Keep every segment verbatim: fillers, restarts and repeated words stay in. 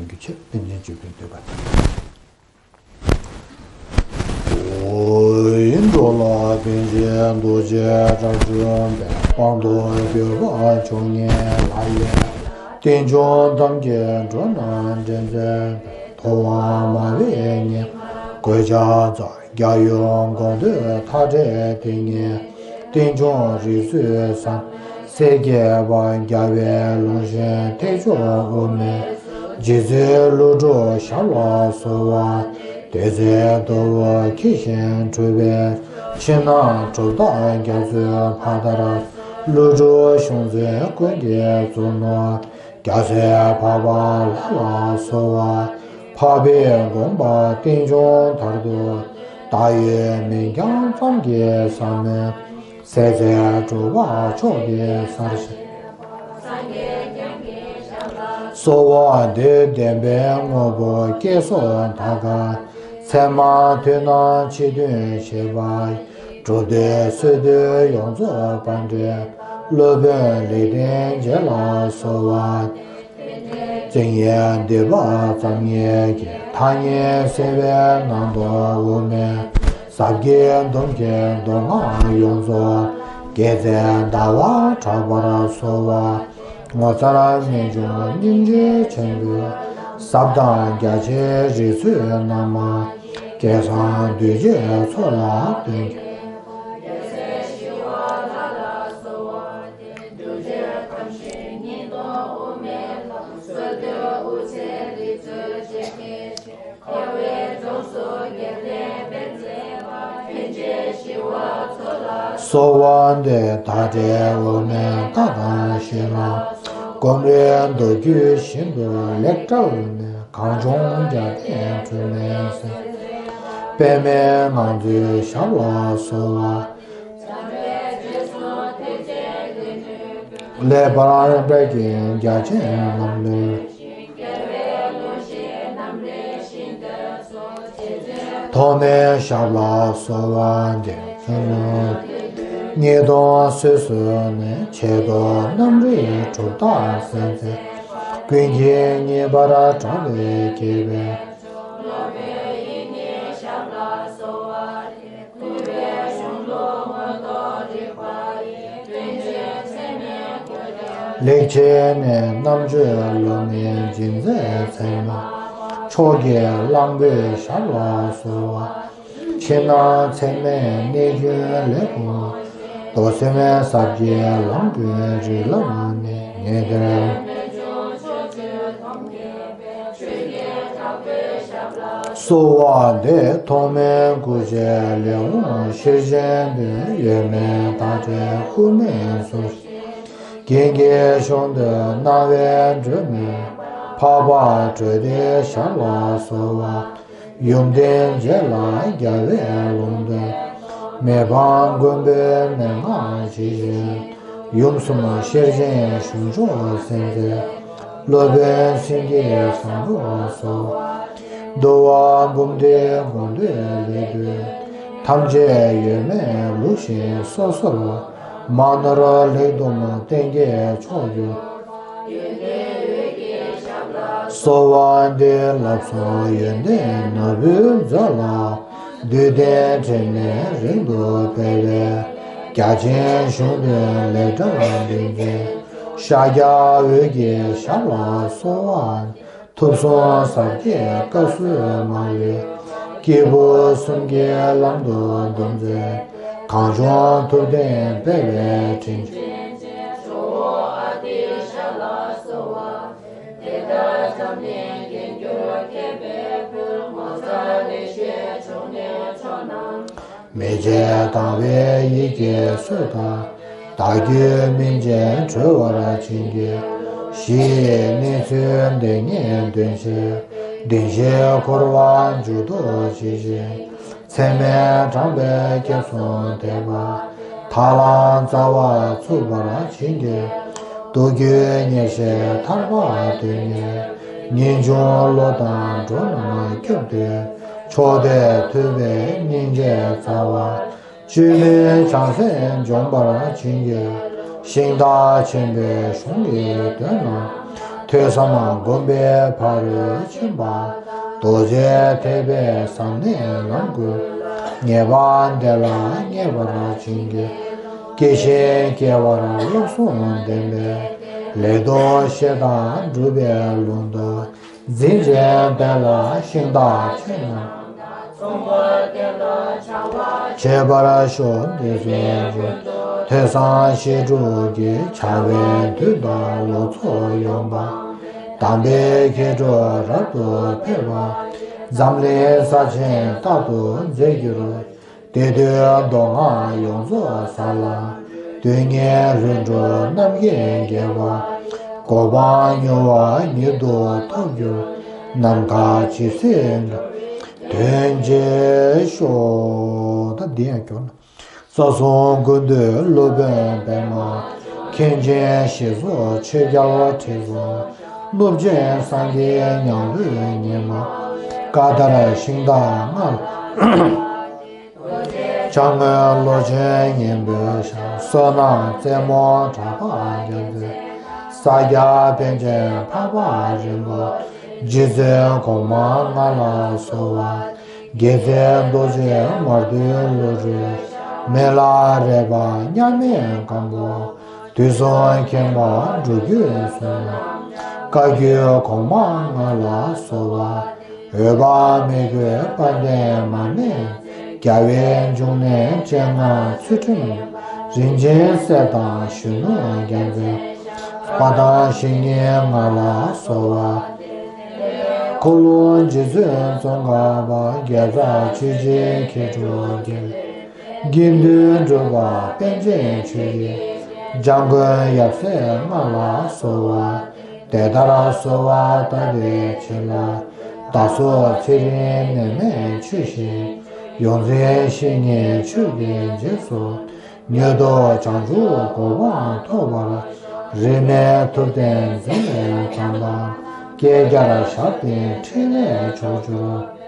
རྒྱུ་ཆེ། པཎ་ཆེན་བཅུ་པའི་འདོད་པ་དང་། འོ། ཡིད་འགྲོ་ལ་པཎ་ཆེན་རྡོ་རྗེ་གྲགས་སྒྲོན་པས། དཔང་དུ་གྱུར་པ་མཆོག་བརྙེས་ལྷ་ཡི། རྟེན་འབྱུང་གཏམ་གྱི་འགྲོ་རྣམས་འདྲེན་མཛད་པའི། ཐུབ་དབང་མ་བསྙེལ་གོས་ཆེན་གཙང་། རྒྱལ་ཡུམ་དགོངས་འདུས་མཐའ་བྲལ་དེ་ཉིད། རྟེན་འབྱུང་རིགས་སུ་བསམ། སྲས་བརྒྱད་པ་རྒྱལ་བའི་ལུང་བཞིན། ཐེག་མཆོག་དབུ་མའི་རྗེ་བཙུན་ཀླུ་སྒྲུབ་ཞབས་ལ་གསོལ་བ། བདུད་རྩིའི་ཟླ་བ་འཁྱིལ་ཞིང་སྒྲུབ་པའི། ཕྱི་ནང་གྲུབ་རྟགས་རྒྱ་མཚོའི་ཕ་མཐར། ཀླུ་སྒྲུབ་གཞུང་འཛིན་ཀུན་གྱི་གཙོ་མོ། རྒྱལ་སྲས་འཕགས་པ་ལྷ་ལ་གསོལ་བ། འཕགས་པའི་དགོངས་པ་རྟེན་འབྱུང་མཐར་ཐུག། བདག་ཡོད་མིང་རྐྱང་ཙམ་གྱིས་བསམ་མོད། ཟད་ཚད་གྲུབ་པ་མཆོག་གི་སར་གཤེགས། གསོལ་བ་འདེབས། བདེན་པའི་དངོས་པོ་སྐྱེ་སོགས་དག་ག་ཚད་མ་མཐུན་རྣམས་ཕྱི་དོན་བཤད་པ་ཡི། གྲུབ་འདོད་སོལ་འདོད་ཡོངས་རྫོགས་པར་འདྲེན། སློབ་དཔོན་ལེགས་ལྡན་འབྱེད་ལ་གསོལ་བ། བཙན་གྱི་སྡིག་པ་ཙམ་ཉིད་ཀྱིས། ཐ་སྙད་སེལ་བའི་རྣམ་རྟོག་དབུ་མའི། ཟབ་ཀྱིས་འདོམས་ཤིང་མདོ་སྔགས་ཡོངས་རྫོགས། དགེ་རྩའི་ཟླ་བ་གྲགས་པར་གསོལ་བ། ངོ་མཚར་རྨད་བྱུང་སྙིང་རྗེ་ཆེན་པོའི། ཟབ་དང་རྒྱ་ཆེའི་རིགས་ཚུལ་རྣམས། སྐལ་བཟང་གདུལ་བྱའི་ཚོགས་ལ་སྟོན་ཅིང་། གསོལ་བ་འདེབས། མཐའ་བྲལ་དབུ་མའི་མཐའ་དང་བཞི་ལ། སྒོམ་རིམ་མདོ་རྒྱུད་བཞིན་དུ་ལེགས་བཀྲལ་ནས། གངས་ལྗོངས་རྒྱལ་བསྟན་འཁྲུལ་མེད་གསལ། པདྨའི་ངང་ཚུལ་ཞབས་ལ་གསོལ་བ། ལེགས་པར་སྦྲེལ་གྱིས་རྒྱ་ཆེན་ལམ་སྟོན། ཐོགས་མེད་ཞབས་ལ་གསོལ་བ་འདེབས། ཉེས་ལྟུང་སོ་སོར་གནོན། ཆེད་དུ་རྣམ་རིག་གྲུབ་རྟགས་གསལ་མཛད། ཀུན་གྱིས་མཉེས་པར་གྲགས་པའི་དགྱེས་པའི། ལེགས་བྱས་ནས་རྣམ་དཔྱོད་སློབ་མའི་སྦྱིན་མཛད་ཚད་མ། མཆོག་གི་གླང་པོའི་ཞབས་ལ་གསོལ་བ། ཕྱི་ནང་ཚད་མའི་གནས་རྒྱུན་ལེགས་སྒོམ། མདོ་སེམས་ཟབ་རྒྱས་ལམ་ཀུན་རིགས་ལམ་ནས། ངེས་དོན། གསོལ་བ་འདེབས། ཐོགས་མེད་སྐུ་ཆེ་ལེགས་འོང་ཤེར་ཕྱིན་དོན། གཡོ་མེད་མཐའ་བྲལ་དབུ་མའི་ཟུར། རྒྱན་གྱི་གཞུང་དུ་སྣང་བའི་སྒྲོན་མེ། འཕགས་པ་སྤྲོས་བྲལ་ཞབས་ལ་གསོལ་བ། ཡུམ་བརྟན་འབྱེད་ལ་རྒྱལ་བའི་ལུང་བསྟན། མི་ཕམ་མགོན་པོའི་མན་ངག་ཇི་བཞིན། ཡུམ་གསུམ་ཤེར་ཕྱིན་གཞུང་མཆོག་གསལ་མཛད། སློབ་དཔོན་སེང་གེ་བཟང་པོ་སོགས། འདུལ་བ་འབུམ་སྡེའི་དགོངས་དོན་ལེགས་བཀྲོལ། ཐམས་ཅད་གཡོ་མེད་ལུགས་བཞིན་སོ་སོར། མ་ནོར་ལེགས་བཟླུམས་གཏན་གྱི་མཆོག་གྱུར། གསོལ་བ་འདེབས། བསླབ་གསུམ་ཡོན་ཏན་ནོར་བུའི་མཛོད་ལ། བསྡུས་ལྡན་དྲི་མེད་རིང་དུ་སྤེལ་བའི། རྒྱ་ཆེན་གཞུང་དོན་ལེགས་བཀྲལ་འདུལ་མཛད། ཤཱཀྱ་འོད་ཀྱི་ཞབས་ལ་གསོལ་བ། ཐུབ་གསུམ་ཟབ་རྒྱས་སྐབས་སུ་མ་ལུས། སྐྱེས་བུ་གསུམ་གྱི་ལམ་དུ་འདུལ་མཛད། གངས་ལྗོངས་ཐུབ་བསྟན་སྤེལ་བའི་དྲིན་ཅན། མི་བརྗེད་དང་བའི་ཡིད་ཀྱི་སྲོལ་དང་། བདག་རྒྱུད་སྨིན་ཅིང་གྲོལ་བར་བྱིན་གྱིས་བཞེས། གནས་ཚུལ་འདི་ཉིད་དོན་ཆེན། བདེན་བཞིའི་འཁོར་བ་འཇུག་ལྡོག་ཇི་བཞིན། ཚད་མས་དྲངས་པའི་སྐྱབས་སུ་མཐུན་པ། ཐར་ལམ་རྩ་བ་ཚུགས་པར་བྱིན་གྱིས། མདོ་རྒྱུད་ཉེར་ཞིག་ཐར་པ་དོན་གཉེར། ངེས་འབྱུང་བློ་དང་འགྲོ་རྣམས་སྐྱོབ་འདོད། མཆོག་ཐུན་ཐོས་པའི་སྙིང་རྗེའི་རྩ་བ། བཅོས་མིན་བྱང་སེམས་འབྱོངས་པར་བྱིན་གྱིས། ཤིང་རྟ་ཆེན་པོའི་གཞུང་གི་དོན་རྣམས། ཐོས་བསམ་སྒོམ་པའི་ཕ་རོལ་ཕྱིན་པ། རྡོ་རྗེ་ཐེག་པའི་ཟབ་གནད་ལམ་ཀུན་ལ། ངེས་པ་འདི་ལ་ངེས་པར་བྱིན་གྱིས་རློབས། སྐྱེ་ཤི་སྐྱེ་བར་བསླབ་གསུམ་ལྡན་པའི། ལས་དང་བཤེས་དང་སྒྲུབ་པའི་ལུང་དུ། འཛིན་ཅིང་དེ་ལ་ཤིང་རྟ་ཆོས་རྣམས་དང་། ཁྱད་པར་ཤོག་འདི་ཚོའི་རྒྱུ། ཐོས་བསམ་བཤད་སྒྲུབ་ཀྱི། བྱ་བའི་དུས་དང་ལོ་ཚོད་ཡོང་བ། དམ་པའི་མཁས་གྲུབ་རབ་ཏུ་ཕེབས་པ། འཛམ་གླིང་ས་ཆེན་རྟག་ཏུ་མཛེས་འགྱུར། དེ་དུས་མདོ་སྔགས་ཡོངས་རྫོགས་ས་ལ། དོན་གཉིས་རིམ་གྲོ་རྣམ་མཁྱེན་རྒྱས་པ། གོ་འཕང་མྱུར་བ་ཉིད་དུ་ཐོབ་འགྱུར། ནམ་མཁའ་ཇི་སྲིད་འགྲོ། དོན་རྗེས་ཤོག་ད་འདི་ཡང་སྐྱོར་ན། རྩ་གསུམ་ཀུན་འདུས་སློབ་དཔོན་པདྨ། མཁན་ཆེན་ཞེས་སོགས་ཆོས་རྒྱལ་ཁྲི་སྲོང་། གནུབས་ཆེན་སངས་རྒྱས་ཉང་ལྷོའི་ཉི་མ། བཀའ་དར་ཤིང་རྟ་ལྔ་ལ། ཕྱག་དངོས་ལོ་ཆེན་སྙིང་པོའི་ཞབས། བསོད་ནམས་རྩེ་མོ་གྲགས་པ་རྒྱལ་མཚན། ས་སྐྱ་པཎ་ཆེན་འཕགས་པ་རིན་པོ། རྗེ་བཙུན་གོང་མ་ལྔ་ལ་གསོལ་བ། རྒྱལ་སྲས་རྡོ་རྗེ་མར་ཐོན་བློ་གྲོས། མི་ལ་རས་པ་མཉམ་མེད་སྒམ་པོ། དུས་གསུམ་མཁྱེན་པ་འགྲོ་ཀུན་གསུང་ངག་བཀའ་བརྒྱུད་གོང་མ་ལྔ་ལ་གསོལ་བ། འོད་དཔག་མེད་ཀྱི་དཔལ་ལྡན་མར་མེ་མཛད། རྒྱལ་བའི་འབྱུང་གནས་སྤྱན་སྔར་ཚུལ་ཁྲིམས། རིན་ཆེན་གསེར་དང་གཞོན་ནུ་རྒྱལ་མཚན། དཔལ་དང་བཤེས་གཉེན་ལྔ་ལ་གསོལ་བ། འཁོར་ལོ་རྗེ་བཙུན་ཙོང་ཁ་པ། རྒྱལ་ཚབ་ཆོས་རྗེ་མཁས་གྲུབ་རྒྱལ། དགེ་འདུན་གྲུབ་པ་པཎ་ཆེན་ཆོས་ཀྱི། འཇམ་མགོན་ཡབ་སྲས་ལྔ་ལ་གསོལ་བ། དེ་ལྟར་གསོལ་བ་བཏབ་པའི་ཕྱིར་ལ། བདག་སོགས་ཚེ་རིང་ནད་མེད་ཆོས་བཞིན། ཡོངས་འཛིན་བཤེས་གཉེན་ཆོས་ཀྱི་རྗེས་སུ། མྱུར་དུ་བྱང་ཆུབ་གོ་འཕང་ཐོབ་པར། རིས་མེད་ཐུབ་བསྟན་འཛིན་པའི་གྲངས་དང་། བསྐལ་བརྒྱར་ཞབས་བརྟན་ཕྲིན་ལས་མཆོག་གྱུར།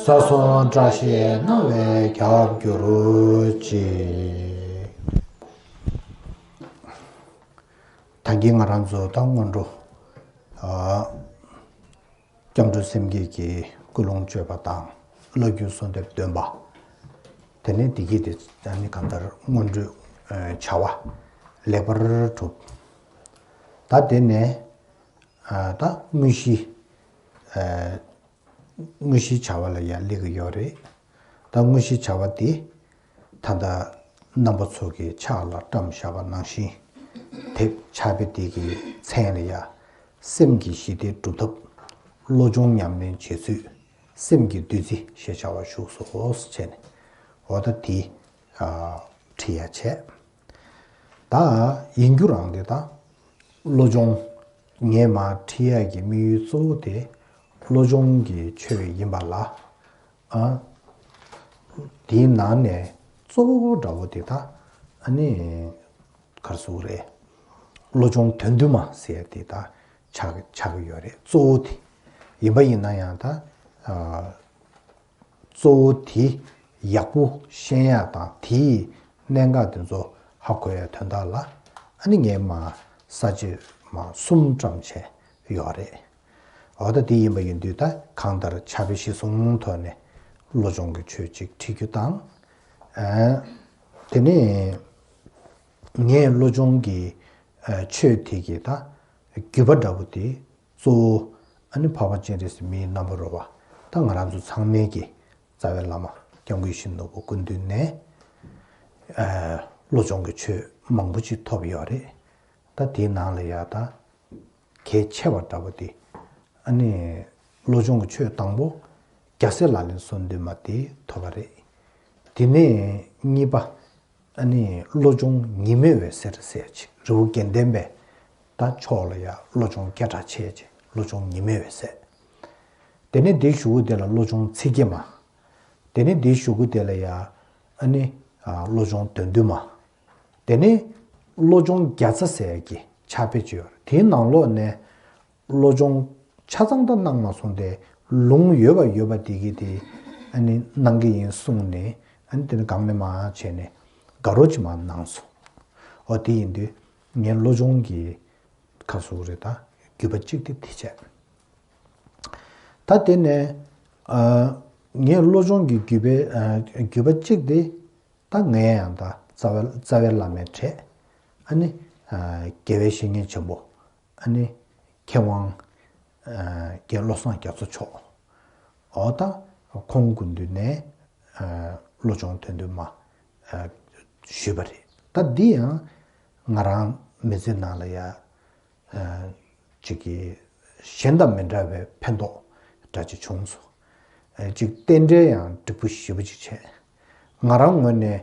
ས་གསུམ་བཀྲ་ཤིས་སྣང་བས་ཁྱབ་གྱུར་ཅིག་ད་གིན་ང་རང་ཚོ་ད་སྔོན་འགྲོ། ཨ། སྐྱབས་འགྲོ་སེམས་བསྐྱེད་ཀྱི་ཀུན་སློང་བཅོས་པ་དང་། བླ་བརྒྱུད་གསོལ་འདེབས་འདོན་པ། དེ་ནས་བདེ་སྐྱིད་དེ་ཨ་ནི་གང་ལྟར་སྔོན་འགྲོའི་ཨ་བྱ་བ་ལེགས་པར་གྲུབ། ད་དེ་ནས་ཨ་ད་དངོས་གཞི། ཨ་དངོས་གཞིའི་བྱ་བ་ལ་ཡང་སླེབས་ཀྱི་ཡོད་རེད། ད་དངོས་གཞིའི་བྱ་བ་འདི་ད་ལྟ་རྣམ་པ་ཚོ་གི་ཕྱག་ལ་བཀྲམ་བཞག་པ་ནང་བཞིན། དེབ་ཕྱག་དཔེ་འདི་གི་མཚན་ལ་ཡང་། སེམས་ཀྱི་ཞི་བདེ་སྒྲུབ་ཐབས། བློ་སྦྱོང་ཉམས་ལེན་བྱེད་ཚུལ། སེམས་ཀྱི་བདུད་རྩི་ཞེས་བྱ་བ་བཞུགས་སོ་ཞེས་ནས། འོ་ད་དེ་ཨ་ཁྲིད་ཡ་བྱས། ད་ཡིན་རྒྱུ་རང་དེ་ད་བློ་སྦྱོང་ངས་མར་ཁྲིད་ཡ་གི་དམིགས་ཡུལ་གཙོ་བོ་དེ་བློ་སྦྱོང་གི་ཆོས་ཡིན་པ་ལ། ཨ། དེའི་ནང་ནས་གཙོ་བོ་འདྲ་བོ་དེ་ད་ཨ་ནི་ག་རེ་ཟེར་དགོས་རེད། བློ་སྦྱོང་དོན་བསྡུ་མ་ཟེར་ཡ་དེ་ད་ཆགས་ཆགས་ཀྱི་ཡོད་རེད། གཙོ་བོ་དེ་ཡིན་པ་ཡིན་ན་ཡང་ད། ཨ། གཙོ་བོ་ད་ཡག་པོ་ཤེས་ཡ་དང་དེའི་གནད་འགག་དེ་ཚོ་ཧ་གོ་ཡ་དོན་དག་ལ་ཨ་ནི་ངས་མར་ས་བཅད་མར་གསུམ་བཀྲམ་བྱས་ཡོད་རེད། འོ་ད་དེ་ཡིན་པ་ཡིན་དུས་ད་གང་ལྟར་ཕྱག་དཔེ་གཞི་བཟུང་ཐོག་ནས་བློ་སྦྱོང་གི་ཆོས་གཅིག་ཁྲིད་རྒྱུ་དང་། ཨ། དེ་ནས་ངས་བློ་སྦྱོང་གི་ཨ་ཆོས་དེ་གི་ད་བརྒྱུད་པ་འདྲ་པོ་དེ་གཙོ་བོ་ཨ་ནི་འཕགས་པ་སྤྱན་རས་གཟིགས་མིའི་རྣམ་པར་རོལ་པ་ད་ང་རང་ཚོ་ཚང་མའི་གི་རྩ་བའི་བླ་མ་སྐྱབས་མགོན་ཡིད་བཞིན་ནོར་བུ་སྐུ་མདུན་ནས་ཨ་བློ་སྦྱོང་གི་ཆོས་མང་པོ་ཅིག་ཐོབ་ཡོད་རེད། ད་དེའི་ནང་ལ་ཡ་ད་གལ་ཆེ་བ་འདྲ་པོ་དེ་ཨ་ནི་བློ་སྦྱོང་གི་ཆོས་དང་པོ་རྒྱལ་སྲས་ལག་ལེན་གསུམ་འདུས་མ་དེ་ཐོབ་པ་རེད། དེ་ནས་གཉིས་པ་ཨ་ནི་བློ་སྦྱོང་ཉི་མའི་འོད་ཟེར་ཟེར་ཅིག་རི་བོ་དགེ་ལྡན་པའི་ད་ཕྱོགས་ལ་ཡ་བློ་སྦྱོང་བརྒྱ་ཕྲག་ཕྱེད་ཅིག་བློ་སྦྱོང་ཉི་མའི་འོད་ཟེར། དེ་ནས་དེའི་གཞུག་གུ་དེ་ལ་བློ་སྦྱོང་ཚིག་བརྒྱད་མ། དེ་ནས་དེའི་གཞུག་གུ་དེ་ལ་ཡ་ཨ་ནི་ཨ་བློ་སྦྱོང་དོན་བསྡུ་མ། དེ་ནས་བློ་སྦྱོང་བརྒྱ་རྩ་ཟེར་གྱི་ཕྱག་དཔེ་ཅིག་ཡོད་རེད། དེའི་ནང་ལོགས་ནས་བློ་སྦྱོང་ཆ་ཚང་ད་གནང་མ་སོང་སྟེ་ལུང་ཡོད་པ་ཡོད་པ་དེ་གི་དེ་ཨ་ནི་གནང་གི་ཡིན་གསུངས་ནས་ཨ་ནི་དེ་ནི་གང་མེད་མ་བྱས་ནས་དགའ་རོགས་ཅིག་མ་གནང་སོང་། འོ་དེ་ཡིན་དུས་ ངའི་བློ་སྦྱོང་གི་ཁ་སུ་རེད་ད། རྒྱུད་པ་གཅིག་དེ་དེ་བྱས། ད་དེ་ནས་ཨ། ངའི་བློ་སྦྱོང་གི་རྒྱུད་པའི་ཨ། རྒྱུད་པ་གཅིག་དེ་ད་ངའི་ཡང་ད་རྩ་བའི་རྩ་བའི་བླ་མའི་གྲས། ཨ་ནི་ཨ། དགེ་བའི་བཤེས་གཉེན་ཆེན་པོ། ཨ་ནི་མཁས་དབང་ཨ། རྒན་བློ་བཟང་རྒྱ་མཚོ་མཆོག་འོ་ད་ཁོང་སྐུ་མདུན་ནས་ཨ། བློ་སྦྱོང་དོན་བསྡུས་མ་ཨ། ཞུས་པ་རེད། ད་འདི་ཡང་ང་རང་མི་ཚེ་ནང་ལ་ཡ་ཨ། ཅིག་གི་གཞན་དང་མི་འདྲ་བའི་ཕན་ཐོགས་འདྲ་ཅིག་བྱུང་སོང་། ཨ། ཅིག་རྟེན་འབྲེལ་ཡང་འགྲིག་པོ་ཞེ་པོ་ཅིག་བྱས། ང་རང་ངོས་ནས་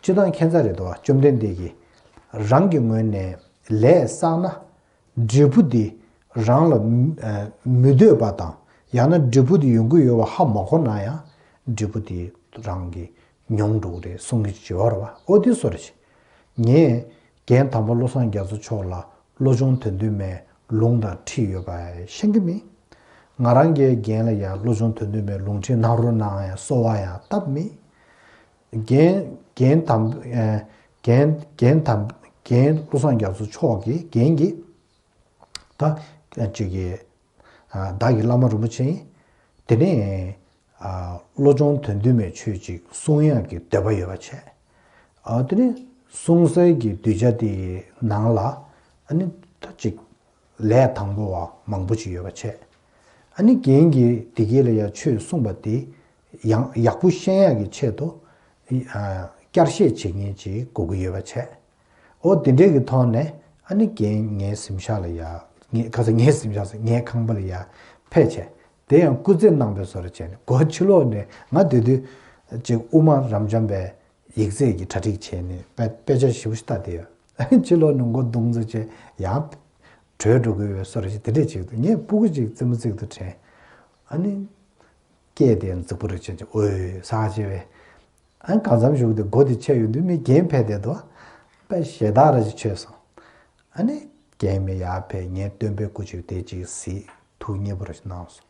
སྤྱིར་བཏང་ཁྱད་མཚར་རེད་དོ། བཅོམ་ལྡན་འདས་ཀྱིས་རང་གི་ངོས་ནས་ལས་བསགས་ན་འབྲས་བུ་དེ་རང་ལ་མི་འདོད་པ་དང་ཡང་ན་འབྲས་བུ་དེ་ཡོང་གི་ཡོད་པ་ཧ་མ་གོ་ན་ཡང་འབྲས་བུ་དེ་རང་གིས་མྱོང་འགྲོ་གི་རེད་གསུང་གི་བྱེད་པ་རེད་བ། ཨོ་དེ་སོ་རེད། ངས་རྒན་དམ་པ་བློ་བཟང་རྒྱ་མཚོ་མཆོག་ལ་བློ་སྦྱོང་དོན་བསྡུས་མའི་ལུང་དང་ཁྲིད་ཡོད་པ་ཤེས་ཀྱི་མེད། ང་རང་གིས་རྒན་ལ་ཡང་བློ་སྦྱོང་དོན་བསྡུས་མའི་ལུང་ཁྲིད་གནང་རོགས་གནང་ཡང་གསོལ་བ་ཡང་བཏབ་མེད། རྒན་རྒན་དམ་ཨ། རྒན་རྒན་དམ་རྒན་བློ་བཟང་རྒྱ་མཚོ་མཆོག་གིས་རྒན་གྱིས་ད་ཅིག་གིས་ཨ། བདག་གི་བླ་མ་རིན་པོ་ཆེ་ཡིན། དེ་ནས་ཨ། བློ་སྦྱོང་དོན་བསྡུས་མའི་ཆོས་ཅིག་གསུང་ཡག་གི་འདོད་པ་ཡོད་པ་བྱས། ཨ། དེ་ནས་གསུང་སའི་གི་གདུལ་བྱ་དེའི་ནང་ལ་ཨ་ནི་ད་ཅིག་ལས་དང་པོ་བ་མང་པོ་ཅིག་ཡོད་པ་བྱས། ཨ་ནི་རྒན་གྱིས་དེ་གའི་ལ་ཡ་ཆོས་གསུངས་པ་དེ་ཡང་ཡག་པོ་ཤེས་ཡག་གི་ཆེད་དུ་ཨ། བསྐྱར་བཤད་བྱེད་མཁན་ཅིག་དགོས་ཀྱི་ཡོད་པ་བྱས། ཨོ་དེ་འདྲས་ཀྱི་ཐོག་ནས་ཨ་ནི་རྒན་ངའི་གཟིམ་ཤག་ལ་ཡ། ངའི་ཁ་ས་ངའི་གཟིམ་ཤག་ཟེར། ངའི་ཁང་པ་ལ་ཡ་ཕེབས་བྱས། དེ་ཡང་སྐུ་རྩེད་གནང་པའི་བཟོ་འདྲ་བྱས་ནས་སྒོ་ཕྱི་ལོགས་ནས་ང་སྡོད་དུས་ཅིག་དབུ་མ་རབ་འབྱམས་པའི་ཡིག་ཚད་ཀྱི་གྲ་སྒྲིག་བྱས་ནས་དཔེ་དཔེ་ཆ་ཞིབ་པོ་ཞིག་ལྟ་བསྡད་ཡོད། ཨ་ནི་ཕྱི་ལོགས་ནས་མགོ་བརྡུང་ཙམ་བྱས་ཡང་བྲོས་འགྲོ་གི་ཡོད་བཟོ་འདྲ་ཞིག་དེ་འདྲས་བྱེད་ཀྱི་འདུག་ངས་སྤུ་གུ་ཅིག་རྩེད་མོ་རྩེ་གི་འདུག་དྲན། ཨ་ནི་སྐད་དེ་རྫིག་པོ་རེ་བྱས་ཅིག་ཨོའི་ཟ་བྱས་པས། ཨ་ནི་གང་འཚམ་བཞུགས་ཏེ་སྒོ་དེ་ཕྱེ་ཡོང་དུས་མི་རྒན་ཕེབས་བསྡད་འདུག་དཔེ་ཞེ་དྲག་ར་ཅིག་ཆོད་སོང་། ཨ་ནི་རྒན་མི་ཡར་ཕེབས། ངའི་སྟོན་པའི་སྐུ་ཅིག་དེ་ཅིག་གཟིགས། ཐུགས་མཉེས་པོ་ར་ཅིག་གནང་སོང་།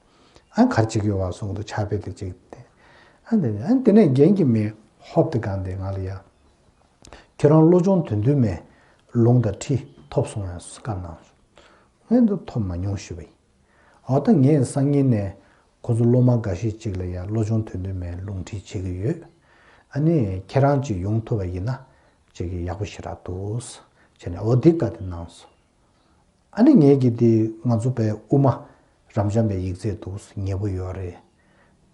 ཨ་ནི་ག་རེ་བྱེད་ཀྱི་ཡོད་བ་གསུངས་འདུག་ཕྱག་དཔེ་དེ་ཅིག་དེ། ཨ་ནི་ཨ་ནི་དེ་ནས་རྒན་གྱིས་མི་ཧོབ་ཏེ་གང་དེ་ང་ལ་ཡ། ཁྱེད་རང་བློ་སྦྱོང་དོན་བསྡུས་མའི་ལུང་དང་ཁྲིད་ཐོབ་སོང་ཡང་བཀའ་གནང་། ངས་འདི་ཐོབ་མ་མྱོང་ཞུས་པ་ཡིན། འོ་ད་ངས་སང་ཉིན་ནས་ཁོ་ཚོ་སློབ་མ་འགའ་ཤས་ཅིག་ལ་ཡང་བློ་སྦྱོང་དོན་བསྡུས་མའི་ལུང་ཁྲིད་བྱེད་ཀྱི་ཡོད། ཨ་ནི་ཁྱེད་རང་ཅིག་ཡོང་ཐུབ་པ་ཡིན་ན་ཅིག་གི་ཡག་པོ་ཞེ་དྲག་འདུག་བྱས་ནས་འོ་འདི་བཀའ་དེ་གནང་སོང་། ཨ་ནི་ངས་ཀྱི་དེ་ང་ཚོ་པའི་དབུ་མ་རབ་འབྱམས་པའི་ཡིག་ཚད་འདུག་ཉེ་པོ་ཡོད་རེད།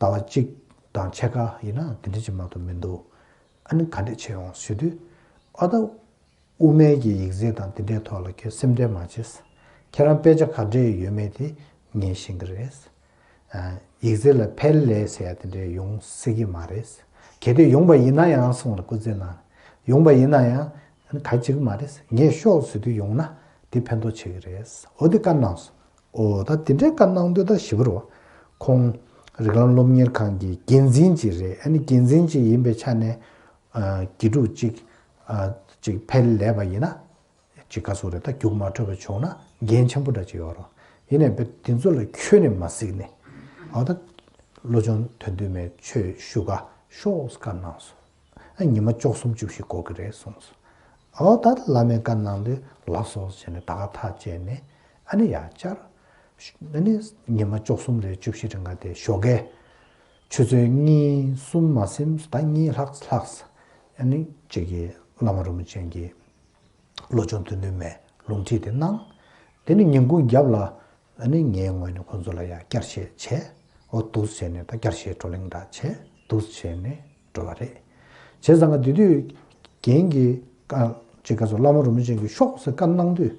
ཟླ་བ་གཅིག་དང་ཕྱེད་ཀ་ཡིན་ན་དེ་འདྲ་ཅིག་མ་གཏོགས་མི་འདུག་ཨ་ནི་ག་འདྲས་བྱེད་ཡོང་ཞུ་དུས། ཨ་ད་དབུ་མའི་གི་ཡིག་ཚད་དང་དེ་འདྲའི་ཐོག་ལ་ཁྱོད་སེམས་ཁྲལ་མ་བྱེད། ཁྱེད་རང་དཔེ་ཆ་ག་འདྲས་ཡོད་མེད་དེ་ངས་ཤེས་ཀྱི་རེད། ཨ། ཡིག་ཚད་ལ་ཕལ་ལས་ཟེར་ཡ་དེ་འདྲས་ཡོང་སྲིད་ཀྱི་མ་རེད། གལ་ཏེ་ཡོང་པ་ཡིན་ན་ཡང་གསུངས་ལ་སྐུ་ཚེ་ན། ཡོང་པ་ཡིན་ན་ཡང་ག་བྱེད་ཀྱི་མ་རེད། ངས་ཤོག་ཟེར་དུས་ཡོང་ན་དེ་ཕན་ཐོགས་བྱེད་ཀྱི་རེད། འོ་དེ་བཀའ་གནང་སོང་། འོ་ད་དེ་འདྲའི་བཀའ་གནང་དུས་ད་ཞིབ་པོ་རེད་བ། ཁོང་རིགས་ལམ་སློབ་གཉེར་ཁང་གི་འགན་འཛིན་ཅིག་རེད། ཨ་ནི་འགན་འཛིན་ཅིག་ཡིན་པའི་ཆ་ནས། ཨ། དགེ་ཕྲུག་ཅིག་ཨ། ཅིག་ཕལ་ལས་པ་ཡིན་ན། ཅིག་ག་སོ་རེད་ད། རྒྱུགས་མ་འཕྲོད་པ་བྱུང་ན་འགན་ཆེན་པོ་འདྲ་ཅིག་ཡོད་རེད། ཡིན་ནའི་དེ་ཚོ་ལ་ཁྱོན་ནས་མ་གཟིགས་ནས། འོ་ད་བློ་སྦྱོང་དོན་བསྡུས་མའི་ཆོས་ཞུ་ག་ཤོག་བཀའ་གནང་སོང་། ཨ། ཉི་མ་བཅུ་གསུམ་བཅུ་བཞི་འགོར་གི་རེད་གསུངས་སོང་། ཨོ་ད་བླ་མའི་བཀའ་གནང་དུས་ལགས་སོ་བྱས་ནས་ད་ག་ཐག་བཅད་ནས་ཨ་ནི་ཡར་བཅར། ཨ་ནི་ཉི་མ་བཅུ་གསུམ་རེ་བཅུ་བཞི་རིང་ག་དེ་ཞོགས་ཀས་ཆུ་ཚོད་གཉིས་གསུམ་མ་ཟིན་ད་གཉིས་ལྷག་ལྷག་ཨ་ནི་ཅིག་གི་བླ་མ་རིན་པོ་ཆེ་གི་བློ་སྦྱོང་དོན་བསྡུས་མའི་ལུང་ཁྲིད་དེ་གནང་། དེ་ནི་ཉིན་གུང་རྒྱབ་ལ་ཨ་ནི་ངའི་ངོས་ནས་ཁོང་ཚོ་ལ་ཡང་བསྐྱར་བཤད་བྱས། འོ་འདུག་བྱས་ནས་ད་བསྐྱར་བཤད་བགྲོ་གླེང་འདྲ་བྱས་འདུག་བྱས་ནས་འགྲོ་བ་རེད། བྱས་ཙང་ང་དེ་དུས་རྒན་གྱིས་ཀ་ཅིག་ག་ཚོད་བླ་མ་རིན་པོ་ཆེ་གིས་ཤོག་ཟེར་བཀའ་གནང་དུས་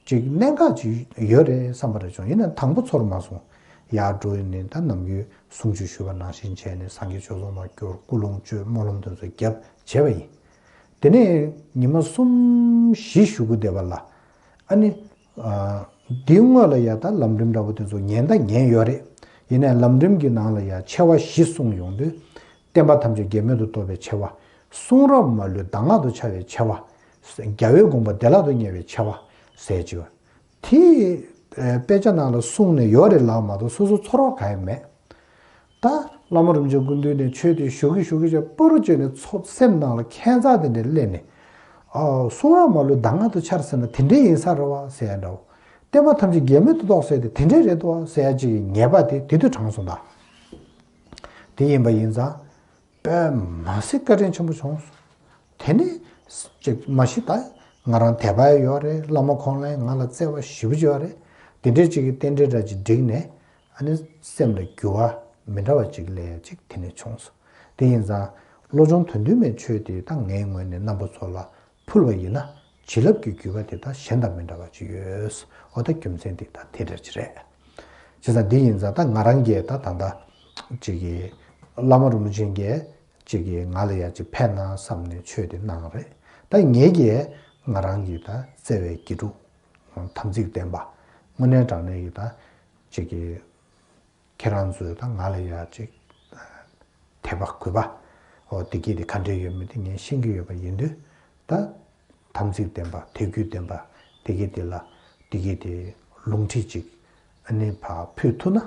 ཅིག་གནད་འགག་ཅིག་ཡོད་རེད་བསམ་པ་རེ་བྱུང་། ཡིན་ནའི་དང་པོ་ཚོར་མ་སོང་། ཡར་འགྲོ་ཡིན་ནའི་ད་ནམ་རྒྱུན་གསུང་ཆོས་ཞུས་པ་ནང་བཞིན་བྱས་ནས་སངས་རྒྱས་ཆོས་ཚོགས་མ་བསྐྱུར། སྐུ་རླུང་བཅོས། སྨོན་ལམ་དེ་ཚོ་བརྒྱབ་བྱས་པ་ཡིན། དེ་ནས་ཉི་མ་གསུམ་བཞི་བཞུགས་དགོས་བསྡད་པ་ལ། ཨ་ནི། ཨ། འདིའི་སྔོན་ལ་ཡ་ད་ལམ་རིམ་འདྲ་པོ་དེ་ཚོ་ཉན་ད་ཉན་ཡོད་རེད། ཡིན་ནའི་ལམ་རིམ་གྱི་ནང་ལ་ཡ་ཆེ་བ་བཞི་གསུངས་ཡོང་དུས། བསྟན་པ་ཐམས་ཅད་འགལ་མེད་དུ་རྟོགས་པའི་ཆེ་བ། གསུང་རབ་མ་ལུས་གདམས་ངག་ཏུ་འཆར་བའི་ཆེ་བ། རྒྱལ་བའི་དགོངས་པ་བདེ་བླག་ཏུ་ཉལ་བའི་ཆེ་བ། ཟེར་གྱི་ཡོད། དེ་དཔེ་ཆ་ནང་ལ་གསུངས་ནས་ཡོད་རེད་ལབ་མ་གཏོགས་སོ་སོ་ཚོར་བ་གང་ཡང་མེད། ད་བླ་མ་རིན་པོ་ཆེ་སྐུ་མདུན་ནས་ཆོས་དེ་ཞུ་གི་ཞུ་གི་བྱས་སྤོ་རུ་བཅོས་ནས་ཚོ་སེམས་ནང་ལ་ཁྱད་མཚར་དེ་འདྲ་སླེབས་ནས། ཨ་གསུང་རབ་མ་ལུས་གདམས་ངག་ཏུ་འཆར་ཟེར་ན་དེ་འདྲའི་ཡིན་ས་རེད་བ་ཟེར་ཡ་འདྲ་བོ། བསྟན་པ་ཐམས་ཅད་འགལ་མེད་དུ་རྟོགས་ཟེར་དེ་དེ་འདྲའི་རེད་དོ་ཟེར་ཡ་ཅིག་གི་ངེས་པ་དེ་དེ་དུས་དྲངས་སོང་ད། དེ་ཡིན་པ་ཡིན་ཙང་། དཔེ་མ་སྲིད་བཀའ་དྲིན་ཆེན་པོ་བྱུང་སོང་། དེ་ནས་ཅིག་མ་གཞི་ད་ང་རང་དད་པ་ཡོད་རེད། བླ་མ་ཁོང་ལ་ང་ལ་བརྩེ་བ་ཞེ་པོ་ཅིག་ཡོད་རེད། དེ་འདྲའི་ཅིག་གི་རྟེན་འབྲེལ་འདྲ་ཅིག་བསྒྲིགས་ནས། ཨ་ནི་སེམས་ལ་འགྱུར་བ་མི་འདྲ་བ་ཅིག་སླེབས་ཡ་ཅིག་དེ་ནས་བྱུང་སོང་། དེ་ཡིན་ཙང་བློ་སྦྱོང་དོན་བསྡུས་མའི་ཆོས་དེ་ད་ངའི་ངོས་ནས་རྣམ་པ་ཚོ་ལ་ཕུལ་བ་ཡིན་ན། བྱིན་རླབས་ཀྱི་བརྒྱུད་པ་དེ་དག་གཞན་དང་མི་འདྲ་བ་ཅིག་ཡོད། འོ་ད་རྒྱུ་མཚན་དེ་དག་དེ་འདྲ་ཅིག་རེད། བྱས་ཙང་འདི་ཡིན་ཙང་ད་ང་རང་གིས་ད་ད་ལྟ་ཅིག་གི་བླ་མ་རིན་པོ་ཆེ་གིས་ཅིག་གི་ང་ལ་ཡ་ཅིག་ཕན་ན་བསམ་ནས་ཆོས་དེ་གནང་རེད། ད་ངེད་ཀྱིས་ང་རང་གི་ད་བརྩེ་བའི་དགེ་ཕྲུག་དམ་ཚིག་ལྡན་པ། དངོས་གནས་དྲང་གནས་ཀྱི་ད་ཅིག་གི་ཁྱེད་རང་ཚོས་ད་ང་ལ་ཡ་ཅིག་དད་པ་གུས་པ། འོ་བདེ་སྐྱིད་དེ་ག་འདྲས་ཡོད་མེད་དེ་ངས་ཤེས་ཀྱི་ཡོད་པ་ཡིན་དུས། ད་དམ་ཚིག་ལྡན་པ། དད་གུས་ལྡན་པ། བདེ་སྐྱིད་དེ་ལ་བདེ་སྐྱིད་དེ་ལུང་ཁྲིད་ཅིག་ཨ་ནི་ཕར་ཕུལ་ཐུབ་ན།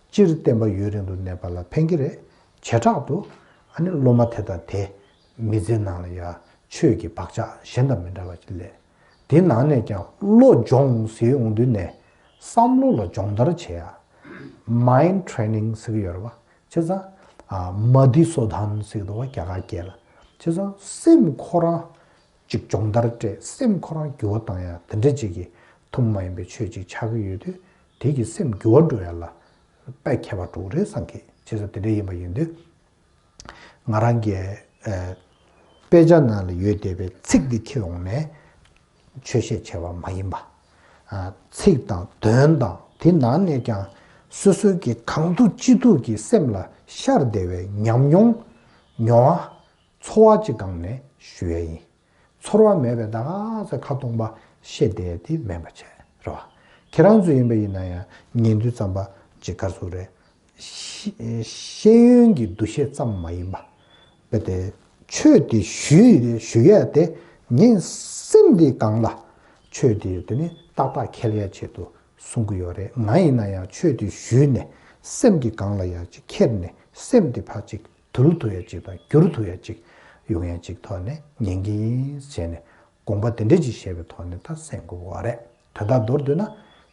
སྤྱིར་བསྟན་པ་ཡུན་རིང་དུ་གནས་པ་ལ་ཕན་གྱི་རེད། བྱེ་བྲག་ཏུ་ཨ་ནི་སློབ་མ་དེ་དང་དེ་མི་ཚེ་ནང་ལ་ཡ་ཆོས་ཀྱི་བག་ཆགས་གཞན་དང་མི་འདྲ་བ་ཅིག་སླེབས། དེ་ནང་ནས་ཀྱང་བློ་སྦྱོང་ཟེར་ཡོང་དུས་ནས་བསམ་བློ་ལ་སྦྱོང་བརྡར་བྱེད་ཡ། Mind training་ཟེར་གྱི་ཡོད་རེད་བ། བྱས་ཙང་། ཨ་མ་དྷི་སོ་དྷན་ཟེར་གྱི་འདུག་བ་རྒྱ་གར་སྐད་ལ། བྱས་ཙང་སེམས་ཁོ་རང་ཅིག་སྦྱོང་བརྡར་སྤྲད། སེམས་ཁོ་རང་འགྱུར་བ་བཏང་ཡ་དེ་འདྲ་ཅིག་གི་ཐུན་མོང་མ་ཡིན་པའི་ཆོས་ཅིག་ཆགས་ཀྱི་ཡོད་དུས། དེ་གི་སེམས་འགྱུར་བ་འགྲོ་ཡ་ལ་དཔེ་ཁྱད་པར་འགྲོ་གི་རེད་བསམ་གི། བྱས་ཙང་དེ་འདྲ་ཡིན་པ་ཡིན་དུས། ང་རང་གིས་ཨ་དཔེ་ཆ་ནང་ལ་ཡོད་བསྡད་པའི་ཚིག་འདི་འཁྱེར་ཡོང་ནས་ཆོས་བཤད་བྱས་པ་མ་ཡིན་པ། ཨ་ཚིག་དང་དོན་དང་དེ་ནང་ནས་ཀྱང་སོ་སོའི་གི་གང་ཐུབ་ཅི་ཐུབ་ཀྱིས་སེམས་ལ་ཤར་བསྡད་པའི་ཉམས་མྱོང་། མྱོང་བ། ཚོར་བ་ཅིག་སྒང་ནས་ཞུ་ཡ་ཡིན། ཚོར་བ་མེད་པའི་ད་ག་ཚོད་ཁ་སྟོང་པ་བཤད་བསྡད་དེ་མེད་པ་བྱས་རེད་བ། ཁྱེད་རང་ཚོ་ཡིན་པ་ཡིན་ན་ཡང་ཉན་དུས་ཙམ་པ་ཅིག་ག་རེ་ཟེར་རེད། ཤེས་ཤེས་ཡོན་གྱི་འདུ་ཤེས་ཙམ་མ་ཡིན་པ། རྦད་དེ་ཆོས་དེ་ཞུ་ཞུ་ཡ་དེ་ངའི་སེམས་དེའི་སྒང་ལ་ཆོས་དེ་དེ་ནི་ཏག་ཏག་འཁེལ་ཡ་ཆེད་དུ་གསུང་གི་ཡོད་རེད། ང་ཡིན་ན་ཡང་ཆོས་དེ་ཞུས་ནས་སེམས་ཀྱི་སྒང་ལ་ཡ་ཅིག་འཁྱེར་ནས་སེམས་དེ་ཕར་ཅིག་དུལ་ཐུབ་ཡ་ཅིག་དང་བསྒྱུར་ཐུབ་ཡ་ཅིག་ཡོང་ཡ་ཅིག་ཐོག་ནས་ཉན་གྱི་ཡིན་ཟེར་ནས་དགོངས་པ་དེ་འདྲ་ཅིག་བཞེས་པའི་ཐོག་ནས་ད་གསན་དགོས་པ་རེད། དོན་དག་མདོར་བསྡུས་ན་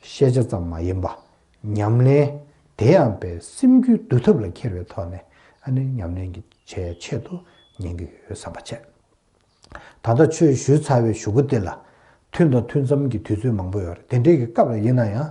ཤེས་བྱ་ཙམ་མ་ཡིན་པ། ཉམས་ལེན། དེ་ཡང་པའི་སེམས་རྒྱུད་འདུལ་ཐབས་ལ་འཁྱེར་བའི་ཐོག་ནས་ཨ་ནི་ཉམས་ལེན་གྱི་བྱེད་ཆེད་དུ་ཉན་གྱི་ཡོད་བསམ་པ་བྱས། ད་ལྟ་ཆོས་ཞུས་ཚར་བའི་གཞུག་གུ་དེ་ལ་ཐུན་དང་ཐུན་མཚམས་ཀྱི་དུས་ཚོད་མང་པོ་ཡོད་རེད། དེ་འདྲའི་གི་སྐབས་ལ་ཡིན་ན་ཡང་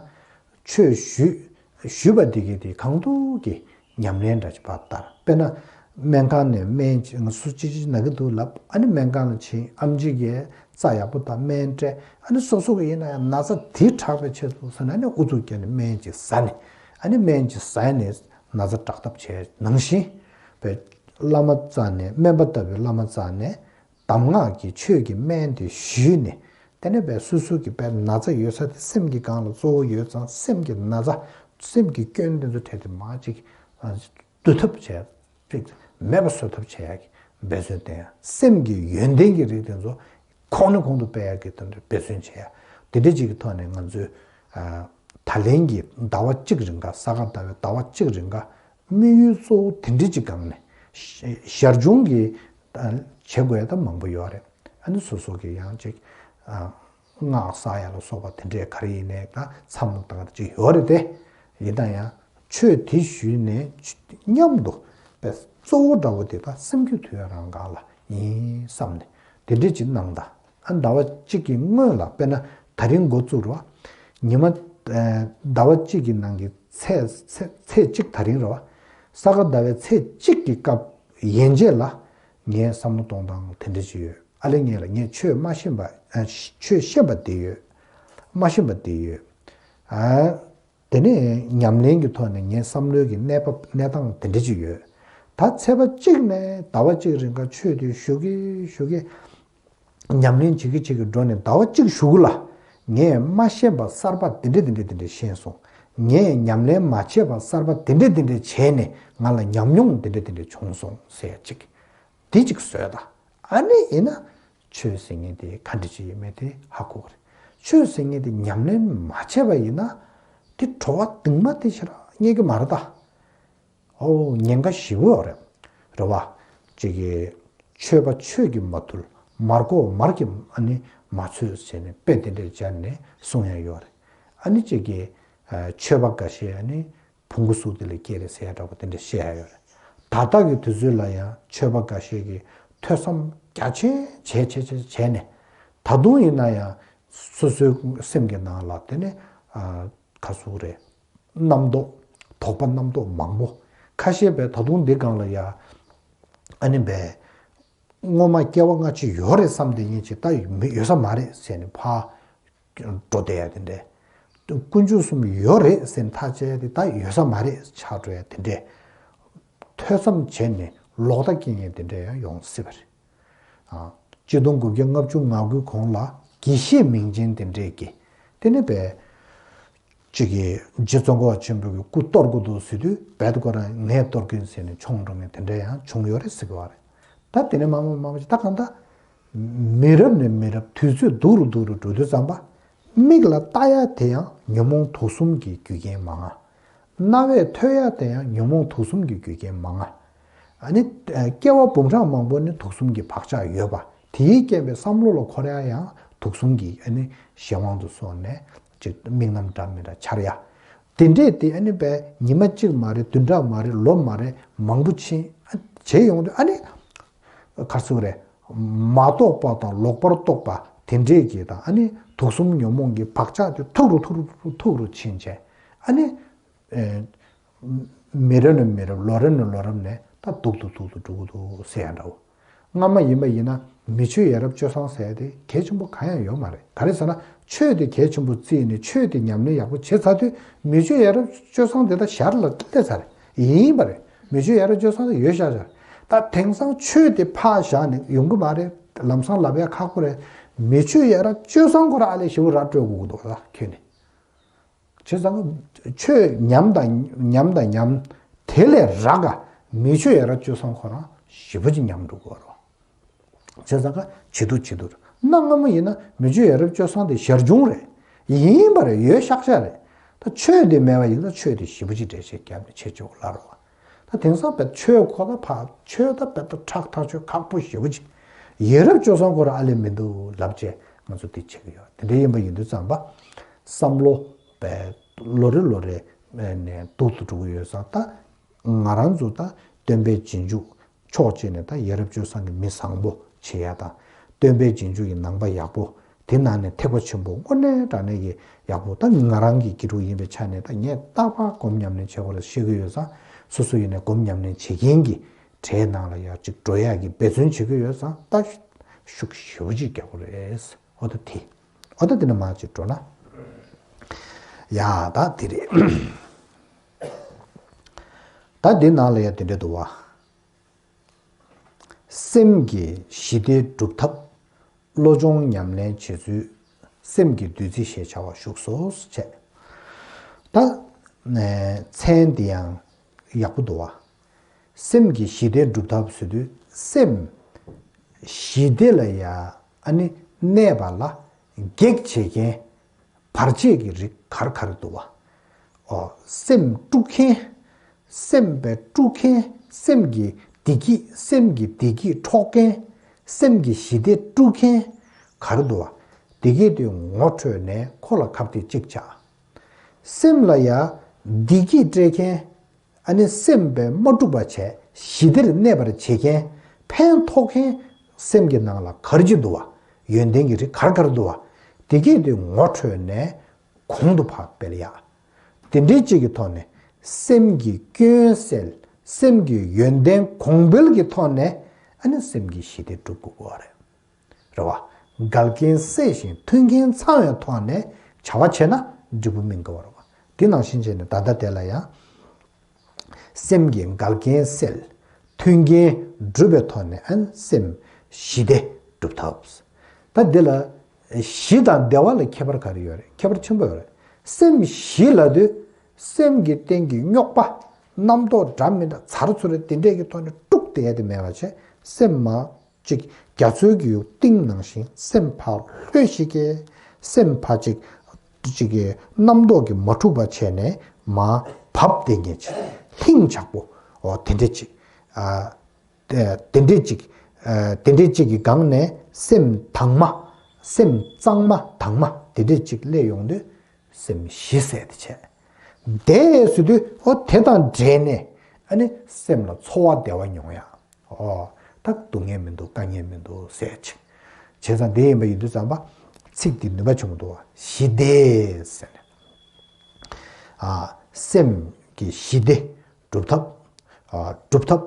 ཆོས་ཞུས་ཞུས་པ་དེ་གི་དེ་གང་ཐུབ་ཀྱིས་ཉམས་ལེན་འདྲ་ཅིག་ཕར་བསྟར། དཔེར་ན། སྨན་ཁང་ནས་སྨན་ཅིག་ང་སུ་ཅི་ཅི་ན་གི་འདུག་ལབ། ཨ་ནི་སྨན་ཁང་ལ་ཕྱིན། ཨེམ་ཆི་གིས་རྩ་ཡག་པོ་དང་སྨན་སྤྲད། ཨ་ནི་སོ་སོ་གི་ཡིན་ན་ཡང་ན་ཚ་དེ་དྲག་པའི་ཆེད་དུ་ཟེར་ན་ནི་ཨུ་ཚུགས་བརྒྱབ་ནས་སྨན་ཅིག་ཟ་ནས། ཨ་ནི་སྨན་ཅིག་ཟ་ནས་ན་ཚ་དྲག་ཐབས་བྱས་ནང་བཞིན། བའི་བླ་མ་རྩ་ནས། སྨན་པ་ལྟ་བུའི་བླ་མ་རྩ་ནས་གདམས་ངག་གི་ཆོས་ཀྱི་སྨན་དེ་ཞུས་ནས། དེ་ནས་བའི་སོ་སོ་གི་བའི་ན་ཚ་ཡོད་ས་དེ་སེམས་ཀྱི་སྒང་ལ་གཙོ་བོ་ཡོད་ཙང་སེམས་ཀྱི་ན་ཚ། སེམས་ཀྱི་སྐྱོན་དེ་ཚོ་འཕྲལ་དུ་མར་ཅིག་འདུལ་ཐབས་བྱས། མེད་པ་བཟོ་ཐབས་བྱེད་ཡག་གི་འབད་བརྩོན་བསྟེན་ཡ། སེམས་ཀྱི་ཡོན་ཏན་གྱི་རིགས་དེ་ཚོ་གོང་ནས་གོང་དུ་སྤེལ་ཡག་གི་དོན་དུ་འབད་བརྩོན་བྱེད་ཡ། དེ་འདྲ་ཅིག་གི་ཐོག་ནས་ང་ཚོས་ཨ་ད་ལན་གྱི་ཟླ་བ་གཅིག་རིང་ག་ས་ག་ཟླ་བའི་ཟླ་བ་གཅིག་རིང་ག་དམིགས་ཡུལ་གཙོ་བོ་དེ་འདྲ་ཅིག་སྒང་ནས་ཞར་བྱུང་གི་བྱེད་དགོས་ཡ་ད་མང་པོ་ཡོད་རེད། ཨ་ནི་སོ་སོ་གི་ཡང་ཅིག་ཨ། སྔགས་བསགས་ཡ་ལ་སོགས་པ་དེ་འདྲའི་ག་རེ་ཡིན་ནའི་ད་མཚམས་ལ་བཏང་ཡ་ཅིག་ཡོད་རེད་དེ། ཡིན་ན་ཡང་ཆོས་དེ་ཞུས་ནས་མཉམ་དུ་པའི་གཙོ་བོ་འདྲ་བོ་དེ་ད་སེམས་རྒྱུད་དུལ་ཡ་རང་སྒང་ལ་ཡིན་བསམ་ནས་དེ་འདྲའི་ཅིག་གནང་དང་། ཨ་ཟླ་བ་གཅིག་གི་སྔོན་ལ་དཔེར་ན་ད་རིང་འགོ་བཙུགས་རོགས། ཉི་མ་ཟླ་བ་གཅིག་གི་ནང་གི་ཚེས་ཚེས་ཚེས་གཅིག་ད་རིང་རོགས། ས་ག་ཟླ་བའི་ཚེས་གཅིག་གི་སྐབས་ཡན་ཆད་ལ་ངས་བསམ་བློ་གཏོང་སྟངས་དེ་འདྲ་ཅིག་ཡོད། ཨ་ལེ་ངས་ལ་ངས་ཆོས་མ་ཤེས་པ། ཨ་ཆོས་ཤེས་པ་དེ་ཡོད། མ་ཤེས་པ་དེ་ཡོད། ཨ་དེ་ནས་ཉམས་ལེན་གྱི་ཐོག་ནས་ངའི་བསམ་བློའི་གི་གནས་བབ་གནས་སྟངས་དེ་འདྲ་ཅིག་ཡོད། ད་ཚེས་པ་གཅིག་ནས་ཟླ་བ་གཅིག་རིང་ག་ཆོས་དེ་ཞུ་གི་ཞུ་གི་ཉམས་ལེན་བྱེད་ཀྱི་བྱེད་ཀྱི་འགྲོ་ནས་ཟླ་བ་གཅིག་གཞུག་ལ་ངས་མ་ཤེས་པ་གསར་པ་དེ་འདྲ་དེ་འདྲ་དེ་འདྲ་ཤེས་སོང་། ངས་ཉམས་ལེན་མ་བྱས་པ་གསར་པ་དེ་འདྲ་དེ་འདྲ་བྱས་ནས་ང་ལ་ཉམས་མྱོང་དེ་འདྲ་དེ་འདྲ་བྱུང་སོང་ཟེར་ཡ་གཅིག་དེ་གཅིག་བཟོས་ད། ཨ་ནི་ཡིན་ན་ཆོས་ཟེར་མཁན་དེ་ག་འདྲ་ཅིག་ཡིན་མིན་དེ་ཧ་གོ་གི་རེད། ཆོས་ཟེར་མཁན་དེ་ཉམས་ལེན་མ་བྱས་པ་ཡིན་ན་དེ་བྲོ་བ་གདིང་མ་དེ་ཞེ་དྲག་རྙེད་ཀྱི་མ་རེད་ད། ཨོ་ཉེན་ཁ་ཞེ་པོ་ཡོད་རེད། རེད་བ། ཅིག་གི་ཆོས་པ་ཆོས་ཀྱིས་མ་ཐུལ། མར་གོག་མར་གྱི་ཨ་ནི་མ་ཚོས་ཟེར་ནས་དཔེ་དེ་འདྲས་སྦྱར་ནས་གསུང་ཡ་ཡོད་རེད། ཨ་ནི་གཅིག་གིས་ཆོས་པ་འགའ་ཤས་ཨ་ནི་བོང་གུ་གཟུགས་དེ་ལ་སྐྱེས་རེད་ཟེར་ཡ་འདྲ་པོ་དེ་འདྲས་བཤད་ཡ་ཡོད་རེད། ད་ལྟ་གི་དུས་ཚོད་ལ་ཡང་ཆོས་པ་འགའ་ཤས་ཀྱིས་ཐོས་བསམ་རྒྱ་ཆེན་བྱས་བྱས་བྱས་བྱས་ནས། ད་དུང་ཡིན་ན་ཡང་སོ་སོའི་སེམས་ཀྱི་ནང་ལ་དེ་ནི་ཨ་ག་ཟེར་རེད། རྣམ་རྟོག་དོགས་པ་རྣམ་རྟོག་མང་པོ། ཁ་ཤས་པས་ད་དུང་འདི་སྒང་ལ་ཡ་ཨ་ནི་བས་སྔོན་མ་སྐྱེ་བ་སྔ་ཕྱི་ཡོད་རེད་བསམ་དེ་ཡིན་ཅིག་ད་ཡོད་ས་མ་རེད་ཟེར་ནས་ཕར་འགྲོ་བསྡད་ཡ་དེ་འདྲས། དཀོན་མཆོག་གསུམ་ཡོད་རེད་ཟེར་ནས་ཐག་བཅད་དེ་ད་ཡོད་ས་མ་རེད་ཆགས་འགྲོ་ཡ་དེ་འདྲས། ཐོས་བསམ་བྱས་ནས་ལོག་ལྟ་སྐྱེ་མཁན་དེ་འདྲས་ཡང་ཡོང་སྲིད་པ་རེད། ཨ། ཆིག་སྟོང་དགུ་བརྒྱ་ལྔ་བཅུ་ང་དགུའི་གོང་ལ་དགེ་བཤེས་མིང་ཅན་དེ་འདྲས་ཀྱིས་དེ་ནི་བས་ཅིག་གིས་རྗེ་ཙོང་ཁ་པ་ཆེན་པོ་གི་སྐུ་གཏོར་དགོས་འདུག་ཟེར་དུས་རྦད་དེ་ཁོ་རང་ངས་གཏོར་གིན་ཟེར་ནས་མཆོང་འགྲོ་མཁན་དེ་འདྲས་ཡང་བྱུང་ཡོད་རེད་ཟེར་གི་བ་རེད། ད་དེ་ནས་མ་མ་མ་མ་ཅིག་ད་གང་ལྟར་མི་རབས་ནས་མི་རབས་དུས་ཚོད་སྡུག་རུ་སྡུག་རུ་འགྲོ་དུས་ཙམ་པ། མིག་ལ་ལྟ་ཡ་དེ་ཡང་ཉོན་མོངས་དུག་གསུམ་གྱི་རྒྱུ་རྐྱེན་མང་ང་། རྣ་བས་ཐོས་ཡ་དེ་ཡང་ཉོན་མོངས་དུག་གསུམ་གྱི་རྒྱུ་རྐྱེན་མང་ང་། ཨ་ནི་སྐྱེ་བ་འབུམ་ཕྲག་མང་པོ་ནི་དུག་གསུམ་གྱི་བག་ཆགས་ཡོད་པ། དེའི་རྐྱེན་པས་བསམ་བློ་ལ་འཁོར་ཡ་ཡང་དུག་གསུམ་གྱི་ཨ་ནི་གཞན་དབང་དུ་སོང་ནས་ཅིག་དམིགས་རྣམ་འདྲ་མི་འདྲ་འཆར་ཡ། དེ་འདྲས་དེ་ཨ་ནི་བས་ཉི་མ་གཅིག་མ་རེད། བདུན་ཕྲག་མ་རེད། ལོ་མ་རེད། མང་པོ་ཕྱིན་བྱས་ཡོང་དུས་ཨ་ནི། ག་རེ་ཟེར་དགོས་རེད། མ་རྟོགས་པ་དང་ལོག་པར་རྟོག་པ་དེ་འདྲས་ཀྱིས་དང་ཨ་ནི་དུག་གསུམ་ཉོན་མོངས་ཀྱི་བག་ཆགས་དེ་མཐུག་རུ་མཐུག་རུ་མཐུག་རུ་ཕྱིན་བྱས། ཨ་ནི། ཨེ། མི་རབས་ནས་མི་རབས་ལོ་རབས་ནས་ལོ་རབས་ནས་ད་སྡུག་ཏུ་སྡུག་ཏུ་འགྲོ་གི་འདུག་ཟེར་ཡ་འདྲ་བོ། སྔ་མ་ཡིན་པ་ཡིན་ན་མི་ཆོས་ཡ་རབས་སྤྱོད་བཟང་ཟེར་ཡ་དེ་གལ་ཆེན་པོ་གང་ཡང་ཡོད་མ་རེད། ག་རེ་ཟེར་ན་ཆོས་དེ་གལ་ཆེན་པོ་བརྩིས་ནས་ཆོས་དེ་ཉམས་ལེན་ཡག་པོ་བྱེད་ཚར་དུས་མི་ཆོས་ཡ་རབས་སྤྱོད་བཟང་དེ་ད་ཞར་ལ་སླེབས་ཚར་རེད། ཡིན་པ་རེད། མི་ཆོས་ཡ་རབས་སྤྱོད་བཟང་དེ་ཡོད་ཤག་ཤག་ད་དེང་སང་ཆོས་དེ་ཕར་བཞག་ནས་ཡོང་གི་མ་རེད། ལམ་སང་ལབ་ཡ་ཁག་པོ་རེད། མི་ཆོས་ཡ་རབས་སྤྱོད་བཟང་ཁོ་རང་ཨ་ལས་ཞེ་པོ་ར་སྤྲོད་དགོས་ཀྱི་འདུག་ད་ཁྱོད་ནི། བྱས་ཙང་ཆོས་ཉམས་དང་ཉམས་དང་ཉམས། དེ་ལས་རག་ག་མི་ཆོས་ཡ་རབས་སྤྱོད་བཟང་ཁོ་རང་ཞེ་པོ་ཅིག་ཉམས་འགྲོ་གི་རེད། བྱས་ཙང་ཀ་བྱེད་དུ་བྱེད་དུ་གནའ་སྔ་མོ་ཡིན་ན་མི་ཆོས་ཡ་རབས་སྤྱོད་བཟང་དེ་ཞར་བྱུང་རེད། ཡིན་པ་རེད། ཡོད་ཤག་ཤག་རེད། ད་ཆོས་དེ་མེད་པ་ཡིན་ན་ཆོས་དེ་ཞེ་པོ་ཅིག་འགྲེལ་བཤད་བརྒྱབ་ནས་བྱེད་ཆོག་ལ་རོ། ད་དེང་སང་བས་ཆོས་ཁོ་ད་ཕ་ཆོས་ད་བས་ད་ཁྲག་ཐག་ཆོད་ཁག་པོ་ཞེ་པོ་ཅིག་ཡ་རབས་སྤྱོད་བཟང་ཁོ་རང་ཨ་ལས་མི་འདུག་ལབ་བྱས་ང་ཚོ་དེ་བྱེད་ཀྱི་ཡོད། དེ་འདྲ་ཡིན་པ་ཡིན་དུས་ཙམ་པ་བསམ་བློ་བས་ལོ་རེ་ལོ་རེ་ནས་སྡུག་ཏུ་འགྲོ་གི་ཡོད་ཙང་ད། ང་རང་ཚོ་ད་སྟོན་པའི་རྗེས་འཇུག་ཕྱོགས་གཅིག་ནས་ད་ཡ་རབས་སྤྱོད་བཟང་གི་མི་བཟང་པོ་བྱེད་ཡ་དང་། སྟོན་པའི་རྗེས་འཇུག་གི་ནང་པ་ཡག་པོ། དེ་ནང་ནས་ཐེག་པ་ཆེན་པོ་དངོས་གནས་དྲང་གནས་ཀྱི་ཡག་པོ། ད་ང་རང་གི་དགེ་ཕྲུག་ཡིན་པའི་ཆ་ནས་ད་ངས་རྟག་པར་སྒོམ་ཉམས་ལེན་བྱེད་དགོས་རེད་ཤེས་ཀྱི་ཡོད་ཙང་། སོ་སོ་ཡིན་ནས་སྒོམ་ཉམས་ལེན་བྱེད་མཁན་གྱི་གྲས་ནང་ལ་ཡར་ཅིག་འགྲོ་ཡ་གི་འབད་བརྩོན་བྱེད་ཀྱི་ཡོད་ཙང་ད་ཤུགས་ཞེ་པོ་ཅིག་རྒྱག་དགོས་རེད། ཨོ་ད་དེ། ཨོ་ད་དེ་ནས་མར་ཅིག་འགྲོ་ན། ཡ་ད་དེ་རེད། ད་འདི་ནང་ལ་ཡང་དེ་འདྲ་འདུག་བ། སེམས་ཀྱི་ཞི་བདེ་སྒྲུབ་ཐབས། བློ་སྦྱོང་ཉམས་ལེན་བྱེད་ཚུལ། སེམས་ཀྱི་བདུད་རྩི་ཞེས་བྱ་བ་བཞུགས་སོ་བྱས། ད་མཚན་འདི་ཡང་ཡག་པོ་འདུག་བ། སེམས་ཀྱི་ཞི་བདེ་སྒྲུབ་ཐབས་ཟེར་དུས་སེམས་ཞི་བདེ་ལ་ཡ་ཨ་ནི་གནས་པ་ལ་གེགས་བྱེད་མཁན་བར་ཆད་ཀྱི་རིགས་ག་རེ་ག་རེ་འདུག་བ། ཨོ། སེམས་དཀྲུག་མཁན། སེམས་པའི་དཀྲུག་མཁན། སེམས་ཀྱི་བདེ་སྐྱིད། སེམས་ཀྱི་བདེ་སྐྱིད་འཕྲོག་མཁན། སེམས་ཀྱི་ཞི་བདེ་དཀྲུག་མཁན་ག་རེ་འདུག་བ། བདེ་སྐྱིད་དེ་ངོ་འཕྲོད་ནས་ཁོ་ལ་ཁ་གཏད་གཅིག་བྱ། སེམས་ལ་ཡ་བདེ་སྐྱིད་སྤྲད་མཁན། ཨ་ནི་སེམས་པས་མ་དཀྲུགས་པ་བྱས་ཞི་བདེར་གནས་པར་བྱེད་མཁན། ཕན་ཐོགས་མཁན། སེམས་ཀྱི་ནང་ལ་ག་རེ་ཅིག་འདུག་བ། ཡོན་ཏན་གྱི་རིགས་ག་རེ་ག་རེ་འདུག་བ། དེ་གས་དེ་ངོ་འཕྲོད་ནས་གོང་དུ་ཕར་སྤེལ་ཡ། དེ་འདྲའི་གཅིག་གི་ཐོག་ནས་སེམས་ཀྱི་སྐྱོན་སེལ། སེམས་ཀྱི་ཡོན་ཏན་གོང་འཕེལ་གྱི་ཐོག་ནས་ཨ་ནི་སེམས་ཀྱི་ཞི་བདེ་སྒྲུབ་དགོས་པ་རེད། རེད་བ། འགལ་རྐྱེན་སེལ་ཞིང་མཐུན་རྐྱེན་ཚང་བའི་ཐོག་ནས་བྱ་བ་བྱས་ན་འབྲས་བུ་སྨིན་དགོས་པ་རེད་བ། དེ་ནང་བཞིན་བྱས་ནས་ད་ལྟ་དེ་ལ་ཡང་། སེམས་ཀྱི་འགལ་རྐྱེན་སེལ། མཐུན་རྐྱེན་སྒྲུབ་པའི་ཐོག་ནས་ཨན་སེམས་ཞི་བདེ་སྒྲུབ་ཐབས། ད་འདི་ལ་ཞི་དང་བདེ་བ་ལ་ཁྱད་པར་ག་རེ་ཡོད་རེད། ཁྱད་པར་ཆེན་པོ་ཡོད་རེད། སེམས་ཞི་ལབ་དུས་སེམས་ཀྱི་སྟེང་གི་རྙོག་པ་རྣམ་རྟོག་འདྲ་མི་འདྲ་ཚར་ཚུར་དེ་འདྲས་ཀྱི་ཐོག་ནས་དཀྲུག་བསྡད་ཡ་དེ་མེད་པ་བྱས་སེམས་མ། གཅིག་རྒྱ་མཚོའི་གི་གཏིང་ནང་བཞིན་སེམས་ཕར་ལྷོད་ཤིག་གེ། སེམས་ཕར་གཅིག་གཅིག་གི་རྣམ་རྟོག་གི་མ་འཁྲུགས་པ་བྱས་ནས་མར་བབས་བསྡད་མཁན་ཅིག་ལྷིང་འཇགས་པོ། འོ་དེ་འདྲས་ཅིག་ཨ། དེ་དེ་འདྲས་ཅིག་དེ་འདྲའི་གཅིག་གི་སྒང་ནས་སེམས་དྭངས་མ། སེམས་གཙང་མ་དྭངས་མ་དེ་འདྲའི་གཅིག་སླེབས་ཡོང་དུས་སེམས་ཞི་ཟེར་དེ་བྱས། དེ་ཟེར་དུས་ཨོ་དེ་དང་འབྲེལ་ནས་ཨ་ནི་སེམས་ལ་ཚོར་བ་བདེ་བ་མྱོང་ཡ། ཨོ་ད་སྡུག་བསྔལ་མི་འདུག་དཀའ་ངལ་མི་འདུག་ཟེར་ཅིག་བྱས་ཙང་དེ་ཡིན་པ་ཡིན་དུས་ཙམ་པ་ཚིག་འདི་ནུས་པ་ཆེན་པོ་འདུག་བ། ཞི་བདེ་ཟེར་ནས། ཨ་སེམས་ཀྱི་ཞི་བདེ་སྒྲུབ་ཐབས། ཨ་སྒྲུབ་ཐབས།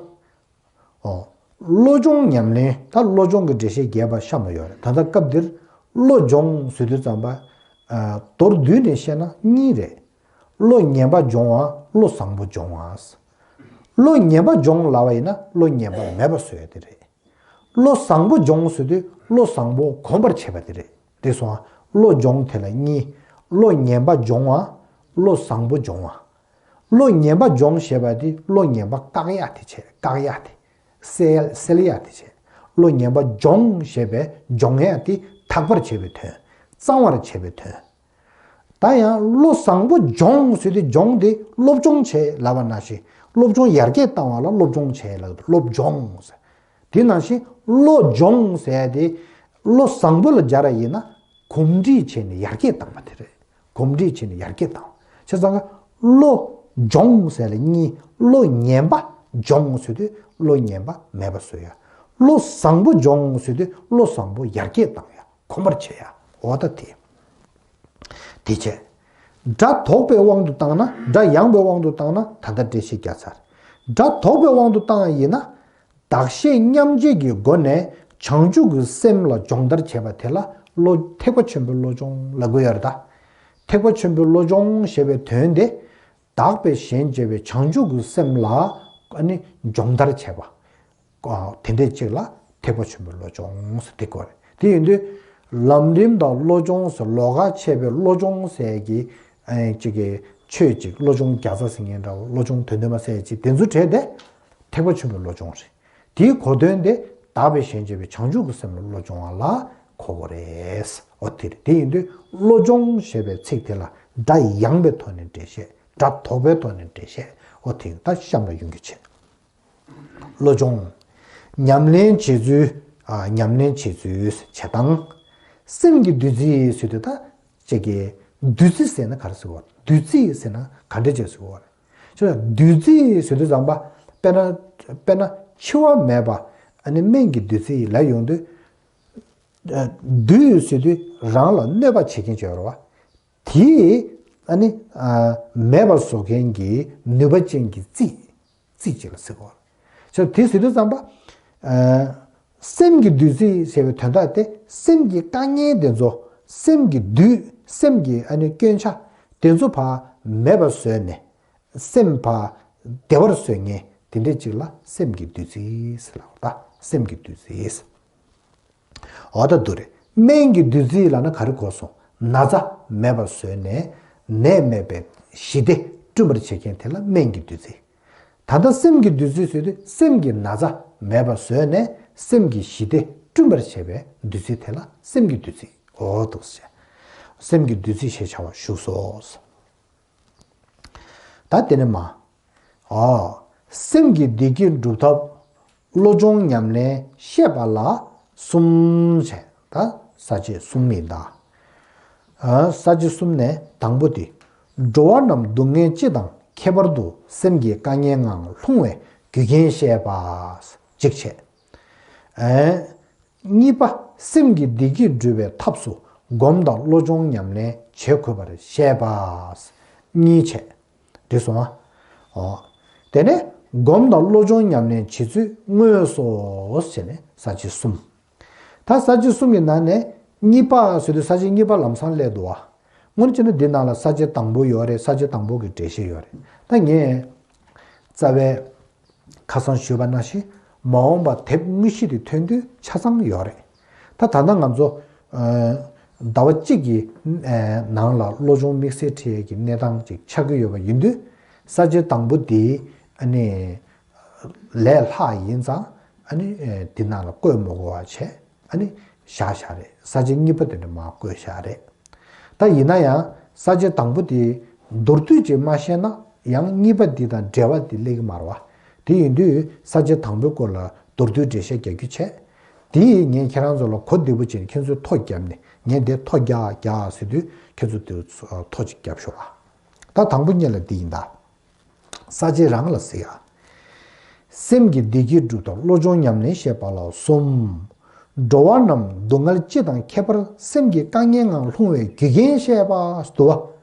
ཨོ། བློ་སྦྱོང་ཉམས་ལེན། ད་བློ་སྦྱོང་གི་འགྲེལ་བཤད་རྒྱས་པ་གཤམ་ལ་ཡོད་རེད། ད་ལྟ་སྐབས་འདིར་བློ་སྦྱོང་ཟེར་དུས་ཙམ་པ། ཨ་མདོར་བསྡུས་ནས་བཤད་ན་གཉིས་རེད། བློ་ངན་པ་སྦྱོང་བ། བློ་བཟང་པོ་སྦྱོང་བ། བློ་ངན་པ་སྦྱོང་ལབ་པ་ཡིན་ན་བློ་ངན་པ་མེད་པ་བཟོ་ཡ་དེ་རེད། བློ་བཟང་པོ་སྦྱོང་ཟེར་དུས་བློ་བཟང་པོ་གོམས་པར་བྱེད་པ་དེ་རེད། དེ་སོང་ང་བློ་སྦྱོང་དེ་ལ་གཉིས། བློ་ངན་པ་སྦྱོང་བ། བློ་བཟང་པོ་སྦྱོང་བ། བློ་ངན་པ་སྦྱོང་ཞེས་པ་དེ་བློ་ངན་པ་བཀག་ཡ་དེ་བྱས། བཀག་ཡ་དེ། སེལ་སེལ་ཡ་དེ་བྱས། བློ་ངན་པ་སྦྱོང་ཞེས་པའི་སྦྱོང་ཡ་དེ་དག་པར་བྱེད་པའི་དོན། གཙང་བར་བྱེད་པའི་དོན། ད་ཡང་བློ་བཟང་པོ་སྦྱོང་ཟེར་དུས་སྦྱོང་དེ་སློབ་སྦྱོང་བྱེད་ལབ་པ་ནང་བཞིན་སློབ་སྦྱོང་ཡར་རྒྱས་བཏང་བ་ལ་སློབ་སྦྱོང་བྱེད་ལབ་སློབ་སྦྱོང་ཟེར། དེ་ནང་བཞིན་བློ་སྦྱོང་ཟེར་ཡ་དེ་བློ་བཟང་པོ་ལ་སྦྱར་བ་ཡིན་ན་གོམས་འདྲིས་བྱས་ནས་ཡར་རྒྱས་བཏང་བ་དེ་རེད། གོམས་འདྲིས་བྱས་ནས་ཡར་རྒྱས་བཏང་བ། བྱས་ཙང་ཀ་བློ་སྦྱོང་ཟེར་ལ་གཉིས། བློ་ངན་པ་སྦྱོང་ཟེར་དུས་བློ་ངན་པ་མེད་པ་བཟོ་ཡ། བློ་བཟང་པོ་སྦྱོང་ཟེར་དུས་བློ་བཟང་པོ་ཡར་རྒྱས་བཏང་ཡ། གོམས་པར་བྱེད་ཡ། འོ་ད་དེ། དེ་བྱས། སྒྲ་དོག་པའི་དབང་དུ་བཏང་ན། སྒྲ་ཡངས་པའི་དབང་དུ་བཏང་ན། ད་ལྟ་འགྲེལ་བཤད་རྒྱག་ཚར། སྒྲ་དོག་པའི་དབང་དུ་བཏང་ཡ་ཡིན་ན། གདགས་གཞི་མཉམ་བརྗེ་གི་སྒོ་ནས་བྱང་ཆུབ་ཀྱི་སེམས་ལ་སྦྱོང་བརྡར་བྱེད་པ་དེ་ལ་བློ་ཐེག་པ་ཆེན་པོའི་བློ་སྦྱོང་ལབ་ཀྱི་ཡོད་རེད་ད། ཐེག་པ་ཆེན་པོའི་བློ་སྦྱོང་ཞེས་པའི་དོན་དེ། དག་པའི་ཞེན་བཅས་པའི་བྱང་ཆུབ་ཀྱི་སེམས་ལ་ཨ་ནི་སྦྱོང་བརྡར་བྱེད་པ། དེ་འདྲས་ཅིག་ལ་ཐེག་པ་ཆེན་པོའི་བློ་སྦྱོང་ཟེར་དེ་གོ་རེད། དེ་ཡིན་དུས་ལམ་རིམ་དང་བློ་སྦྱོང་ཟེར་ལོགས་ཀ་ཕྱེ་བའི་བློ་སྦྱོང་ཟེར་གྱི་ཨ་ནི་ཅིག་གི་ཆོས་ཅིག་བློ་སྦྱོང་བརྒྱ་རྩ་ཟེར་མཁན་འདྲ་བོ། བློ་སྦྱོང་དོན་ལྡན་མ་ཟེར་ཅིག་དེ་ཚོ་བྲལ་ཏེ་ཐེག་པ་ཆེན་པོའི་བློ་སྦྱོང་རེད། དེའི་གོ་དོན་དེ་དག་པའི་ཞེན་བཅས་པའི་བྱང་ཆུབ་ཀྱི་སེམས་ལ་བློ་སྦྱོང་བ་ལ་གོ་དགོས་རེད། འོ་དེ་རེད། དེ་ཡིན་དུས་བློ་སྦྱོང་ཞེས་པའི་ཚིག་དེ་ལ་སྒྲ་ཡངས་པའི་ཐོག་ནས་འགྲེལ་བཤད། སྒྲ་དོག་པའི་ཐོག་ནས་འགྲེལ་བཤད། འོ་དེ་ད་གཤམ་ལ་ཡོང་གི་བྱས། བློ་སྦྱོང་། ཉམས་ལེན་བྱེད་ཚུལ། ཨ་ཉམས་ལེན་བྱེད་ཚུལ་བྱེད་སྟངས། སེམས་ཀྱི་བདུད་རྩི་ཟེར་དུས་ད་ཅིག་གི་བདུད་རྩི་ཟེར་ན་ག་རེ་ཟེར་བ། བདུད་རྩི་ཟེར་ན་ག་འདྲ་ཅིག་ཟེར་བ་རེད། ཅིག་བདུད་རྩི་ཟེར་དུས་ཙམ་པ་དཔེར་ན་དཔེར་ན་འཆི་བ་མེད་པ་ཨ་ནི་སྨན་གྱི་བདུད་རྩི་ལབ་ཡོང་དུས། བདུད་ཟེར་དུས་རང་ལ་གནོད་པ་བྱེད་མཁན་ཅིག་ཡོད་རེད་བ། དེ་ཨ་ནི་ཨ་མེད་པར་བཟོ་མཁན་གྱི་ནུས་པ་ཅན་གྱི་རྩི། རྩི་ཅིག་ལ་ཟེར་གོ། ཅེས་དེ་ཟེར་དུས་ཙམ་པ། ཨ་སེམས་ཀྱི་བདུད་རྩི་ཟེར་བའི་དོན་དག་དེ་སེམས་ཀྱི་དཀའ་ངལ་དེ་ཚོ། སེམས་ཀྱི་བདུད། སེམས་ཀྱི་ཨ་ནི་སྐྱོན་ཆ་དེ་ཚོ་ཕར་མེད་པར་བཟོས་ནས། སེམས་ཕར་བདེ་བར་བཟོས་མཁན་དེ་འདྲས་ཅིག་ལ་སེམས་ཀྱི་བདུད་རྩི་ཟེར་ལབ་ད། སེམས་ཀྱི་བདུད་རྩི་ཟེར། འོ་ད་འདུག་རེད། སྨན་གྱི་བདུད་རྩི་ལབ་ན་ག་རེ་གོ་སོང་། ན་ཚ་མེད་པར་བཟོས་ནས་ནད་མེད་པའི་ཞི་བདེ་བསྐྲུན་པར་བྱེད་མཁན་དེ་ལ་སྨན་གྱི་བདུད་རྩི། ད་ལྟ་སེམས་ཀྱི་བདུད་རྩི་ཟེར་དུས་སེམས་ཀྱི་ན་ཚ་མེད་པར་བཟོས་ནས་སེམས་ཀྱི་ཞི་བདེ་བསྐྲུན་པར་བྱེད་པའི་བདུད་རྩི་དེ་ལ་སེམས་ཀྱི་བདུད་རྩི། འོ་འདུག་སེ། སེམས་ཀྱི་བདུད་རྩི་ཞེས་བྱ་བ་བཞུགས་སོ། ད་དེ་ནས་མ། ཨོ། སེམས་ཀྱི་བདེ་སྐྱིད་སྒྲུབ་ཐབས། བློ་སྦྱོང་ཉམས་ལེན་བཤད་པ་ལ་གསུམ་བྱས། ད་ས་བཅད་གསུམ་ཡིན་ད། ཨ་ས་བཅད་གསུམ་ནས་དང་པོ་དེ། འགྲོ་བ་རྣམས་སྡུག་བསྔལ་སྤྱི་དང་ཁྱད་པར་དུ་སེམས་ཀྱི་དཀའ་ངལ་ངང་ལྷུང་བའི་རྒྱུ་རྐྱེན་བཤད་པ། གཅིག་བྱས། ཨེ། གཉིས་པ། སེམས་ཀྱི་བདེ་སྐྱིད་སྒྲུབ་པའི་ཐབས་སུ་སྒོམ་དང་བློ་སྦྱོང་ཉམས་ལེན་བྱེད་དགོས་པར་བཤད་པ། གཉིས་བྱས། འགྲིག་སོང་ཨ། ཨོ། དེ་ནས་སྒོམ་དང་བློ་སྦྱོང་ཉམས་ལེན་བྱེད་ཚུལ་དངོས་སོ་ཞེས་ནས་ས་བཅད་གསུམ། ད་ས་བཅད་གསུམ་གྱི་ནང་ནས་གཉིས་པ་ཟེར་དུས་ས་བཅད་གཉིས་པ་ལམ་སང་སླེབས་འདུག་ཨ། དངོས་གནས་བྱས་ན་འདི་ནང་ལ་ས་བཅད་དང་པོ་ཡོད་རེད། ས་བཅད་དང་པོ་གི་འགྲེལ་བཤད་ཡོད་རེད། ད་ངས་རྩ་བའི། ཁ་སང་ཞུས་པ་ནང་བཞིན་མ་འོངས་པ་དེབ་དངོས་གཞི་དེ་ཐོན་དུས་ཆ་ཚང་ཡོད་རེད། ད་ད་ལྟ་ང་ཚོ་ཨ་ཟླ་བ་གཅིག་གི་ཨ་ནང་ལ་བློ་སྦྱོང་དམིགས་བསལ་ཁྲིད་ཡས་ཀྱི་གནས་སྟངས་ཅིག་ཆགས་ཀྱི་ཡོད་པ་ཡིན་དུས་ས་བཅད་དང་པོ་དེ་ཨ་ནི་ལས་སླ་ཡིན་ཙང་ཨ་ནི་ཨ་དེ་ནང་ལ་བཀོད་མ་དགོས་པ་བྱས་ཨ་ནི་བཞག་བཞག་རེད། ས་བཅད་གཉིས་པ་དེ་འདྲ་མར་བཀོད་བཞག་རེད། ད་ཡིན་ན་ཡང་ས་བཅད་དང་པོ་དེ་མདོར་བསྡུས་ཅིག་མ་བཤད་ན་ཡང་གཉིས་པ་འདི་དང་འབྲེལ་བ་དེ་སླེབས་ཀྱི་མ་རེད་བ། དེ་ཡིན་དུས་ས་བཅད་དང་པོའི་སྐོར་ལ་མདོར་བསྡུས་འགྲེལ་བཤད་རྒྱག་རྒྱུ་བྱས། དེ་ངས་ཁྱེད་རང་ཚོ་ལ་གོ་བདེ་པོ་བྱས་ནས་ཁྱེད་ཚོས་ཐོ་བརྒྱབ་ནས། ངས་འདི་ཐོ་རྒྱག་རྒྱག་ཟེར་དུས་ཁྱེད་ཚོ་དེ་ཐོ་ཅིག་བརྒྱབ་ཤོག་ཨ། ད་དང་པོ་ཉིད་ལ་འདི་ཡིན་ད། ས་བཅད་རང་ལ་གཟིགས་ཨ། སེམས་ཀྱི་བདེ་སྐྱིད་སྒྲུབ་ཐབས་བློ་སྦྱོང་ཉམས་ལེན་བཤད་པ་ལ་གསུམ། འགྲོ་བ་རྣམས་སྡུག་བསྔལ་སྤྱི་དང་ཁྱད་པར་སེམས་ཀྱི་དཀའ་ངལ་ངང་ལྷུང་བའི་རྒྱུ་རྐྱེན་བཤད་པ་འདུག་བ།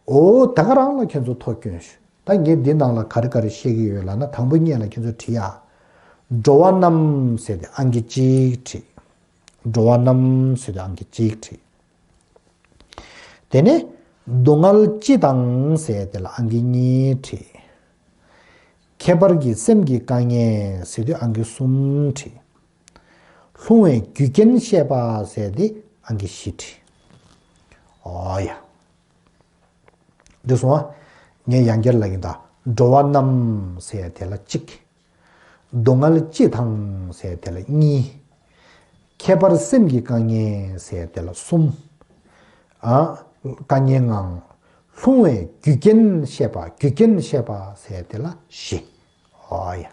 འོ་ད་ག་རང་ལ་ཁྱེད་ཚོ་ཐོ་སྐྱོན་ཞུ། ད་ངས་འདི་ནང་ལ་ག་རེ་ག་རེ་བཤད་ཀྱི་ཡོད་ལབ་ན། དང་པོ་ཉིད་ལ་ཁྱེད་ཚོ་བྲིས་ཨ། འགྲོ་བ་རྣམས་ཟེར་ཏེ་ཨང་ཀི་གཅིག་བྲིས། འགྲོ་བ་རྣམས་ཟེར་ཏེ་ཨང་ཀི་གཅིག་བྲིས། དེ་ནས་སྡུག་བསྔལ་སྤྱི་དང་ཟེར་དེ་ལ་ཨང་ཀི་གཉིས་བྲིས། ཁྱད་པར་གྱི་སེམས་ཀྱི་དཀའ་ངལ་ཟེར་དུས་ཨང་ཀི་གསུམ་བྲིས། ལྷུང་བའི་རྒྱུ་རྐྱེན་བཤད་པ་ཟེར་དེ་ཨང་ཀི་བཞི་བྲིས། ཨོ་ཡ། འདི་སོང་ཨ། ངས་ཡང་བསྐྱར་ལབ་ཀྱིན་ད། འགྲོ་བ་རྣམས་ཟེར་དེ་ལ་གཅིག་སྡུག་བསྔལ་སྤྱི་དང་ཟེར་དེ་ལ་གཉིས། ཁྱད་པར་སེམས་ཀྱི་དཀའ་ངལ་ཟེར་དེ་ལ་གསུམ། ཨ། དཀའ་ངལ་ངང་། ལྷུང་བའི་རྒྱུ་རྐྱེན་བཤད་པ། རྒྱུ་རྐྱེན་བཤད་པ་ཟེར་དེ་ལ་བཞི། ཨོ་ཡ།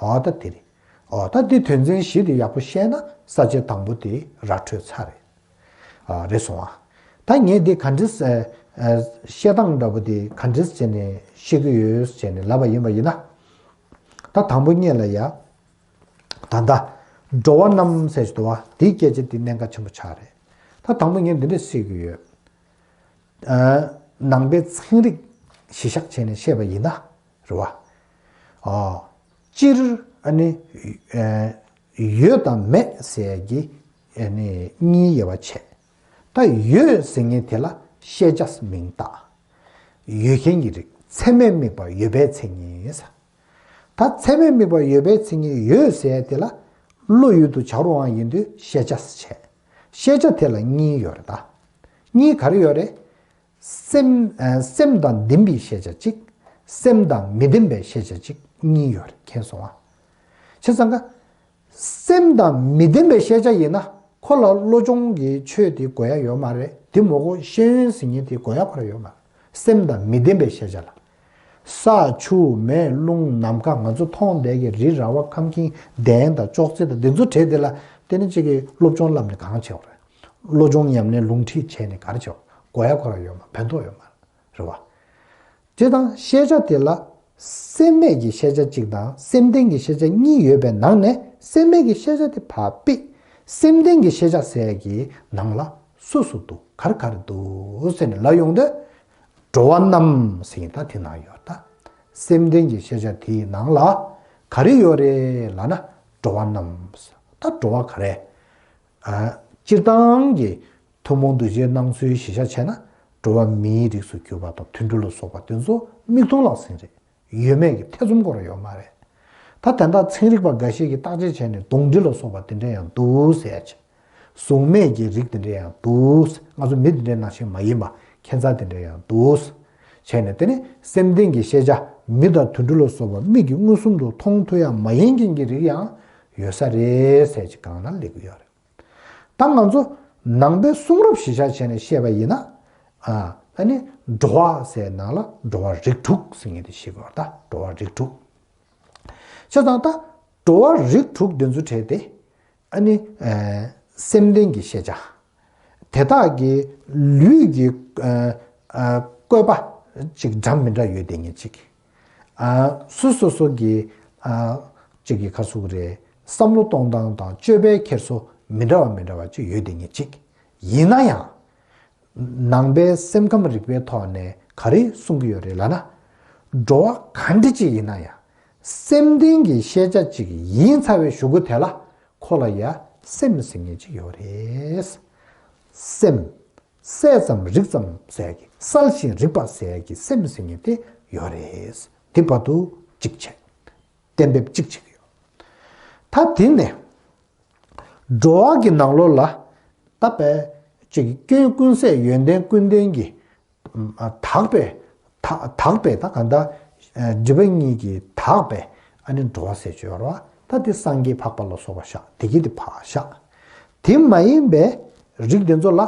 ཨོ་ད་དེ་རེད། ཨོ་ད་དེ་དོན་ཚན་བཞི་དེ་ཡག་པོ་ཤེས་ན་ས་བཅད་དང་པོ་དེ་ར་འཕྲོད་ཚར་རེད། ཨ། རེད་སོང་ཨ། ད་ངས་འདི་ག་འདྲས། ཨ། ཨ། བཤད་སྟངས་འདྲ་པོ་དེ་ག་འདྲས་བྱས་ནས་བཤད་ཀྱི་ཡོད་ཟེར་ནས་ལབ་པ་ཡིན་པ་ཡིན་ན། ད་དང་པོ་ཉིད་ལ་ཡ། ད་ལྟ་འགྲོ་བ་རྣམས་ཟེར་གྱི་འདུག་བ། དེའི་སྐད་ཆ་དེ་གནད་འགག་ཆེན་པོ་ཆགས་རེད། ད་དང་པོ་ངས་འདི་འདྲས་བཤད་ཀྱི་ཡོད། ཨ། ནང་པའི་ཚན་རིག་གཞི་བཞག་བྱས་ནས་བཤད་པ་ཡིན་ན། རེད་བ། ཨ། སྤྱིར་ཨ་ནི། ཨ། ཡོད་དང་མེད་ཟེར་གྱི་ཨ་ནི་གཉིས་དབྱེ་བ་ཕྱེ། ད་ཡོད་ཟེར་མཁན་དེ་ལ་ཤེས་བྱ་མིང་བཏགས། ཡོད་མཁན་གྱི་རིགས། ཚད་མས་དམིགས་པ་ཡོད་པའི་མཚན་ཉིད་ཟེར། ད་ཚད་མས་དམིགས་པ་ཡོད་པའི་མཚན་ཉིད་ཡོད་ཟེར་དེ་ལ་བློ་ཡུལ་དུ་བྱ་རུང་བ་ཡིན་དུས་ཤེས་བྱ་ཟེར་བྱས། ཤེས་བྱ་དེ་ལ་གཉིས་ཡོད་རེད་ད། གཉིས་ག་རེ་ཡོད་རེད། སེམས། ཨ། སེམས་དང་ལྡན་པའི་ཤེས་བྱ་གཅིག་སེམས་དང་མི་ལྡན་པའི་ཤེས་བྱ་གཅིག་གཉིས་ཡོད་རེད། མཁྱེན་སོང་ཨ། བྱས་ཙང་ཀ། སེམས་དང་མི་ལྡན་པའི་ཤེས་བྱ་ཡིན་ན་ཁོ་ལ་བློ་སྦྱོང་གི་ཆོས་དེ་དགོས་ཡ་ཡོད་མ་རེད། དེ་མོ་གོ་ཤེས་ཡོན་ཟེར་མཁན་དེ་དགོས་ཡ་ཁོ་ར་ཡོད་མ་རེད། སེམས་དང་མི་ལྡན་པའི་ཤེས་བྱ་ལ། ས་ཆུ་མེ་རླུང་ནམ་མཁའ། ང་ཚོ་མཐོང་བསྡད་ཀྱི་རི་ར་བ་ཁམས་ཁྱིམ་གདན་དང་ཅོག་ཙེ་དང་འདི་ཚོ་བྲལ་དེ་ལ་དེ་ནི་གཅིག་གིས་སློབ་སྦྱོང་བསླབས་ནས་གང་བྱེད་བ་རེད། བློ་སྦྱོང་ཉམས་ལེན་ལུང་ཁྲིད་བྱས་ནས་ག་རེ་བྱེད་བ། དགོས་ཡ་ཁོ་ར་ཡོད་མ། ཕན་ཐོགས་ཡོད་མ་རེད་བ། དེ་དང་ཤེས་བྱ་དེ་ལ་སེམས་མེད་ཀྱི་ཤེས་བྱ་གཅིག་དང་སེམས་ལྡན་གྱི་ཤེས་བྱ་གཉིས་ཡོད་པའི་ནང་ནས་སེམས་མེད་ཀྱི་ཤེས་བྱ་དེ་ཕར་ཕུད། སེམས་ལྡན་གྱི་ཤེས་བྱ་ཟེར་གྱི་ནང་ལ་སུ་སུ་འདུག་ག་རེ་ག་རེ་འདུག་ཟེར་ནས་ལབ་ཡོང་དུས། འགྲོ་བ་རྣམས་ཟེར་གྱི་ད་དེ་ནང་ཡོད་ད། སེམས་ལྡན་གྱི་ཤེས་བྱ་དེའི་ནང་ལ་ག་རེ་ཡོད་རེད་ལབ་ན། འགྲོ་བ་རྣམས། ད་འགྲོ་བ་ག་རེ། ཨ། སྤྱིར་བཏང་གི་ཐུན་མོང་གདུལ་བྱའི་སྣང་ཚུལ་གཞི་བཞག་བྱས་ན། འགྲོ་བ་མིའི་རིགས་སུ་གྱུར་པ་དང་དུད་འགྲོ་ལ་སོགས་པ་དེ་ཚོ་མིག་མཐོང་ལག་ཟིན་རེད། ཡོད་མེད་ཀྱི་ཐེ་ཚོམ་སྐོར་ཡོད་མ་རེད། ད་དེ་འདྲ་ཚན་རིག་པ་འགའ་ཤས་ཀྱིས་བརྟག་དཔྱད་བྱས་ནས་གདོན་འདྲེ་ལ་སོགས་པ་དེ་འདྲ་ཡང་འདུག་ཟེར་ཡ་ཆེ། གཟུགས་མེད་ཀྱི་རིགས་དེ་འདྲ་ཡང་འདུག་ཟེར། ང་ཚོ་མི་དེ་འདྲའི་ནང་བཞིན་མ་ཡིན་པ་ཁྱད་མཚར་དེ་འདྲ་ཡང་འདུག་ཟེར། བྱས་ནས་དེ་ནི་སེམས་ལྡན་གྱི་ཤེས་བྱ་མི་དང་དུད་འགྲོ་ལ་སོགས་པ་མིག་གིས་མངོན་སུམ་དུ་མཐོང་ཐུབ་ཡ་མ་ཡིན་མཁན་གྱི་རིགས་ཡང་ཡོད་ས་རེད་ཟེར་ཅིག་སྒང་ལ་སླེབས་ཀྱི་ཡོད་རེད། ད་ང་ཚོ་ནང་པའི་གསུང་རབ་གཞི་བཞག་བྱས་ནས་བཤད་པ་ཡིན་ན། ཨ། ཨ་ནི་འགྲོ་བ་ཟེར་ནང་ལ་འགྲོ་བ་རིགས་དྲུག་ཟེར་མཁན་དེ་ཤེས་དགོས་པ་རེད་ད། འགྲོ་བ་རིགས་དྲུག་བྱས་ཙང་ད་འགྲོ་བ་རིགས་དྲུག་དེ་ཚོ་གྲས་དེ། ཨ་ནི། ཨ། སེམས་ལྡན་གྱི་ཤེས་བྱ། དེ་དག་གི་ལུས་ཀྱི། ཨ། ཨ། བཀོད་པ་ཅིག་འདྲ་མི་འདྲ་ཡོད་བསྡད་མཁན་ཅིག་ཨ། སོ་སོ་སོ་གི། ཨ། ཅིག་གི་ཁ་ཟུག་རེད། བསམ་བློ་གཏོང་སྟངས་དང་སྤྱོད་པའི་འཁྱེར་སོ་མི་འདྲ་བ་མི་འདྲ་བ་ཅིག་ཡོད་བསྡད་མཁན་ཅིག་ཡིན་ན་ཡང་། ནང་པའི་སེམས་ཁམས་རིག་པའི་ཐོག་ནས་ག་རེ་གསུང་གི་ཡོད་རེད་ལབ་ན། འགྲོ་བ་ག་འདྲ་ཅིག་ཡིན་ན་ཡང་། སེམས་ལྡན་གྱི་ཤེས་བྱ་ཅིག་ཡིན་ཚར་བའི་གཞུག་གུ་དེ་ལ་ཁོ་ལ་ཡ་སེམས་ཟེར་མཁན་ཅིག་ཡོད་རེད། སེམས། སྲས་ཙམ་རིག་ཙམ་ཟེར་གྱི། གསལ་ཞིང་རིག་པ་ཟེར་གྱི་སེམས་ཟེར་མཁན་དེ་ཡོད་རེད། དེ་བར་དུ་གཅིག་བྱས། གཏན་འབེབས་གཅིག་བྱེད་ཀྱི་ཡོད། ད་དེ་ནས། འགྲོ་བ་གི་ནང་ལོགས་ལ། ད་དཔེ་ཅིག་སྐྱོན་ཀུན་ཟད་ཡོན་ཏན་ཀུན་ལྡན་གྱི། ཨ། དག་པའི། དག་དག་པའི་ད་གང་ལྟར། ཨ། སྒྲིབ་པ་གཉིས་ཀྱིས་དག་པའི་ཨ་ནི་འགྲོ་བ་ཟེར་གྱི་ཡོད་རེད་བ། ད་དེ་སངས་རྒྱས་འཕགས་པ་ལ་སོགས་པ་བཞག་དེ་གི་དེ་ཕར་བཞག་དེ་མ་ཡིན་པའི་རིགས་དེ་ཚོ་ལ་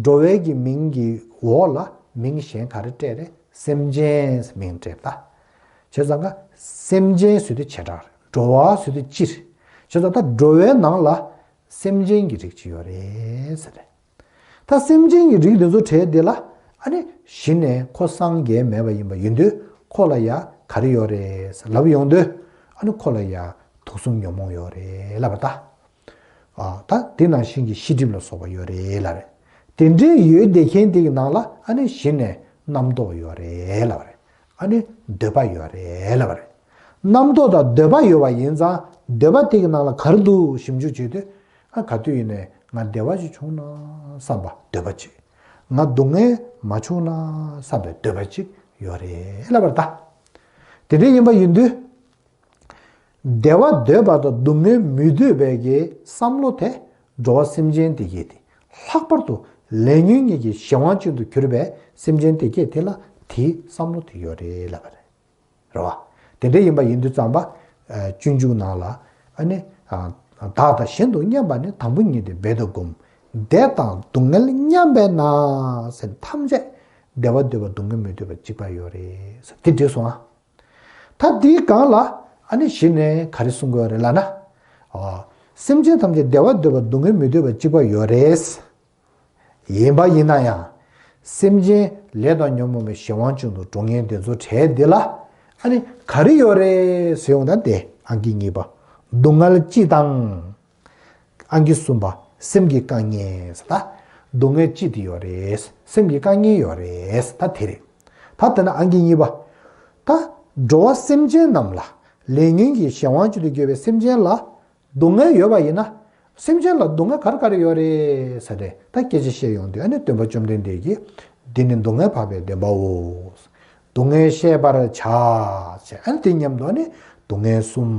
འགྲོ་བའི་གི་མིང་གི་འོག་ལ་མིང་གཞན་ག་རེ་སྤྲད་རེད། སེམས་ཅན་མིང་སྤྲད་ད། བྱས་ཙང་ཀ་སེམས་ཅན་ཟེར་དུས་བྱེ་བྲག་རེད། འགྲོ་བ་ཟེར་དུས་སྤྱིར། བྱས་ཙང་ད་འགྲོ་བའི་ནང་ལ་ སེམས་ཅན་གྱི་རིགས་ཅིག་ཡོད་རེད་ཟེར་རེད། ད་སེམས་ཅན་གྱི་རིགས་འདི་ཚོ་བྲལ་འདི་ལ་ཨ་ནི་གཞི་ནས་ཁོ་སངས་རྒྱས་མེད་པ་ཡིན་པ་ཡིན་དུས་ཁོ་ལ་ཡ་ག་རེ་ཡོད་རེད་ཟེར་ལབ་ཡོང་དུས་ཨ་ནི་ཁོ་ལ་ཡ་དུག་གསུམ་ཉོན་མོངས་ཡོད་རེད་ལབ་པ་ད། ཨ་ད་དེ་ནང་བཞིན་གྱི་ཤེས་སྒྲིབ་ལ་སོགས་པ་ཡོད་རེད་ལབ་རེད། དེ་འདྲའི་ཡོད་བསྡད་མཁན་དེ་གི་ནང་ལ་ཨ་ནི་གཞི་ནས་རྣམ་རྟོག་ཡོད་རེད་ལབ་རེད། ཨ་ནི་འདོད་པ་ཡོད་རེད་ལབ་རེད། རྣམ་རྟོག་དང་འདོད་པ་ཡོད་པ་ཡིན་ཙང་འདོད་པ་དེ་གི་ནང་ལ་ག་རེ་འདུག་ཞིབ་འཇུག་བྱེད་དུས་ཨ་ག་དུས་ཡིན་ནའི་ང་བདེ་བ་ཞིག་བྱུང་ན་བསམ་པ་འདོད་པ་གཅིག་ང་སྡུག་བསྔལ་མ་བྱུང་ན་བསམ་པའི་འདོད་པ་གཅིག་ཡོད་རེད་ལབ་པ་རེད་ད། དེ་འདྲ་ཡིན་པ་ཡིན་དུས། བདེ་བ་འདོད་པ་དང་སྡུག་བསྔལ་མི་འདོད་པའི་གི་བསམ་བློ་དེ་འགྲོ་བ་སེམས་ཅན་དེ་གས་དེ་ལྷག་པར་དུ་ལས་ཉོན་གཉིས་ཀྱི་གཞན་དབང་ཅན་དུ་གྱུར་པའི་སེམས་ཅན་དེ་གས་དེ་ལ་དེའི་བསམ་བློ་དེ་ཡོད་རེད་ལབ་པ་རེད། རེད་བ། དེ་འདྲ་ཡིན་པ་ཡིན་དུས་ཙམ་པ། ཨ་སྤྱོད་འཇུག་ནང་ལ་ཨ་ནི་ཨ་བདག་དང་གཞན་དུ་མཉམ་པ་ནི་དང་པོ་ཉིད་དེ་འབད་དོ་བསྒོམ། བདེ་དང་སྡུག་བསྔལ་མཉམ་པས་ན་ཟེར་ཐམས་ཅད་བདེ་བ་འདོད་པ་སྡུག་བསྔལ་མི་འདོད་པ་གཅིག་པ་ཡོད་རེད་ཟེར་དེ་འགྲིག་སོང་ཨ། ད་འདིའི་སྒང་ལ་ཨ་ནི་གཞི་ནས་ག་རེ་གསུང་དགོས་རེད་ལབ་ན། ཨོ། སེམས་ཅན་ཐམས་ཅད་བདེ་བ་འདོད་པ་སྡུག་བསྔལ་མི་འདོད་པ་གཅིག་པ་ཡོད་རེད། ཡིན་པ་ཡིན་ན་ཡང་། སེམས་ཅན་ལས་དང་ཉོན་མོངས་པའི་གཞན་དབང་ཅན་དུ་འགྲོ་མཁན་དེ་ཚོ་བྲལ་འདི་ལ་ཨ་ནི་ག་རེ་ཡོད་རེད་ཟེར་ཡོང་ད་དེ་ཨང་ཀི་གཉིས་པ། སྡུག་བསྔལ་སྤྱི་དང་། ཨང་ཀི་གསུམ་པ། སེམས་ཀྱི་དཀའ་ངལ་ཟེར་ད། སྡུག་བསྔལ་སྤྱི་དེ་ཡོད་རེད། སེམས་ཀྱི་དཀའ་ངལ་ཡོད་རེད། ད་དེ་རེད། ད་དེ་ན་ཨང་ཀི་གཉིས་པ། ད་འགྲོ་བ་སེམས་ཅན་རྣམས་ལ་ལས་ཉོན་གྱི་གཞན་དབང་ཅན་དུ་གྱུར་པའི་སེམས་ཅན་ལ་སྡུག་བསྔལ་ཡོད་པ་ཡིན་ན། སེམས་ཅན་ལ་སྡུག་བསྔལ་ག་རེ་ག་རེ་ཡོད་རེད་ཟེར་ཏེ་ད་སྐད་ཆ་བཤད་ཡོང་དུས་ཨ་ནི་སྟོན་པ་བཅོམ་ལྡན་འདས་ཀྱིས་འདི་ནི་སྡུག་བསྔལ་འཕགས་པའི་བདེན་པའོ། སྡུག་བསྔལ་བཤད་པར་བྱ། ཞེས་ཨ་ནི་དེ་མཉམ་དུ་ཨ་ནི་སྡུག་བསྔལ་གསུམ།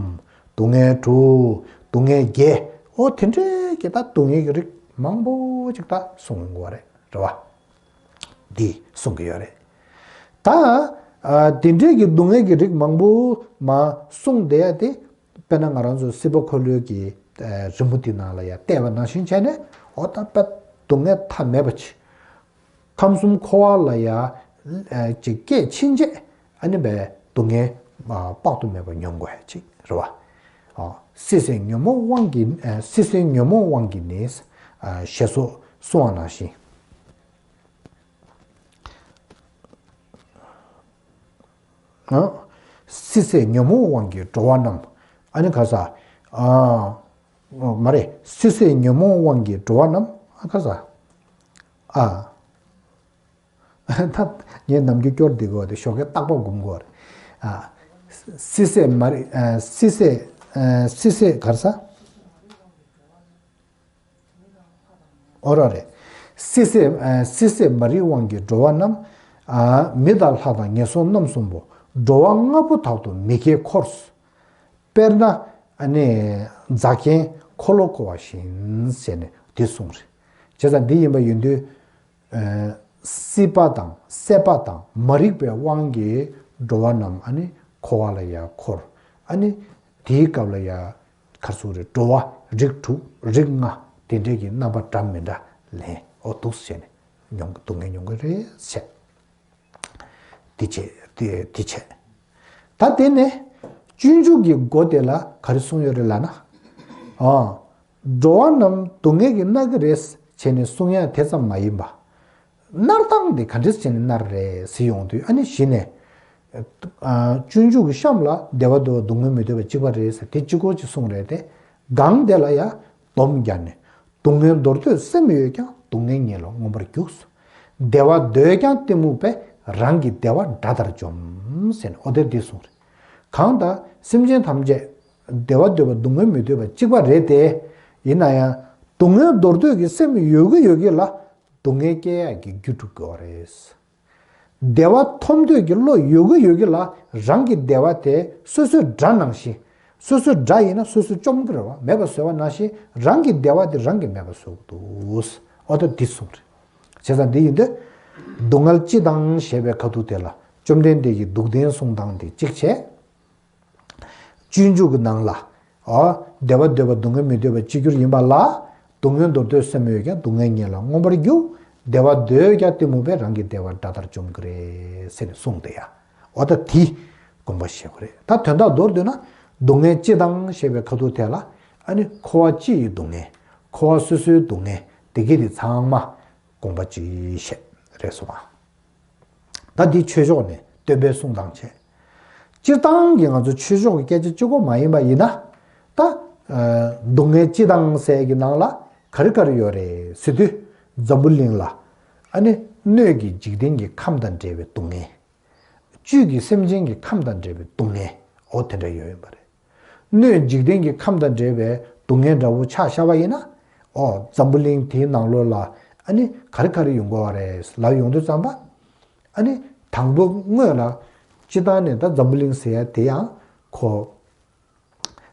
སྡུག་བསྔལ་དྲུག་སྡུག་བསྔལ་བརྒྱད། ཨོ་དེ་འདྲའི་གི་ད་སྡུག་བསྔལ་གྱི་རིགས་མང་པོ་ཅིག་ད་གསུང་དགོས་རེད་རེད་བ། འདི་གསུང་གི་ཡོད་རེད། ད་ཨ་དེ་འདྲའི་གི་སྡུག་བསྔལ་གྱི་རིགས་མང་པོ་མ་གསུངས་བསྡད་ཡ་དེ། དཔེར་ན་ང་རང་ཚོ་སྲིད་པ་འཁོར་ལོའི་གི་ཨ་རི་མོ་དེ་ནང་ལ་ཡ་བལྟས་པ་ནང་བཞིན་བྱས་ནས་ཨོ་ད་དཔེ་སྡུག་བསྔལ་མཐའ་མེད་པ་ཅིག་ཁམས་གསུམ་འཁོར་བ་ལ་ཡ་ཨ་ཅིག་སྐྱེས་ཕྱིན་ཆད་ཨ་ནི་བའི་སྡུག་བསྔལ་ཨ་དཔག་ཏུ་མེད་པ་མྱོང་དགོས་ཡ་ཅིག་རེད་བ། ཨ་སྲིད་སའི་ཉོན་མོངས་དབང་གིས་ཨ་སྲིད་སའི་ཉོན་མོངས་དབང་གིས་ནི་ཨ་ཞེས་སོགས་གསུངས་པ་ནང་བཞིན། ཨ་སྲིད་སའི་ཉོན་མོངས་དབང་གིས་འགྲོ་བ་རྣམས་ཨ་ནི་ག་ས། ཨ་མ་རེད། སྲིད་སའི་ཉོན་མོངས་དབང་གིས་འགྲོ་བ་རྣམས་ཨ་ག་ས། ཨ་ད་ངས་ནམ་རྒྱུན་སྐྱོར་འདི་གོ་དེ་ཞོགས་ཀས་རྟག་པར་སྒོམ་དགོས་རེད། ཨ་སྲིད་སའི་མ་རེད། ཨ་སྲིད་སའི་ཨ་སྲིད་སའི་ག་རེ་ས། ཨོ་ར་རེད། སྲིད་སའི་ཨ་སྲིད་སའི་མ་རིག་དབང་གིས་འགྲོ་བ་རྣམས། ཨ་མི་དང་ལྷ་དང་ངན་སོང་རྣམ་གསུམ་པོ། འགྲོ་བ་ལྔ་པོ་དག་ཏུ་མི་སྐྱེ་འཁོར། དཔེར་ན་ཨ་ནི་རྫ་མཁན་འཁོར་ལོ་བསྐོར་བ་བཞིན་ཟེར་ནས་འདི་གསུངས་རེད། བྱས་ཙང་འདི་ཡིན་པ་ཡིན་དུས། ཨ་སྲིད་པ་དང་སྲེད་པ་དང་མ་རིག་པའི་དབང་གིས་འགྲོ་བ་རྣམས་ཨ་ནི་འཁོར་བ་ལ་ཡང་འཁོར། ཨ་ནི་དེའི་སྐབས་ལ་ཡང་ག་རེ་ཟེར་དགོས་རེད། འགྲོ་བ་རིགས་དྲུག་རིགས་ལྔ་དེ་འདྲས་ཀྱི་རྣམ་པ་འདྲ་མི་འདྲ་ལེན། ཨོ་འདུག་སེ་བྱས་ནས་མྱོང་སྡུག་བསྔལ་མྱོང་གི་རེད་ཟེར། དེ་བྱས་དེ་དེ་བྱས། ད་དེ་ནས་སྤྱོད་འཇུག་གི་སྒོ་དེ་ལ་ག་རེ་གསུངས་ཡོད་རེད་ལབ་ན། ཨ་འགྲོ་བ་རྣམས་སྡུག་བསྔལ་གྱིས་མནར་གྱི་རེད་བྱས་ནས་གསུང་ཡ་དེ་ཙམ་མ་ཡིན་པ། མནར་སྟངས་དེ་ག་འདྲས་བྱས་ནས་མནར་རེད་ཟེར་ཡོང་དུས་ཨ་ནི་གཞི་ནས། ཨ་སྤྱོད་འཇུག་གི་གཤམ་ལ་བདེ་བ་འདོད་པ་སྡུག་བསྔལ་མི་འདོད་པ་གཅིག་པ་རེད་ཟེར་དེ་གཅིག་པོ་གཅིག་གསུངས་རེད་དེ། སྒང་དེ་ལ་ཡ་སྡོམ་བརྒྱབ་ནས། སྡུག་བསྔལ་འདོར་འདོད་སེམས་ཡོད་ཀྱང་སྡུག་བསྔལ་ཉིད་ལ་མངོན་པར་རྒྱུག་བདེ་བ་འདོད་ཀྱང་གཏི་མུག་པས་རང་གི་བདེ་བ་དགྲ་ལྟར་འཇོམས་ཟེར་ནས་ཨོ་དེ་འདི་གསུངས་རེད། གང་ལྟར་སེམས་ཅན་ཐམས་ཅད་བདེ་བ་འདོད་པ་སྡུག་བསྔལ་མི་འདོད་པ་གཅིག་པ་རེད་དེ། ཡིན་ན་ཡང་སྡུག་བསྔལ་འདོར་འདོད་ཀྱི་སེམས་ཡོད་ཀྱི་ཡོད་ཀྱི་ལ། སྡུག་བསྔལ་སྐྱེ་ཡག་གི་རྒྱུ་སྒྲུབ་དགོས་པ་རེད། བདེ་བ་ཐོབ་འདོད་ཀྱི་བློ་ཡོད་ཀྱི་ཡོད་ཀྱི་ལ་རང་གི་བདེ་བ་དེ་སོ་སོའི་དགྲ་ནང་བཞིན། སོ་སོའི་དགྲ་ཡིན་ན་སོ་སོས་བཅོམ་གྱི་རེད་བ། མེད་པ་བཟོས་པ་ནང་བཞིན་རང་གི་བདེ་བ་དེ་རང་གིས་མེད་པ་བཟོ་དགོས་འདུག་ཨོ་ད་འདི་གསུངས་རེད། བྱས་ཙང་འདི་ཡིན་དུས། སྡུག་བསྔལ་སྤྱི་དང་ཞེས་པའི་ཁ་ཐུག་དེ་ལ་བཅོམ་ལྡན་འདས་ཀྱིས་སྡུག་བདེན་གསུང་སྟངས་དེ་གཅིག་བྱས། སྤྱོད་འཇུག་གི་ནང་ལ། ཨ། བདེ་བ་འདོད་པ་སྡུག་བསྔལ་མི་འདོད་པ་གཅིག་གྱུར་ཡིན་པ་ལ། སྡུག་བསྔལ་འདོར་འདོད་སེམས་ཡོད་ཀྱང་སྡུག་བསྔལ་ཉིད་ལ་མངོན་པར་རྒྱུག་བདེ་བ་འདོད་ཀྱང་གཏི་མུག་པས་རང་གི་བདེ་བ་དགྲ་ལྟར་འཇོམས་ཀྱི་རེད་ཟེར་ནས་གསུངས་ཏེ་ཡ། འོ་ད་དེ་དགོངས་པ་བཞེས་དགོས་རེད། ད་དོན་དག་མདོར་བསྡུས་ན། སྡུག་བསྔལ་སྤྱི་དང་ཞེས་པའི་ཁ་ཐུག་དེ་ལ། ཨ་ནི་འཁོར་བ་སྤྱི་ཡི་སྡུག་བསྔལ། འཁོར་བ་སོ་སོའི་སྡུག་བསྔལ་དེ་གི་དེ་ཚང་མ་དགོངས་པ་ཅིག་བཞེས་རེད་སོང་ང་། ད་འདི་ཆོས་ཕྱོགས་ནས་སྟོན་པའི་གསུང་དང་བཅས། སྤྱིར་བཏང་གི་ང་ཚོ་ཆོས་ཕྱོགས་ཀྱི་སྐད་ཆ་གཅིག་པོ་མ་ཡིན་པ་ཡིན་ན། ད་སྡུག་བསྔལ་སྤྱི་དང་ཟེར་གྱི་ནང་ལ་ག་རེ་ག་རེ་ཡོད་རེད་ཟེར་དུས། འཛམ་བུ་གླིང་ལ་ཨ་ནི་སྣོད་ཀྱི་འཇིག་རྟེན་གྱི་ཁམས་དང་འབྲེལ་བའི་སྡུག་བསྔལ། བཅུད་ཀྱི་སེམས་ཅན་གྱི་ཁམས་དང་འབྲེལ་བའི་སྡུག་བསྔལ། འོ་དེ་འདྲ་ཡོད་ཡིན་པ་རེད། སྣོད་འཇིག་རྟེན་གྱི་ཁམས་དང་འབྲེལ་བའི་སྡུག་བསྔལ་འདྲ་བོ་ཆ་བཞག་པ་ཡིན་ན། ཨོ་འཛམ་བུ་གླིང་དེའི་ནང་ལོགས་ལ་ཨ་ནི་ག་རེ་ག་རེ་ཡོང་གི་ཡོད་རེད་ལབ་ཡོང་དུས་ཙམ་པ། ཨ་ནི་དང་པོ་དངོས་ལ་སྤྱིར་བཏང་ནས་ད་འཛམ་བུ་གླིང་ཟེར་ཡ་དེ་ཡང་ཁོ་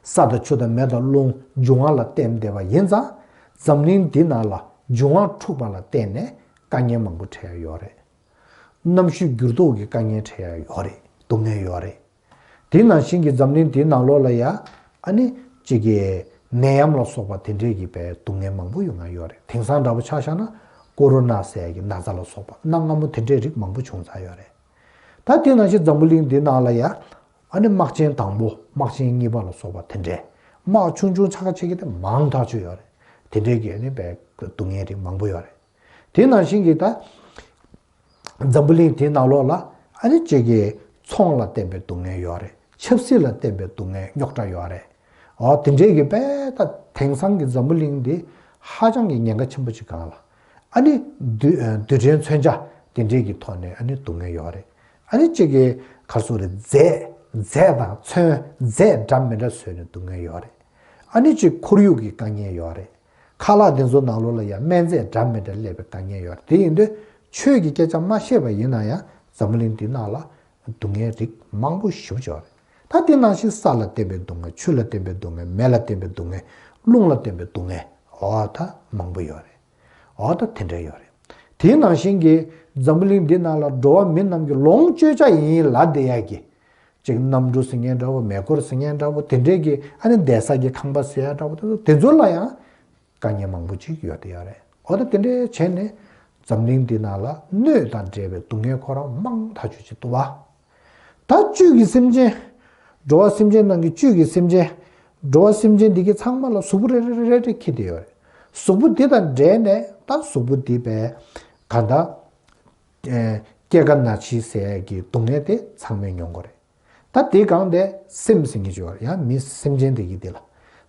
ས་དང་ཆུ་དང་མེ་དང་རླུང་འབྱུང་བ་ལ་བརྟེན་བསྡད་པ་ཡིན་ཙང་། འཛམ་གླིང་འདི་ནང་ལ་འབྱུང་བ་འཁྲུགས་པ་ལ་བརྟེན་ནས་དཀའ་ངལ་མང་པོ་འཕྲད་ཡ་ཡོད་རེད། གནམ་གཤིས་འགྱུར་ལྡོག་གི་དཀའ་ངལ་འཕྲད་ཡ་ཡོད་རེད། སྡུག་བསྔལ་ཡོད་རེད། དེ་ནང་བཞིན་གྱི་འཛམ་གླིང་འདིའི་ནང་ལོགས་ལ་ཡ་ཨ་ནི་གཅིག་གི་ནད་ཡམས་ལ་སོགས་པ་དེ་འདྲས་ཀྱི་པའི་སྡུག་བསྔལ་མང་པོ་ཡོང་ཡ་ཡོད་རེད། དེང་སང་འདྲ་པོ་ཆ་བཞག་ན་ཀོ་རོ་ན་ཟེར་ཡ་གི་ན་ཚ་ལ་སོགས་པ་གནའ་སྔ་མོ་དེ་འདྲས་རིགས་མང་པོ་བྱུང་ཚར་ཡོད་རེད། ད་དེ་ནང་བཞིན་འཛམ་བུ་གླིང་འདིའི་ནང་ལ་ཡ་ཨ་ནི་དམག་ཆེན་དང་པོ་དམག་ཆེན་གཉིས་པ་ལ་སོགས་པ་དེ་འདྲས་དམག་ཆུང་ཆུང་ཆག་ཆག་གི་དེ་མང་ཐག་ཆོད་ཡོད་རེད། དེ་འདྲས་ཀྱི་ཨ་ནི་པའི་སྡུག་བསྔལ་རིགས་མང་པོ་ཡོད་རེད། དེ་ནང་བཞིན་གྱི་ད། འཛམ་བུ་གླིང་དེའི་ནང་ལོགས་ལ་ཨ་ནི་གཅིག་གི་ཚོང་ལ་བརྟེན་པའི་སྡུག་བསྔལ་ཡོད་རེད། ཆབ་སྲིད་ལ་བརྟེན་པའི་སྡུག་བསྔལ་རྙོག་དྲ་ཡོད་རེད། འོ་དེ་འདྲས་ཀྱི་དཔེ་ད་དེང་སང་གི་འཛམ་བུ་གླིང་འདི་ཧ་ཅང་གི་ཉེན་ཁ་ཆེན་པོ་ཅིག་སྒང་ལ། ཨ་ནི་རྡུལ་རྡུལ་ཕྲན་མཚོན་ཆ་དེ་འདྲས་ཀྱི་ཐོག་ནས་ཨ་ནི་སྡུག་བསྔལ་ཡོད་རེད། ཨ་ནི་གཅིག་གི་ག་རེ་ཟེར་རེད། རྫས་རྫས་དང་མཚོན་རྫས་འདྲ་མི་འདྲ་བཟོས་ནས་སྡུག་བསྔལ་ཡོད་རེད། ཨ་ནི་གཅིག་ཁོར་ཡུག་གི་དཀའ་ངལ་ཡོད་རེད། ཁ་ལག་དེ་ཚོ་ནང་ལོགས་ལ་ཡང་སྨན་རྫས་འདྲ་མི་འདྲ་སླེབས་པའི་དཀའ་ངལ་ཡོད་རེད། དེ་ཡིན་དུས་ཆོས་ཀྱི་སྐད་ཆ་མ་བཤད་པ་ཡིན་ན་ཡང་འཛམ་བུ་གླིང་འདི་ནང་ལ་སྡུག་བསྔལ་རིགས་མང་པོ་ཞེ་པོ་ཅིག་ཡོད་རེད། ད་དེ་ནང་བཞིན་ས་ལ་བརྟེན་པའི་སྡུག་བསྔལ། ཆུ་ལ་བརྟེན་པའི་སྡུག་བསྔལ། མེ་ལ་བརྟེན་པའི་སྡུག་བསྔལ། རླུང་ལ་བརྟེན་པའི་སྡུག་བསྔལ། འོ་ད་མང་པོ་ཡོད་རེད། འོ་ད་དེ་འདྲ་ཡོད་རེད། དེ་ནང་བཞིན་གྱི་འཛམ་བུ་གླིང་འདི་ནང་ལ་འགྲོ་བ་མི་རྣམས་ཀྱི་ལོངས་སྤྱོད་བྱ་ཡིན་ལབ་བསྡད་ཡ་གི་གཅིག་གནམ་གྲུ་ཟེར་མཁན་འདྲ་བོ། མེ་འཁོར་ཟེར་མཁན་འདྲ་བོ། དེ་འདྲས་ཀྱི་ཨ་ནི་བསྡད་ས་གི་ཁང་པ་ཟེར་ཡ་འདྲ་བོ། དེ་ཚོ་དེ་ཚོ་ལ་ཡང་དཀའ་ངལ་མང་པོ་ཅིག་ཡོད་དེ་ཡོད་རེད། འོ་ད་དེ་འདྲས་བྱས་ནས་འཛམ་གླིང་འདི་ནང་ལ་སྣོད་དང་འབྲེལ་བའི་སྡུག་བསྔལ་ཁོ་རང་མང་ཐག་ཆོད་ཅིག་འདུག་བ། ད་བཅུད་ཀྱི་སེམས་ཅན། འགྲོ་བ་སེམས་ཅན་ནང་གི་བཅུད་ཀྱི་སེམས་ཅན། འགྲོ་བ་སེམས་ཅན་འདི་གི་ཚང་མ་ལ་གཟུགས་པོ་རེ་རེ་རེ་རེ་འཁྱེར་དེ་ཡོད་རེད། གཟུགས་པོ་འདི་དང་འབྲེལ་ནས་ད་གཟུགས་པོ་འདི་པའི་ག་ད། ཨེ། སྐྱེ་རྒ་ན་འཆི་ཟེར་ཡ་གི་སྡུག་བསྔལ་དེ་ཚང་མས་མྱོང་གི་རེད། ད་དེ་གང་དེ་སེམས་ཟེར་མཁན་ཅིག་ཡོད་རེད། ཡང་མི་སེམས་ཅན་དེ་གི་དེ་ལ།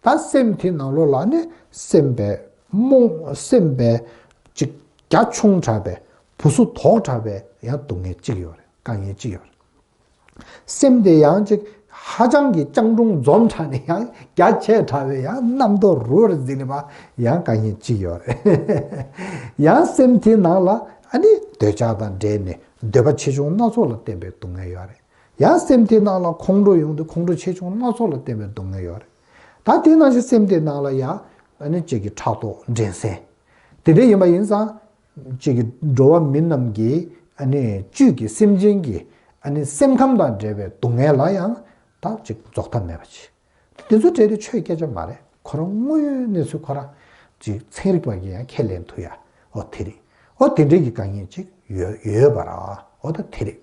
ད་སེམས་དེ་ནང་ལོགས་ལ་ནི་སེམས་པའི་རྨོངས། སེམས་པའི་ཅིག་རྒྱ་ཆུང་དྲགས་པའི་བུ་སུ་དོག་དྲགས་པའི་ཡང་སྡུག་བསྔལ་གཅིག་ཡོད་རེད། དཀའ་ངལ་གཅིག་ཡོད་རེད། སེམས་དེ་ཡང་ཅིག་ཧ་ཅང་གི་སྤྱང་གྲུང་འཛོམས་དྲགས་ནས་ཡང་རྒྱ་ཆེ་དྲགས་པའི་ཡང་རྣམ་རྟོག་རུལ་རུལ་འཛིན་པ་ཡང་དཀའ་ངལ་གཅིག་ཡོད་རེད། ཡང་སེམས་དེའི་ནང་ལ་ཨ་ནི་འདོད་ཆགས་དང་འབྲེལ་ནས་འདོད་པ་ཆེ་ཆུང་སྣ་ཚོགས་ལ་བརྟེན་པའི་སྡུག་བསྔལ་ཡོད་རེད། ཡང་སེམས་དེའི་ནང་ལ་ཁོང་ཁྲོ་ཡོང་དུས་ཁོང་ཁྲོ་ཆེ་ཆུང་སྣ་ཚོགས་ལ་བརྟེན་པའི་སྡུག་བསྔལ་ཡོད་རེད། ད་དེ་ནང་བཞིན་སེམས་དེའི་ནང་ལ་ཡང་ཨ་ནི་གཅིག་གི་ཕྲག་དོག་འགྲན་སེམས། དེ་འདྲ་ཡིན་པ་ཡིན་ཙང་། གཅིག་གི་འགྲོ་བ་མི་རྣམས་ཀྱི་ཨ་ནི་བཅུད་ཀྱི་སེམས་ཅན་གྱི་ཨ་ནི་སེམས་ཁམས་དང་འབྲེལ་བའི་སྡུག་བསྔལ་ལ་ཡང་ད་གཅིག་རྫོགས་མཐའ་མེད་པ་ཅིག་དེ་ཚོ་བྲལ་ཏེ་ཆོས་སྐད་ཆ་མ་རེད། ཁོ་རང་དངོས་ཡོད་གནས་ཚུལ་ཁོ་རང་གཅིག་ཚན་རིག་པ་གིས་ཡང་ཁས་ལེན་ཐུབ་ཡ། འོ་དེ་རེད། འོ་དེ་འདྲའི་གི་དཀའ་ངལ་ཅིག་ཡོད་ཡོད་པ་ར། འོ་ད་དེ་རེད།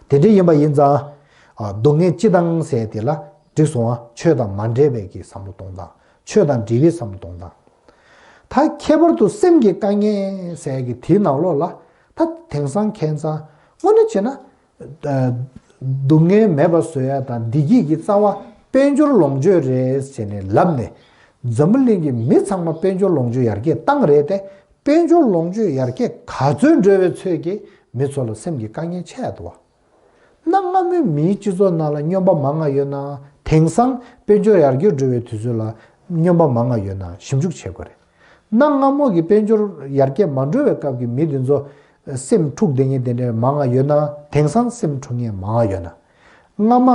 དེ་འདྲ་ཡིན་པ་ཡིན་ཙང་། ཨ། སྡུག་བསྔལ་སྤྱི་དང་ཟེར་དེ་ལ་འགྲིག་སོང་ང་། ཆོས་དང་མ་འབྲེལ་བའི་གི་བསམ་བློ་གཏོང་སྟངས། ཆོས་དང་འབྲེལ་བའི་བསམ་བློ་གཏོང་སྟངས། ད་ཁྱད་པར་དུ་སེམས་ཀྱི་དཀའ་ངལ་ཟེར་གི་དེའི་ནང་ལོགས་ལ་ད་དེང་སང་ཁྱད་མཚར་དངོས་གནས་བྱས་ན། ཨ། སྡུག་བསྔལ་མེད་པ་བཟོ་ཡ་དང་བདེ་སྐྱིད་ཀྱི་རྩ་བ་དཔལ་འབྱོར་ལོངས་སྤྱོད་རེད་ཟེར་ནས་ལབ་ནས། འཛམ་བུ་གླིང་གི་མི་ཚང་མ་དཔལ་འབྱོར་ལོངས་སྤྱོད་ཡར་རྒྱས་བཏང་རེད་དེ། དཔལ་འབྱོར་ལོངས་སྤྱོད་ཡར་རྒྱས་ག་ཚོད་འགྲོ་བའི་ཚོད་ཀྱིས་མི་ཚོ་ལ་སེམས་ཀྱི་དཀའ་ངལ་ཆེ་ཡ་འདུག་བ། གནའ་སྔ་མོའི་མིའི་སྤྱི་ཚོགས་ནང་ལ་སྨྱོན་པ་མང་ང་ཡོད་ན། དེང་སང་དཔལ་འབྱོར་ཡར་རྒྱས་འགྲོ་བའི་དུས་ཚོད་ལ་སྨྱོན་པ་མང་ང་ཡོད་ན་ཞིབ་འཇུག་བྱེད་དགོས་རེད། གནའ་སྔ་མོ་གི་དཔལ་འབྱོར་ཡར་རྒྱས་མ་འགྲོ་བའི་སྐབས་ཀྱི་མི་དེ་ཚོ་སེམས་འཁྲུག་བསྡད་མཁན་དེ་འདྲ་མང་ང་ཡོད་ན། དེང་སང་སེམས་འཁྲུག་མཁན་མང་ང་ཡོད་ན། སྔ་མ་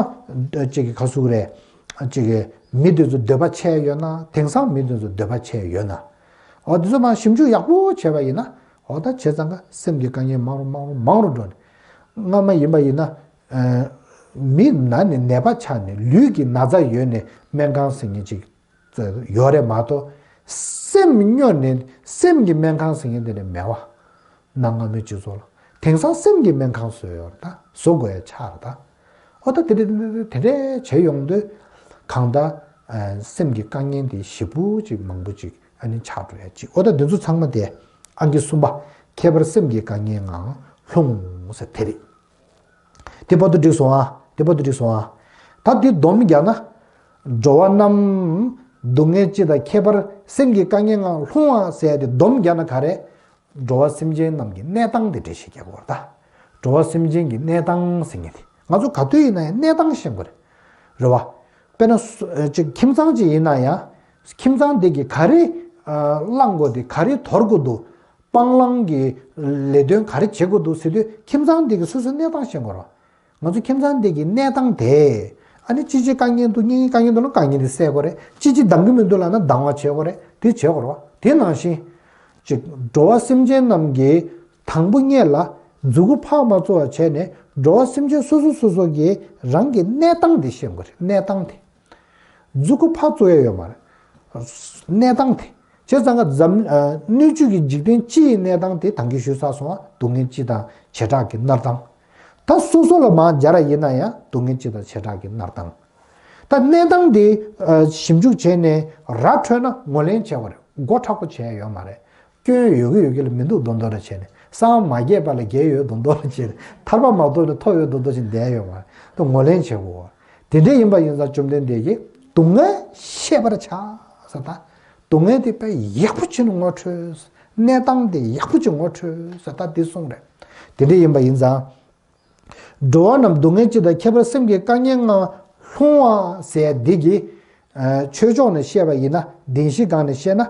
ཅིག་གི་ག་ཟེར་དགོས་རེད། ཅིག་གི་མི་དེ་ཚོ་འདོད་པ་ཆེ་ཡོད་ན། དེང་སང་མི་དེ་ཚོ་འདོད་པ་ཆེ་ཡོད་ན། འོ་དེ་ཚོ་མར་ཞིབ་འཇུག་ཡག་པོ་བྱས་པ་ཡིན་ན། འོ་ད་བྱས་ཙང་ཀ་སེམས་ཀྱི་དཀའ་ངལ་མང་རུ་མང་རུ་མང་རུ་འགྲོ་ནས། སྔ་མ་ཡིན་པ་ཡིན་ན། ཨ། མི་ན་ནས་ནད་པ་ཆགས་ནས་ལུས་ཀྱི་ན་ཚ་ཡོད་ནས་སྨན་ཁང་ཟེར་མཁན་ཅིག་ཡོད་རེད་མ་གཏོགས། སེམས་སྨྱོ་ནས་སེམས་ཀྱི་སྨན་ཁང་ཟེར་མཁན་དེ་འདྲ་མེད་བ། གནའ་སྔ་མོའི་སྤྱི་ཚོགས་ལ། དེང་སང་སེམས་ཀྱི་སྨན་ཁང་བཟོས་ཡོད་རེད་ད། བཟོ་དགོས་ཡ་ཆགས་རེད་ད། འོ་ད་དེ་འདྲ་དེ་འདྲ་བྱས་ཡོང་དུས། གང་ལྟར། ཨ། སེམས་ཀྱི་དཀའ་ངལ་དེ་ཞེ་པོ་ཅིག་མང་པོ་ཅིག་ ཨ་ནི་ཆགས་འགྲོ་ཡ་གཅིག་འོ་ད་འདི་ཚོ་ཚང་མ་དེ་ཨང་ཀི་གསུམ་པ་ཁྱད་པར་སེམས་ཀྱི་དཀའ་ངལ་ངང་ལྷུང་ཟེར་དེ་རེད། དེ་བར་དུ་འགྲིག་སོང་ཨ། དེ་བར་དུ་འགྲིག་སོང་ཨ། ད་འདི་སྡོམ་རྒྱག་ན། འགྲོ་བ་རྣམས་སྡུག་བསྔལ་སྤྱི་དང་ཁྱད་པར་སེམས་ཀྱི་དཀའ་ངལ་ངང་ལྷུང་བ་ཟེར་ཡ་དེ་སྡོམ་རྒྱག་ན་ག་རེ། འགྲོ་བ་སེམས་ཅན་རྣམས་ཀྱི་གནས་སྟངས་དེ་འགྲེལ་བཤད་རྒྱག་དགོས་རེད་ད། འགྲོ་བ་སེམས་ཅན་གྱི་གནས་སྟངས་ཟེར་མཁན་དེ་ང་ཚོ་ག་དུས་ཡིན་ན་ཡང་གནས་སྟངས་ཤེས་དགོས་རེད། རེད་བ། དཔེར་ན་སུ་ཅིག་ཁྱིམ་ཚང་ཅིག་ཡིན་ན་ཡང་། ཁྱིམ་ཚང་དེ་གི་ག་རེ་བླང་དགོས་དེ་ག་རེ་དོར་དགོས་འདུག་སྤང་བླང་གི་ལས་དོན་ག་རེ་བྱེད་དགོས་འདུག་ཟེར་དུས་ཁྱིམ་ཚང་འདི་གི་སོ་སོའི་གནས་སྟངས་ཤེས་དགོས་རེད། ང་ཚོ་ཁྱིམ་ཚང་འདི་གི་གནས་སྟངས་དེ་ཨ་ནི་ཅི་ཅི་དཀའ་ངལ་འདུག་སྙིང་དཀའ་ངལ་འདུག་ན་དཀའ་ངལ་དེ་སེལ་དགོས་རེད། ཅི་ཅི་འདང་གི་མི་འདུག་ལབ་ན་འདང་བ་བྱེད་དགོས་རེད། དེ་བྱེད་དགོས་རེད་བ། དེ་ནང་བཞིན་ཅིག་འགྲོ་བ་སེམས་ཅན་རྣམས་ཀྱི་དང་པོ་སྔོན་ལ་མཛུ་གུ་ཕར་མ་བཙུགས་པ་བྱས་ནས་འགྲོ་བ་སེམས་ཅན་སོ་སོ་སོ་སོ་གི་རང་གི་གནས་སྟངས་དེ་ཤེས་དགོས་རེད། གནས་སྟངས་དེ། མཛུ་གུ་ཕར་བཙུགས་ཡ་ཡོད་མ་རེད། གནས་སྟངས་དེ། བྱས་ཙང་ཀ་འཛམ་ཨ་སྣོད་བཅུད་ཀྱི་འཇིག་རྟེན་སྤྱི་ཡི་གནས་སྟངས་དེ་ད་གིན་ཞུས་ཚར་སོང་བ། སྡུག་བསྔལ་སྤྱི་དང་བྱེ་བྲག་གི་གནས་སྟངས། ད་སོ་སོ་ལ་མར་སྦྱར་བ་ཡིན་ན་ཡང་སྡུག་བསྔལ་སྤྱི་དང་བྱེ་བྲག་གི་གནས་སྟངས། ད་གནས་སྟངས་དེ་ཨ་ཞིབ་འཇུག་བྱས་ནས་ར་འཕྲོད་ན་ངོས་ལེན་བྱེད་དགོས་རེད། མགོ་མཁྲེགས་པོ་བྱས་ཡ་ཡོད་མ་རེད། སྐྱོན་ཡོད་གི་ཡོད་གི་ལ་མི་འདུག་མདོག་མདོག་ར་བྱས་ནས་སྲང་མ་བརྒྱད་པ་ལ་བརྒྱད་ཡོད་མདོག་མདོག་ར་བྱས་ནས་ཐར་པ་མ་ཐོབ་ནས་ཐོབ་ཡོད་མདོག་མདོག་བྱས་ནས་བསྡད་ཡོད་མ་རེད། ད་ངོས་ལེན་བྱེད་དགོས། དེ་འདྲ་ཡིན་པ་ཡིན་ཙང་བཅོམ་ལྡན་འདས་ཀྱིས་སྡུག་བསྔལ་ཤེས་པར་བྱ་ཟེར། ད་སྡུག་བསྔལ་དེ་དཔེ་ཡག་པོ་བྱས་ནས་ངོ་འཕྲོད། གནས་སྟངས་དེ་ཡག་པོ་བྱས་ངོ་འཕྲོད་ཟེར་ད་འདི་གསུངས་རེད། དེ་འདྲ་ཡིན་པ་ཡིན་ཙང་། འགྲོ་བ་རྣམས་སྡུག་བསྔལ་སྤྱི་དང་ཁྱད་པར་སེམས་ཀྱི་དཀའ་ངལ་ངང་ལྷུང་བ་ཟེར་འདི་གི་ཆོས་ཕྱོགས་ནས་བཤད་པ་ཡིན་ན་བདེན་བཞི་སྒང་ནས་བཤད་ན་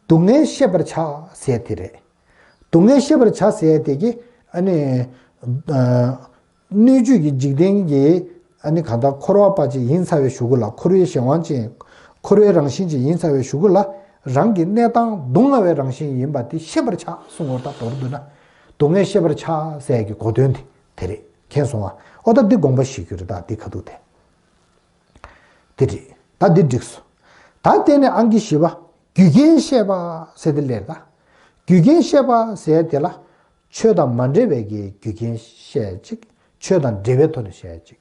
སྡུག་བསྔལ་ཤེས་པར་བྱ་ཟེར་དེ་རེད། སྡུག་བསྔལ་ཤེས་པར་བྱ་ཟེར་དེ་གི་ཨ་ནི་སྣོད་བཅུད་ཀྱི་འཇིག་རྟེན་གྱི་ཨ་ནི་གང་ལྟར་འཁོར་བ་པ་ཅིག་ཡིན་ཚར་བའི་གཞུག་གུ་ལ་འཁོར་བའི་གཞན་དབང་ཅན་འཁོར་བའི་རང་བཞིན་ཅིག་ཡིན་ཚར་བའི་གཞུག་གུ་ལ་རང་གི་གནས་སྟངས་སྡུག་བསྔལ་བའི་རང་བཞིན་ཡིན་པ་དེ་ཤེས་པར་བྱ་གསུང་བར་ད་མདོར་བསྡུ་ན། སྡུག་བསྔལ་ཤེས་པར་བྱ་ཟེར་གྱི་གོ་དོན་དེ་དེ་རེད། མཁྱེན་སོང་ང་། ཨོ་ད་འདི་དགོངས་པ་བཞེས་རྒྱུ་རེད། ད་འདི་ཁ་ཐུག་དེ། དེ་རེད། ད་འདི་འགྲིག་སོང་། ད་དེ་ནས་ཨང་ཀི་བཞི་པ། རྒྱུ་རྐྱེན་བཤད་པ་ཟེར་དེ་ལས་ད། རྒྱུ་རྐྱེན་བཤད་པ་ཟེར་དེ་ལ། ཆོས་དང་མ་འབྲེལ་བའི་གི་རྒྱུ་རྐྱེན་བཤད་ཅིག་ཆོས་དང་འབྲེལ་བའི་ཐོག་ནས་བཤད་ཅིག་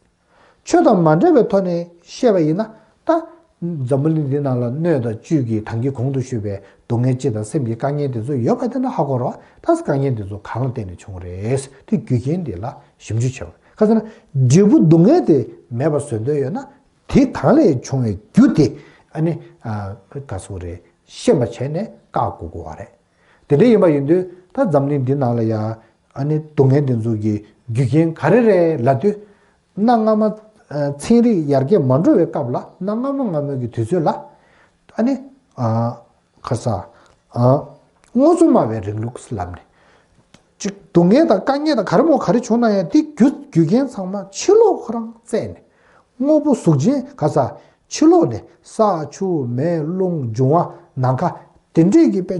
ཆོས་དང་མ་འབྲེལ་བའི་ཐོག་ནས་བཤད་པ་ཡིན་ན་ད། འཛམ་བུ་གླིང་འདི་ནང་ལ་སྣོད་དང་བཅུད་ཀྱི་ད་གིན་གོང་དུ་ཞུས་པའི་སྡུག་བསྔལ་སྤྱི་དང་སེམས་ཀྱི་དཀའ་ངལ་དེ་ཚོ་ཡོད་པ་དེ་ན་ཧ་གོ་རོགས། ད་དཀའ་ངལ་དེ་ཚོ་གང་ལ་བརྟེན་ནས་བྱུང་རེད། དེ་རྒྱུ་རྐྱེན་དེ་ལ་ཞིབ་འཇུག་བྱེད་དགོས། ཁ་སང་ན་འབྲས་བུ་སྡུག་བསྔལ་དེ་མེད་པ་བཟོ་འདོད་ཡོད་ན་དེ་གང་ལས་བྱུང་བའི་རྒྱུ་དེ་ཨ་ནི་ག་སོ་རེད་ཤེས་པ་བྱས་ནས་བཀག་དགོས་དགོས་བ་རེད། དེ་འདྲ་ཡིན་པ་ཡིན་དུས་ད་འཛམ་གླིང་འདི་ནང་ལ་ཡ་ཨ་ནི་སྡུག་བསྔལ་འདི་ཚོ་གི་རྒྱུ་རྐྱེན་ག་རེ་རེད་ལབ་དུས། གནའ་སྔ་མ། ཚན་རིག་ཡར་རྒྱས་མ་འགྲོ་བའི་སྐབས་ལ་གནའ་སྔ་མ་སྔ་མོའི་གི་དུས་ཚོད་ལ། ཨ་ནི། ཁ་ས། དངོས་གཙོ་སྨྲ་བའི་རིང་ལུགས་ལབ་ནས། ཅིག་སྡུག་བསྔལ་དང་དཀའ་ངལ་དང་ག་རེ་མོ་ག་རེ་བྱུང་ན་ཡང་དེ་རྒྱུ་རྒྱུ་རྐྱེན་ཚང་མ་ཕྱི་ལོགས་ཁོ་རང་བཙལ་ནས། དངོས་པོ་གཟུགས་ཅན་ག་ས། ཕྱི་ལོགས་ནས་ས་ཆུ་མེ་རླུང་འབྱུང་བ་ནམ་མཁའ་དེ་འདྲས་ཀྱི་དཔེ་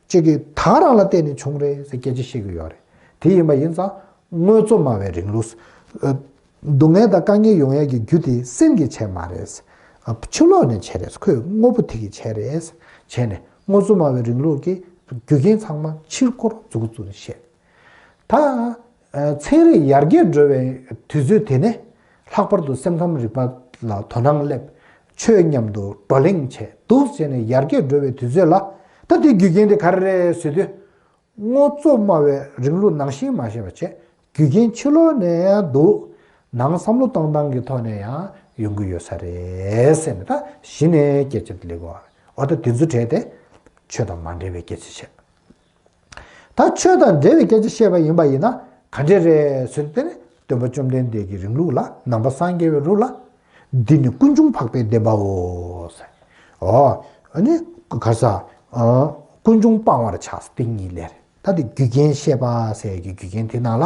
ཅིག་གི་ད་རང་ལ་བརྟེན་ནས་བྱུང་རེད་ཟེར་སྐད་ཆ་བཤད་ཀྱི་ཡོད་རེད། དེ་ཡིན་པ་ཡིན་ཙང་དངོས་གཙོ་སྨྲ་བའི་རིང་ལུགས། སྡུག་བསྔལ་དང་དཀའ་ངལ་ཡོང་ཡག་གི་རྒྱུ་དེ་སེམས་ཀྱིས་བྱས་མ་རེད། ཕྱི་ལོགས་ནས་བྱས་རེད། ཁོས་དངོས་པོ་དེ་གིས་བྱས་རེད། བྱས་ནས་དངོས་གཙོ་སྨྲ་བའི་རིང་ལུགས་ཀྱི་རྒྱུ་རྐྱེན་ཚང་མ་ཕྱིར་འཁོར་མཛུབ་གུ་བཙུགས་ནས་བཤད། ད། ཚན་རིག་ཡར་རྒྱས་འགྲོ་བའི་དུས་ཚོད་དེ་ནས་ལྷག་པར་དུ་སེམས་ཁམས་རིག་པ་ལ་དོ་སྣང་སླེབས། ཆོས་མཉམ་དུ་བགྲོ་གླེང་བྱས་འདུག་བྱས་ནས་ཡར་རྒྱས་འགྲོ་བའི་དུས་ཚོད་ལ་ད་དེ་རྒྱུ་རྐྱེན་དེ་ག་རེ་རེད་ཟེར་དུས། དངོས་གཙོ་སྨྲ་བའི་རིང་ལུགས་ནང་བཞིན་མ་བཤད་པ་བྱས་རྒྱུ་རྐྱེན་ཕྱི་ལོགས་ནས་ཡང་འདུག་ནང་བསམ་བློ་གཏོང་སྟངས་ཀྱི་ཐོག་ནས་ཡང་ཡོང་གི་ཡོད་ས་རེད་ཟེར་ནས་ད་གཞི་ནས་སྐད་ཆ་དེ་སླེབས་ཀྱི་ཡོད་རེད། འོ་ད་དེ་ཚོ་གྲས་དེ་ཆོས་དང་མ་འབྲེལ་བའི་སྐད་ཆ་བཤད། ད་ཆོས་དང་འབྲེལ་བའི་སྐད་ཆ་བཤད་པ་ཡིན་པ་ཡིན་ན་ག་འདྲས་རེད་ཟེར་དུས་དེ་ནི་སྟོན་པ་བཅོམ་ལྡན་འདས་ཀྱི་རིང་ལུགས་ལ་ནང་པ་སངས་རྒྱས་པའི་ལུགས་ལ་འདི་ནི་ཀུན་འབྱུང་འཕགས་པའི་བདེན་པའོ་ཟེར། ཨོ། ཨ་ནི་ག་ས། ཀུན་འབྱུང་སྤང་བར་བྱ་སྟེ་གཉིས་ལས། ད་དེ་རྒྱུ་རྐྱེན་བཤད་པ་ཟེར་གྱི་རྒྱུ་རྐྱེན་དེ་ནང་ལ།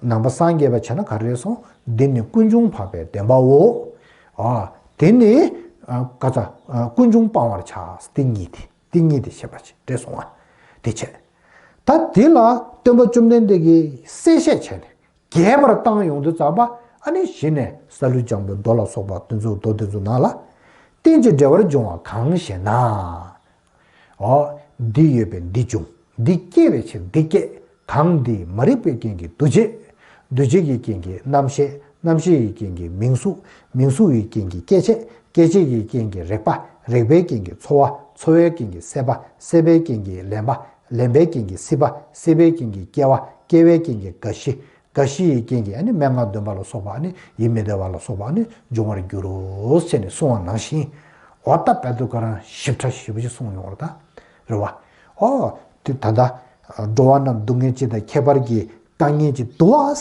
ནང་པ་སངས་རྒྱས་པ་བྱས་ན་ག་རེ་སོང་། འདི་ནི་ཀུན་འབྱུང་འཕགས་པའི་བདེན་པའོ། ཨ། དེ་ནི། ག་ས། ཀུན་འབྱུང་སྤང་བར་བྱ་སྟེ་གཉིས་དེ། དེ་གཉིས་དེ་བཤད་པ་ཅིག་རེད་སོང་བ། དེ་བྱས། ད་དེ་ལ་སྟོན་པ་བཅོམ་ལྡན་འདས་ཀྱིས་གསལ་བཤད་བྱས་ནས་རྒྱས་པར་བཏང་ཡོང་དུས་ཙམ་པ་ཨ་ནི་གཞི་ནས་ས་ལུ་ལྗང་པའི་མདོ་ལ་སོགས་པ་དེ་ཚོ་མདོ་དེ་ཚོ་ནང་ལ། རྟེན་ཅིང་འབྲེལ་བར་འབྱུང་བ་གང་ཞེ་ན། འོ། འདི་ཡོད་པས་འདི་འབྱུང་། འདི་སྐྱེ་བའི་ཕྱིར་འདི་སྐྱེ། གང་འདི་མ་རིག་པའི་རྐྱེན་གྱིས་འདུ་བྱེད། འདུ་བྱེད་ཀྱི་རྐྱེན་གྱིས་རྣམ་ཤེས། རྣམ་ཤེས་ཀྱི་རྐྱེན་གྱིས་མིང་གཟུགས། མིང་གཟུགས་ཀྱི་རྐྱེན་གྱིས་སྐྱེ་མཆེད། སྐྱེ་མཆེད་ཀྱི་རྐྱེན་གྱིས་རེག་པ། རེག་པའི་རྐྱེན་གྱིས་ཚོར་ ཚོར་བའི་རྐྱེན་གྱིས་སྲེད་པ། སྲེད་པའི་རྐྱེན་གྱིས་ལེན་པ། ལེན་པའི་རྐྱེན་གྱིས་སྲིད་པ། སྲིད་པའི་རྐྱེན་གྱིས་སྐྱེ་བ། སྐྱེ་བའི་རྐྱེན་གྱིས་རྒ་ཤི། རྒ་ཤི་ཡི་རྐྱེན་གྱིས་ཨ་ནི་སྨྲེ་སྔགས་འདོན་པ་ལ་སོགས་པ། ཨ་ནི་ཡིད་མི་བདེ་བ་ལ་སོགས་པ་ཨ་ནི་འབྱུང་བར་འགྱུར་རོ་ཟེར་ནས་གསུངས་པ་ནང་བཞིན། འོ་ད་དཔལ་ལྡན་ཁོ་རང་ཞིབ་ཕྲ་ཞིབ་པོ་ཞིག་གསུངས་ཡོང་བ་ད། རེད་བ། ཨོ། དེ་ད་ལྟ། འགྲོ་བ་རྣམས་སྡུག་བསྔལ་སྤྱི་དང་ཁྱད་པར་གྱི་དཀའ་ངལ་གྱི་འདུག་བ།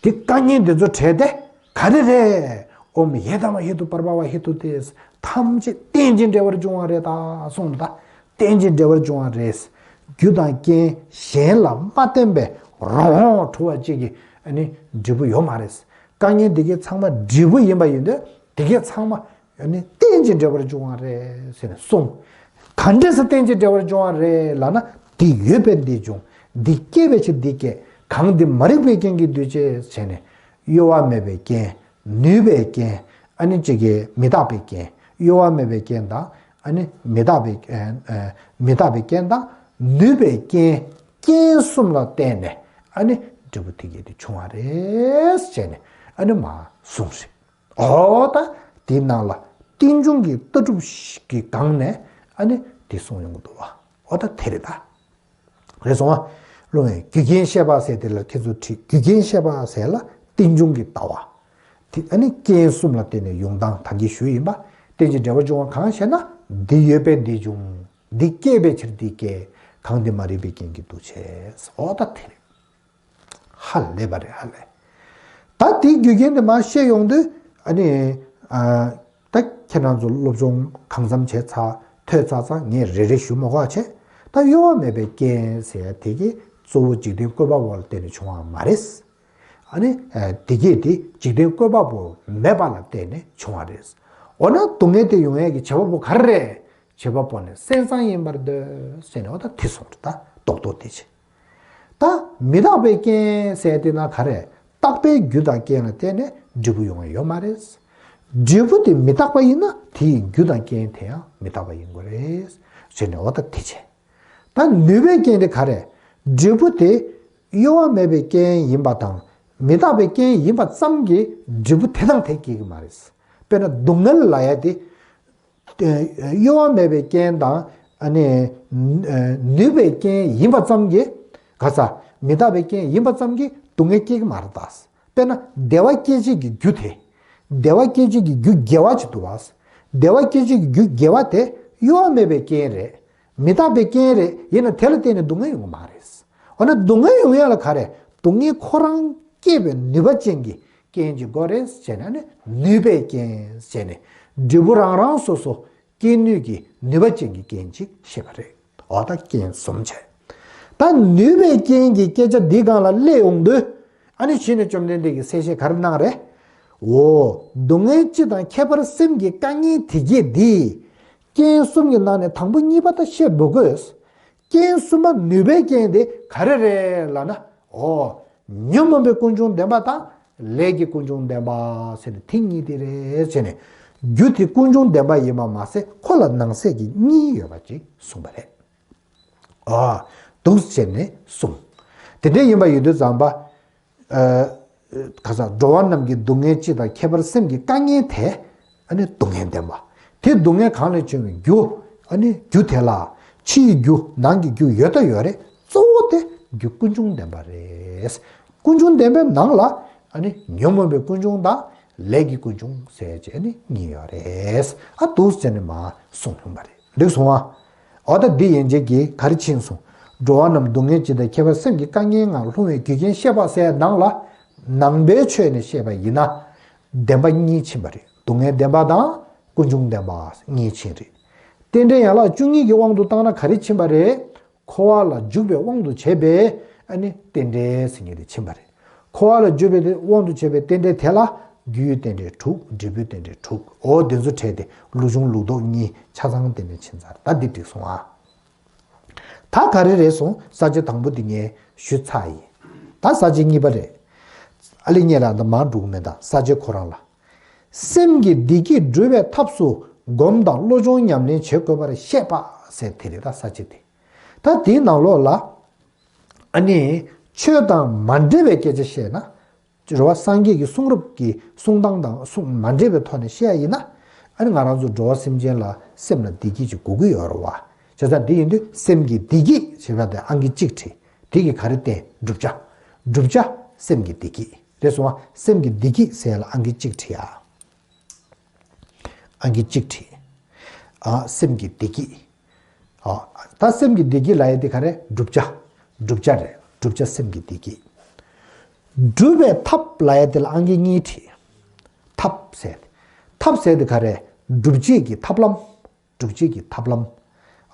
དེ་དཀའ་ངལ་འདི་ཚོ་བྲལ་ཏེ་ག་རེ་རེད། ཨོཾ་ཡེ་དྷརྨཱ་ཧེ་ཏུ་པར་བྷ་ཝ་ཧེ་ཏུ་ཏེ། ཐམས་ཅད་རྟེན་ཅིང་འབྲེལ་བར་འབྱུང་བ་རེད་ད་གསུངས་ད། རྟེན་ཅིང་འབྲེལ་བར་འབྱུང་བ་རེད། རྒྱུ་དང་རྐྱེན་གཞན་ལ་མ་བརྟེན་པའི་རང་དབང་འཁྲུལ་བ་གཅིག་གི་ཨ་ནི་འབྲས་བུ་ཡོད་མ་རེད། དཀའ་ངལ་འདི་གའི་ཚང་མ་འབྲས་བུ་ཡིན་པ་ཡིན་དུས་དེ་གའི་ཚང་མ། ཡང་ནི་རྟེན་ཅིང་འབྲེལ་བར་འབྱུང་བ་རེད་ཟེར་ནས་གསུངས། ག་འདྲས་སེ་རྟེན་ཅིང་འབྲེལ་བར་འབྱུང་བ་རེད་ལབ་ན། འདི་ཡོད་པས་འདི་འབྱུང་། འདི་སྐྱེས་པའི་ཕྱིར་འདི་སྐྱེ། གང་འདི་མ་རིག་པའི་རྐྱེན་གྱིས་འདུས་བྱས་བྱས་ནས། གཡོ་བ་མེད་པའི་རྐྱེན། ནུས་པའི་རྐྱེན། ཨ་ནི་གཅིག་གི་མི་རྟག་པའི་རྐྱེན། གཡོ་བ་མེད་པའི་རྐྱེན་དང་། ཨ་ནི་མི་རྟག་པའི་ཨ་ཨ་མི་རྟག་པའི་རྐྱེན་དང་། ནུས་པའི་རྐྱེན། རྐྱེན་གསུམ་ལ་བརྟེན་ནས་ཨ་ནི་འབྲས་བུ་དེ་གས་དེ་བྱུང་བ་རེད་བྱས་ནས་ཨ་ནི་མ་གསུངས་རེད། འོ་ད། དེའི་ནང་ལ་རྟེན་འབྱུང་གི་ལྟ་གྲུབ་ཀྱི་སྒང་ནས་ཨ་ནི་དེ་གསུངས་ཡོང་གི་འདུག་བ། འོ་ད་དེ་རེད་ད། རེད་སོང་བ། སློབ་མས་རྒྱུ་རྐྱེན་བཤད་པ་ཟེར་དེ་ལ་ཁྱེད་ཚོ་ཁྲིད། རྒྱུ་རྐྱེན་བཤད་པ་ཟེར་ལ་རྟེན་འབྱུང་གི་ལྟ་བ། དེ་ཨ་ནི་རྐྱེན་གསུམ་ལ་བརྟེན་ནས་ཡོང་སྟངས་ད་གིན་ཞུས་ཡིན་པ། རྟེན་ཅིང་འབྲེལ་བར་འབྱུང་བ་གང་ཞེ་ན། འདི་ཡོད་པས་འདི་འབྱུང་། འདི་སྐྱེས་པའི་ཕྱིར་འདི་སྐྱེ། གང་འདི་མ་རིག་པའི་རྐྱེན་གྱིས་འདུ་བྱེད། འོ་ད་དེ་རེད། ཧ་ལས་པ་རེད་ཧ་ལས། ད་དེའི་རྒྱུ་རྐྱེན་དེ་མར་བཤད་ཡོང་དུས་ཨ་ནི། ཨ། ད་ཁྱེད་རང་ཚོ་སློབ་སྦྱོང་གང་འཚམ་བྱས་ཚར་ཐོས་ཚར་ཙང་ངས་རེ་རེ་ཞུ་མ་དགོས་བྱས། ད་གཡོ་བ་མེད་པའི་རྐྱེན་ཟེར་ཡ་དེ་གི་གཙོ་བོ་འཇིག་རྟེན་བཀོད་པ་པོ་ལ་བརྟེན་ནས་བྱུང་བ་མ་རེད། ཨ་ནི། དེ་གས་དེ་འཇིག་རྟེན་བཀོད་པ་པོ་མེད་པ་ལ་བརྟེན་ནས་བྱུང་བ་རེད། འོ་ན་སྡུག་བསྔལ་དེ་ཡོང་ཡས་ཀྱི་བྱེད་པ་པོ་ག་རེ་རེད། བྱེད་པ་པོ་ནི་སེམས་ཙམ་ཡིན་པར་འདོད་ཟེར་ནས་འོ་ད་དེ་གསུངས་རེད་ད་རྡོག་རྡོག་དེ་བྱས། ད་མི་རྟག་པའི་རྐྱེན་ཟེར་དེ་ན་ག་རེ། རྟག་པའི་རྒྱུ་དང་རྐྱེན་ལ་བརྟེན་ནས་འབྲས་བུ་ཡོང་བ་ཡོད་མ་རེད། འབྲས་བུ་དེ་མི་རྟག་པ་ཡིན་ན་དེ་ཡི་རྒྱུ་དང་རྐྱེན་དེ་ཡང་མི་རྟག་པ་ཡིན་དགོས་རེད། ཟེར་ནས་འོ་ད་དེ་བྱས། ད་ནུས་པའི་རྐྱེན་དེ་ག་རེ། འབྲས་བུ་དེ་གཡོ་བ་མེད་པའི་རྐྱེན་ཡིན་པ་དང་མི་རྟག་པའི་རྐྱེན་ཡིན་པ་ཙམ་གྱིས་འབྲས་བུ་དེ་དང་དེ་སྐྱེ་གི་མ་རེད། དཔེར་ན་སྡུག་བསྔལ་ལབ་ཡ་དེ། གཡོ་བ་མེད་པའི་རྐྱེན་དང་ཨ་ནི་ནུས་པའི་རྐྱེན་ཡིན་པ་ཙམ་གྱིས། ག་ས། མི་རྟག་པའི་རྐྱེན་ཡིན་པ་ཙམ་གྱིས་སྡུག་བསྔལ་སྐྱེ་གི་མ་རེད་ད། དཔེར་ན་བདེ་བ་སྐྱེད་བྱེད་ཀྱི་རྒྱུ་དེ། བདེ་བ་སྐྱེད་བྱེད་ཀྱི་རྒྱུ་དགེ་བ་ཅིག་འདུག་བ། བདེ་བ་སྐྱེད་བྱེད་ཀྱི་རྒྱུ་དགེ་བ་དེ་གཡོ་བ་མེད་པའི་རྐྱེན་རེད། མི་རྟག་པའི་རྐྱེན་རེད། ཡིན་ན་དེ་ལ་བརྟེན་ནས་སྡུག་བསྔལ་ཡོང་གི་མ་རེད། འོ་ན་སྡུག་བསྔལ་ཡོང་ཡ་ལ་ག་རེ། སྡུག་བསྔལ་ཁོ་རང་སྐྱེད་པའི་ནུས་པ་ཅན་གྱི་རྐྱེན་གྱི་སྒོ་རེད་ཟེར་ནས་ནི་ནུས་པའི་རྐྱེན་ཟེར་ནས་འབྲས་བུ་རང་རང་སོ་སོ་སྐྱེད་ནུས་ཀྱི་ནུས་པ་ཅན་གྱི་རྐྱེན་ཅིག་ཤེས་པ་རེད། འོ་ད་རྐྱེན་གསུམ་བྱས། ད་ནུས་པའི་རྐྱེན་གྱི་སྐད་ཆ་འདི་སྒང་ལ་སླེབས་ཡོང་དུས། ཨ་ནི་གཞི་ནས་བཅོམ་ལྡན་འདས་ཀྱིས་གསལ་བཤད་ག་རེ་གནང་རེད། འོ། སྡུག་བསྔལ་སྤྱི་དང་ཁྱད་པར་སེམས་ཀྱི་དཀའ་ངལ་དེ་བརྒྱད་འདི། རྐྱེན་གསུམ་གྱི་ནང་ནས་དང་པོ་གཉིས་པ་ད་བཤད་མི་དགོས། རྐྱེན་གསུམ་པ་ནུས་པའི་རྐྱེན་དེ་ག་རེ་རེད་ལབ་ན། འོ། ཉོན་མོངས་པའི་ཀུན་འབྱུང་བདེན་པ་དང་ལས་ཀྱི་ཀུན་འབྱུང་བདེན་པ་ཟེར་ནས་དེ་གཉིས་དེ་རེད་ཟེར་ནས། རྒྱུ་དེ་ཀུན་འབྱུང་བདེན་པ་ཡིན་པ་མ་ཟད་ཁོ་ལ་ནང་གསེས་ཀྱི་གཉིས་ཡོད་པ་ཅིག་གསུངས་པ་རེད། ཨ། འདུག་ཟེར་ནས་གསུངས། དེ་འདྲ་ཡིན་པ་ཡིན་དུས་ཙམ་པ། ཨ། ག་ས། འགྲོ་བ་རྣམས་ཀྱི་སྡུག་བསྔལ་སྤྱི་དང་ཁྱད་པར་སེམས་ཀྱི་དཀའ་ངལ་དེ། ཨ་ནི་སྡུག་བསྔལ་བདེན་པ། དེ་སྡུག་བསྔལ་གང་ལས་བྱུང་བའི་རྒྱུ། ཨ་ནི་རྒྱུ་དེ་ལ། ཕྱིའི་རྒྱུ་ནང་གི་རྒྱུ་ཡོད་ད་ཡོད་རེད། གཙོ་བོ་དེ་རྒྱུ་ཀུན་འབྱུང་བདེན་པ་རེད། ཀུན་འབྱུང་བདེན་པའི་ནང་ལ། ཨ་ནི་ཉོན་མོངས་པའི་ཀུན་འབྱུང་དང་ལས་ཀྱི་ཀུན་འབྱུང་ཟེར་བྱས་ནི་གཉིས་ཡོད་རེད། ཨ། འདུག་ཟེར་ནས་མར་གསུངས་ཡོང་པ་རེད། འགྲིག་སོང་ཨ། འོ་ད་འདི་ཡན་ཆད་ཀྱིས་ག་རེ་ཕྱིན་སོང་། འགྲོ་བ་རྣམས་སྡུག་བསྔལ་སྤྱི་དང་ཁྱད་པར་སེམས་ཀྱི་དཀའ་ངལ་ལྔར་ལྷུང་བའི་རྒྱུ་རྐྱེན་བཤད་པ་ཟེར་ནང་ལ། ནང་པའི་ཆོས་ནས་བཤད་པ་ཡིན་ན། བདེན་པ་གཉིས་ཕྱིན་པ་རེད། སྡུག་བསྔལ་བདེན་པ་དང་ཀུན་འབྱུང་བདེན་པ་གཉིས་ཕྱིན་རེད། རྟེན་འབྲེལ་ཡན་ལག་བཅུ་གཉིས་ཀྱི་དབང་དུ་བཏང་ན་ག་རེ་ཕྱིན་པ་རེད། འཁོར་བ་ལ་འཇུག་པའི་དབང་དུ་བྱས་པའི་ཨ་ནི་རྟེན་འབྲེལ་ཟེར་མཁན་དེ་ཕྱིན་པ་རེད། འཁོར་བ་ལ་འཇུག་པའི་དབང་དུ་བྱས་པའི་རྟེན་འབྲེལ་དེ་ལ་རྒྱུའི་རྟེན་འབྲེལ་དྲུག་འབྲས་བུའི་རྟེན་འབྲེལ་དྲུག་འོ་དེ་ཚོ་བྲལ་ཏེ་ལུགས་འབྱུང་ལུགས་ལྡོག་གཉིས་ཆ་ཚང་རྟེན་འབྲེལ་ཕྱིན་ཚར། ད་འདི་འགྲིག་སོང་ཨ། ད་ག་རེ་རེད་སོང་། ས་བཅད་དང་པོ་འདི་ངས་ཞུས་ཚར་ཡིན། ད་ས་བཅད་གཉིས་པ་རེད། ཨ་ལེ་ངས་ལ་འདི་མར་འགྲོ་གི་མེད་ད། ས་བཅད་ཁོ་རང་ལ། སེམས་ཀྱི་བདེ་སྐྱིད་སྒྲུབ་པའི་ཐབས་སུ་སྒོམ་དང་བློ་སྦྱོང་ཉམས་ལེན་བྱེད་དགོས་པར་བཤད་པ་ཟེར་དེ་རེད་ད་ས་བཅད་དེ། ད་དེའི་ནང་ལོགས་ལ། ཨ་ནི། ཆོས་དང་མ་འབྲེལ་བའི་སྐད་ཆ་བཤད་ན། རེད་བ། སངས་རྒྱས་ཀྱི་གསུང་རབ་ཀྱི་གསུང་སྟངས་དང་གསུང་མ་འབྲེལ་བའི་ཐོག་ནས་བཤད་ཡ་ཡིན་ན། ཨ་ནི་ང་རང་ཚོ་འགྲོ་བ་སེམས་ཅན་ལ་སེམས་ལ་བདེ་སྐྱིད་ཅིག་དགོས་ཀྱི་ཡོད་རེད་བ། བྱས་ཙང་འདི་ཡིན་དུས་སེམས་ཀྱི་བདེ་སྐྱིད་ཞེས་པ་དེ་ཨང་ཀི་གཅིག་བྲིས། དེ་གི་ག་རེ་བསྟན། བསྒྲུབ་བྱ། བསྒྲུབ་བྱ་སེམས་ཀྱི་བདེ་སྐྱིད་རེད་སོང་བ། སེམས་ཀྱི་བདེ་སྐྱིད་ཟེར་ཡ་ལ་ཨང་ཀི་གཅིག་བྲིས་ཨ། ཨང་ཀི་གཅིག་བྲིས། ཨ། སེམས་ཀྱི་བདེ་སྐྱིད། ཨ། ད་སེམས་ཀྱི་བདེ་སྐྱིད་ལབ་ཡ་དེ་ག་རེ། བསྒྲུབ་བྱ། བསྒྲུབ་བྱ་རེད། བསྒྲུབ་བྱ་སེམས་ཀྱི་བདེ་སྐྱིད། སྒྲུབ་པའི་ཐབས་ལབ་ཡ་དེ་ལ་ཨང་ཀི་གཉིས་བྲིས། ཐབས་ཟེར། ཐབས་ཟེར་དེ་ག་རེ། སྒྲུབ་བྱེད་ཀྱི་ཐབས་ལམ། སྒྲུབ་བྱེད་ཀྱི་ཐབས་ལམ།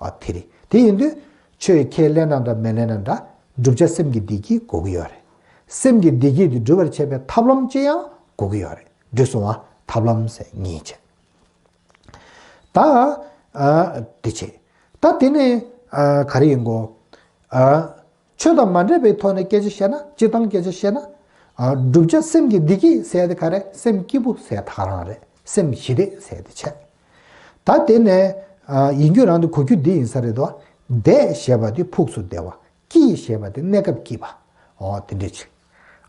ཨ། དེ་རེད། དེ་ཡིན་དུས་ཆོས་ཁས་ལེན་ན་འདྲ་མི་ལེན་ན་འདྲ། བསྒྲུབ་བྱ་སེམས་ཀྱི་བདེ་སྐྱིད་དགོས་ཀྱི་ཡོད་རེད། སེམས་ཀྱི་བདེ་སྐྱིད་དེ་སྒྲུབ་པར་བྱེད་པའི་ཐབས་ལམ་ཅིག་ཡང་དགོས་ཀྱི་ཡོད་རེད། འགྲིག་སོང་ང་། ཐབས་ལམ་ཟེར་གཉིས་བྱས། ད། ཨ། དེ་བྱས། ད་དེ་ནས། ཨ། ག་རེ་ཡིན་གོ། ཨ། ཆོས་དང་མ་འདྲེས་པའི་ཐོག་ནས་སྐད་ཆ་བཤད་ན། སྤྱིར་བཏང་སྐད་ཆ་བཤད་ན། ཨ། བསྒྲུབ་བྱ་སེམས་ཀྱི་བདེ་སྐྱིད་ཟེར་དེ་ག་རེ། སེམས་སྐྱིད་པོ་ཟེར་ད་ག་རང་རེད། སེམས་ཞི་བདེ་ཟེར་དེ་བྱས། ད་དེ་ནས། ཨ། ཡིན་རྒྱུ་རང་དུ་གོ་རྒྱུ་འདི་ཡིན་ས་རེད་དོ། བདེ་ཞེས་པ་དེ་ཕུགས་སུ་བདེ་བ། སྐྱིད་ཞེས་པ་དེ་གནས་སྐབས་སྐྱིད་པ། ཨོ། དེ་འདྲ་ཅིག་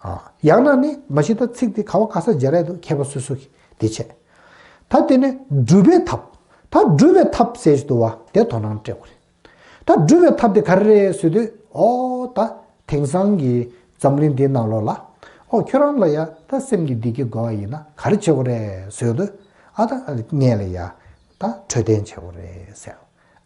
ཨ། ཡང་ན་ནི་མ་གཞི་ད་ཚིག་དེ་ག་བ་ག་ས་སྦྱར་ཡ་འདུག་མཁས་པ་སོ་སོ་གིས་དེ་བྱས། ད་དེ་ནས་སྒྲུབ་པའི་ཐབས། ད་སྒྲུབ་པའི་ཐབས་ཟེར་ཞིག་འདུག་བ། དེ་དོ་སྣང་སྤྲད་དགོས་རེད། ད་སྒྲུབ་པའི་ཐབས་དེ་ག་རེ་རེད་ཟེར་དུས། ཨོ། ད་དེང་སང་གི་འཛམ་གླིང་འདིའི་ནང་ལོགས་ལ། ཨོ། ཁྱོད་རང་ལ་ཡ་ད་སེམས་ཀྱི་བདེ་སྐྱིད་དགོས་པ་ཡིན་ན་ག་རེ་བྱེད་དགོས་རེད་ཟེར་དུས། ཨ། ད་སྔོན་ལ་ཡ་ད་འཕྲོད་བསྟེན་བྱེད་དགོས་རེད་ཟེར།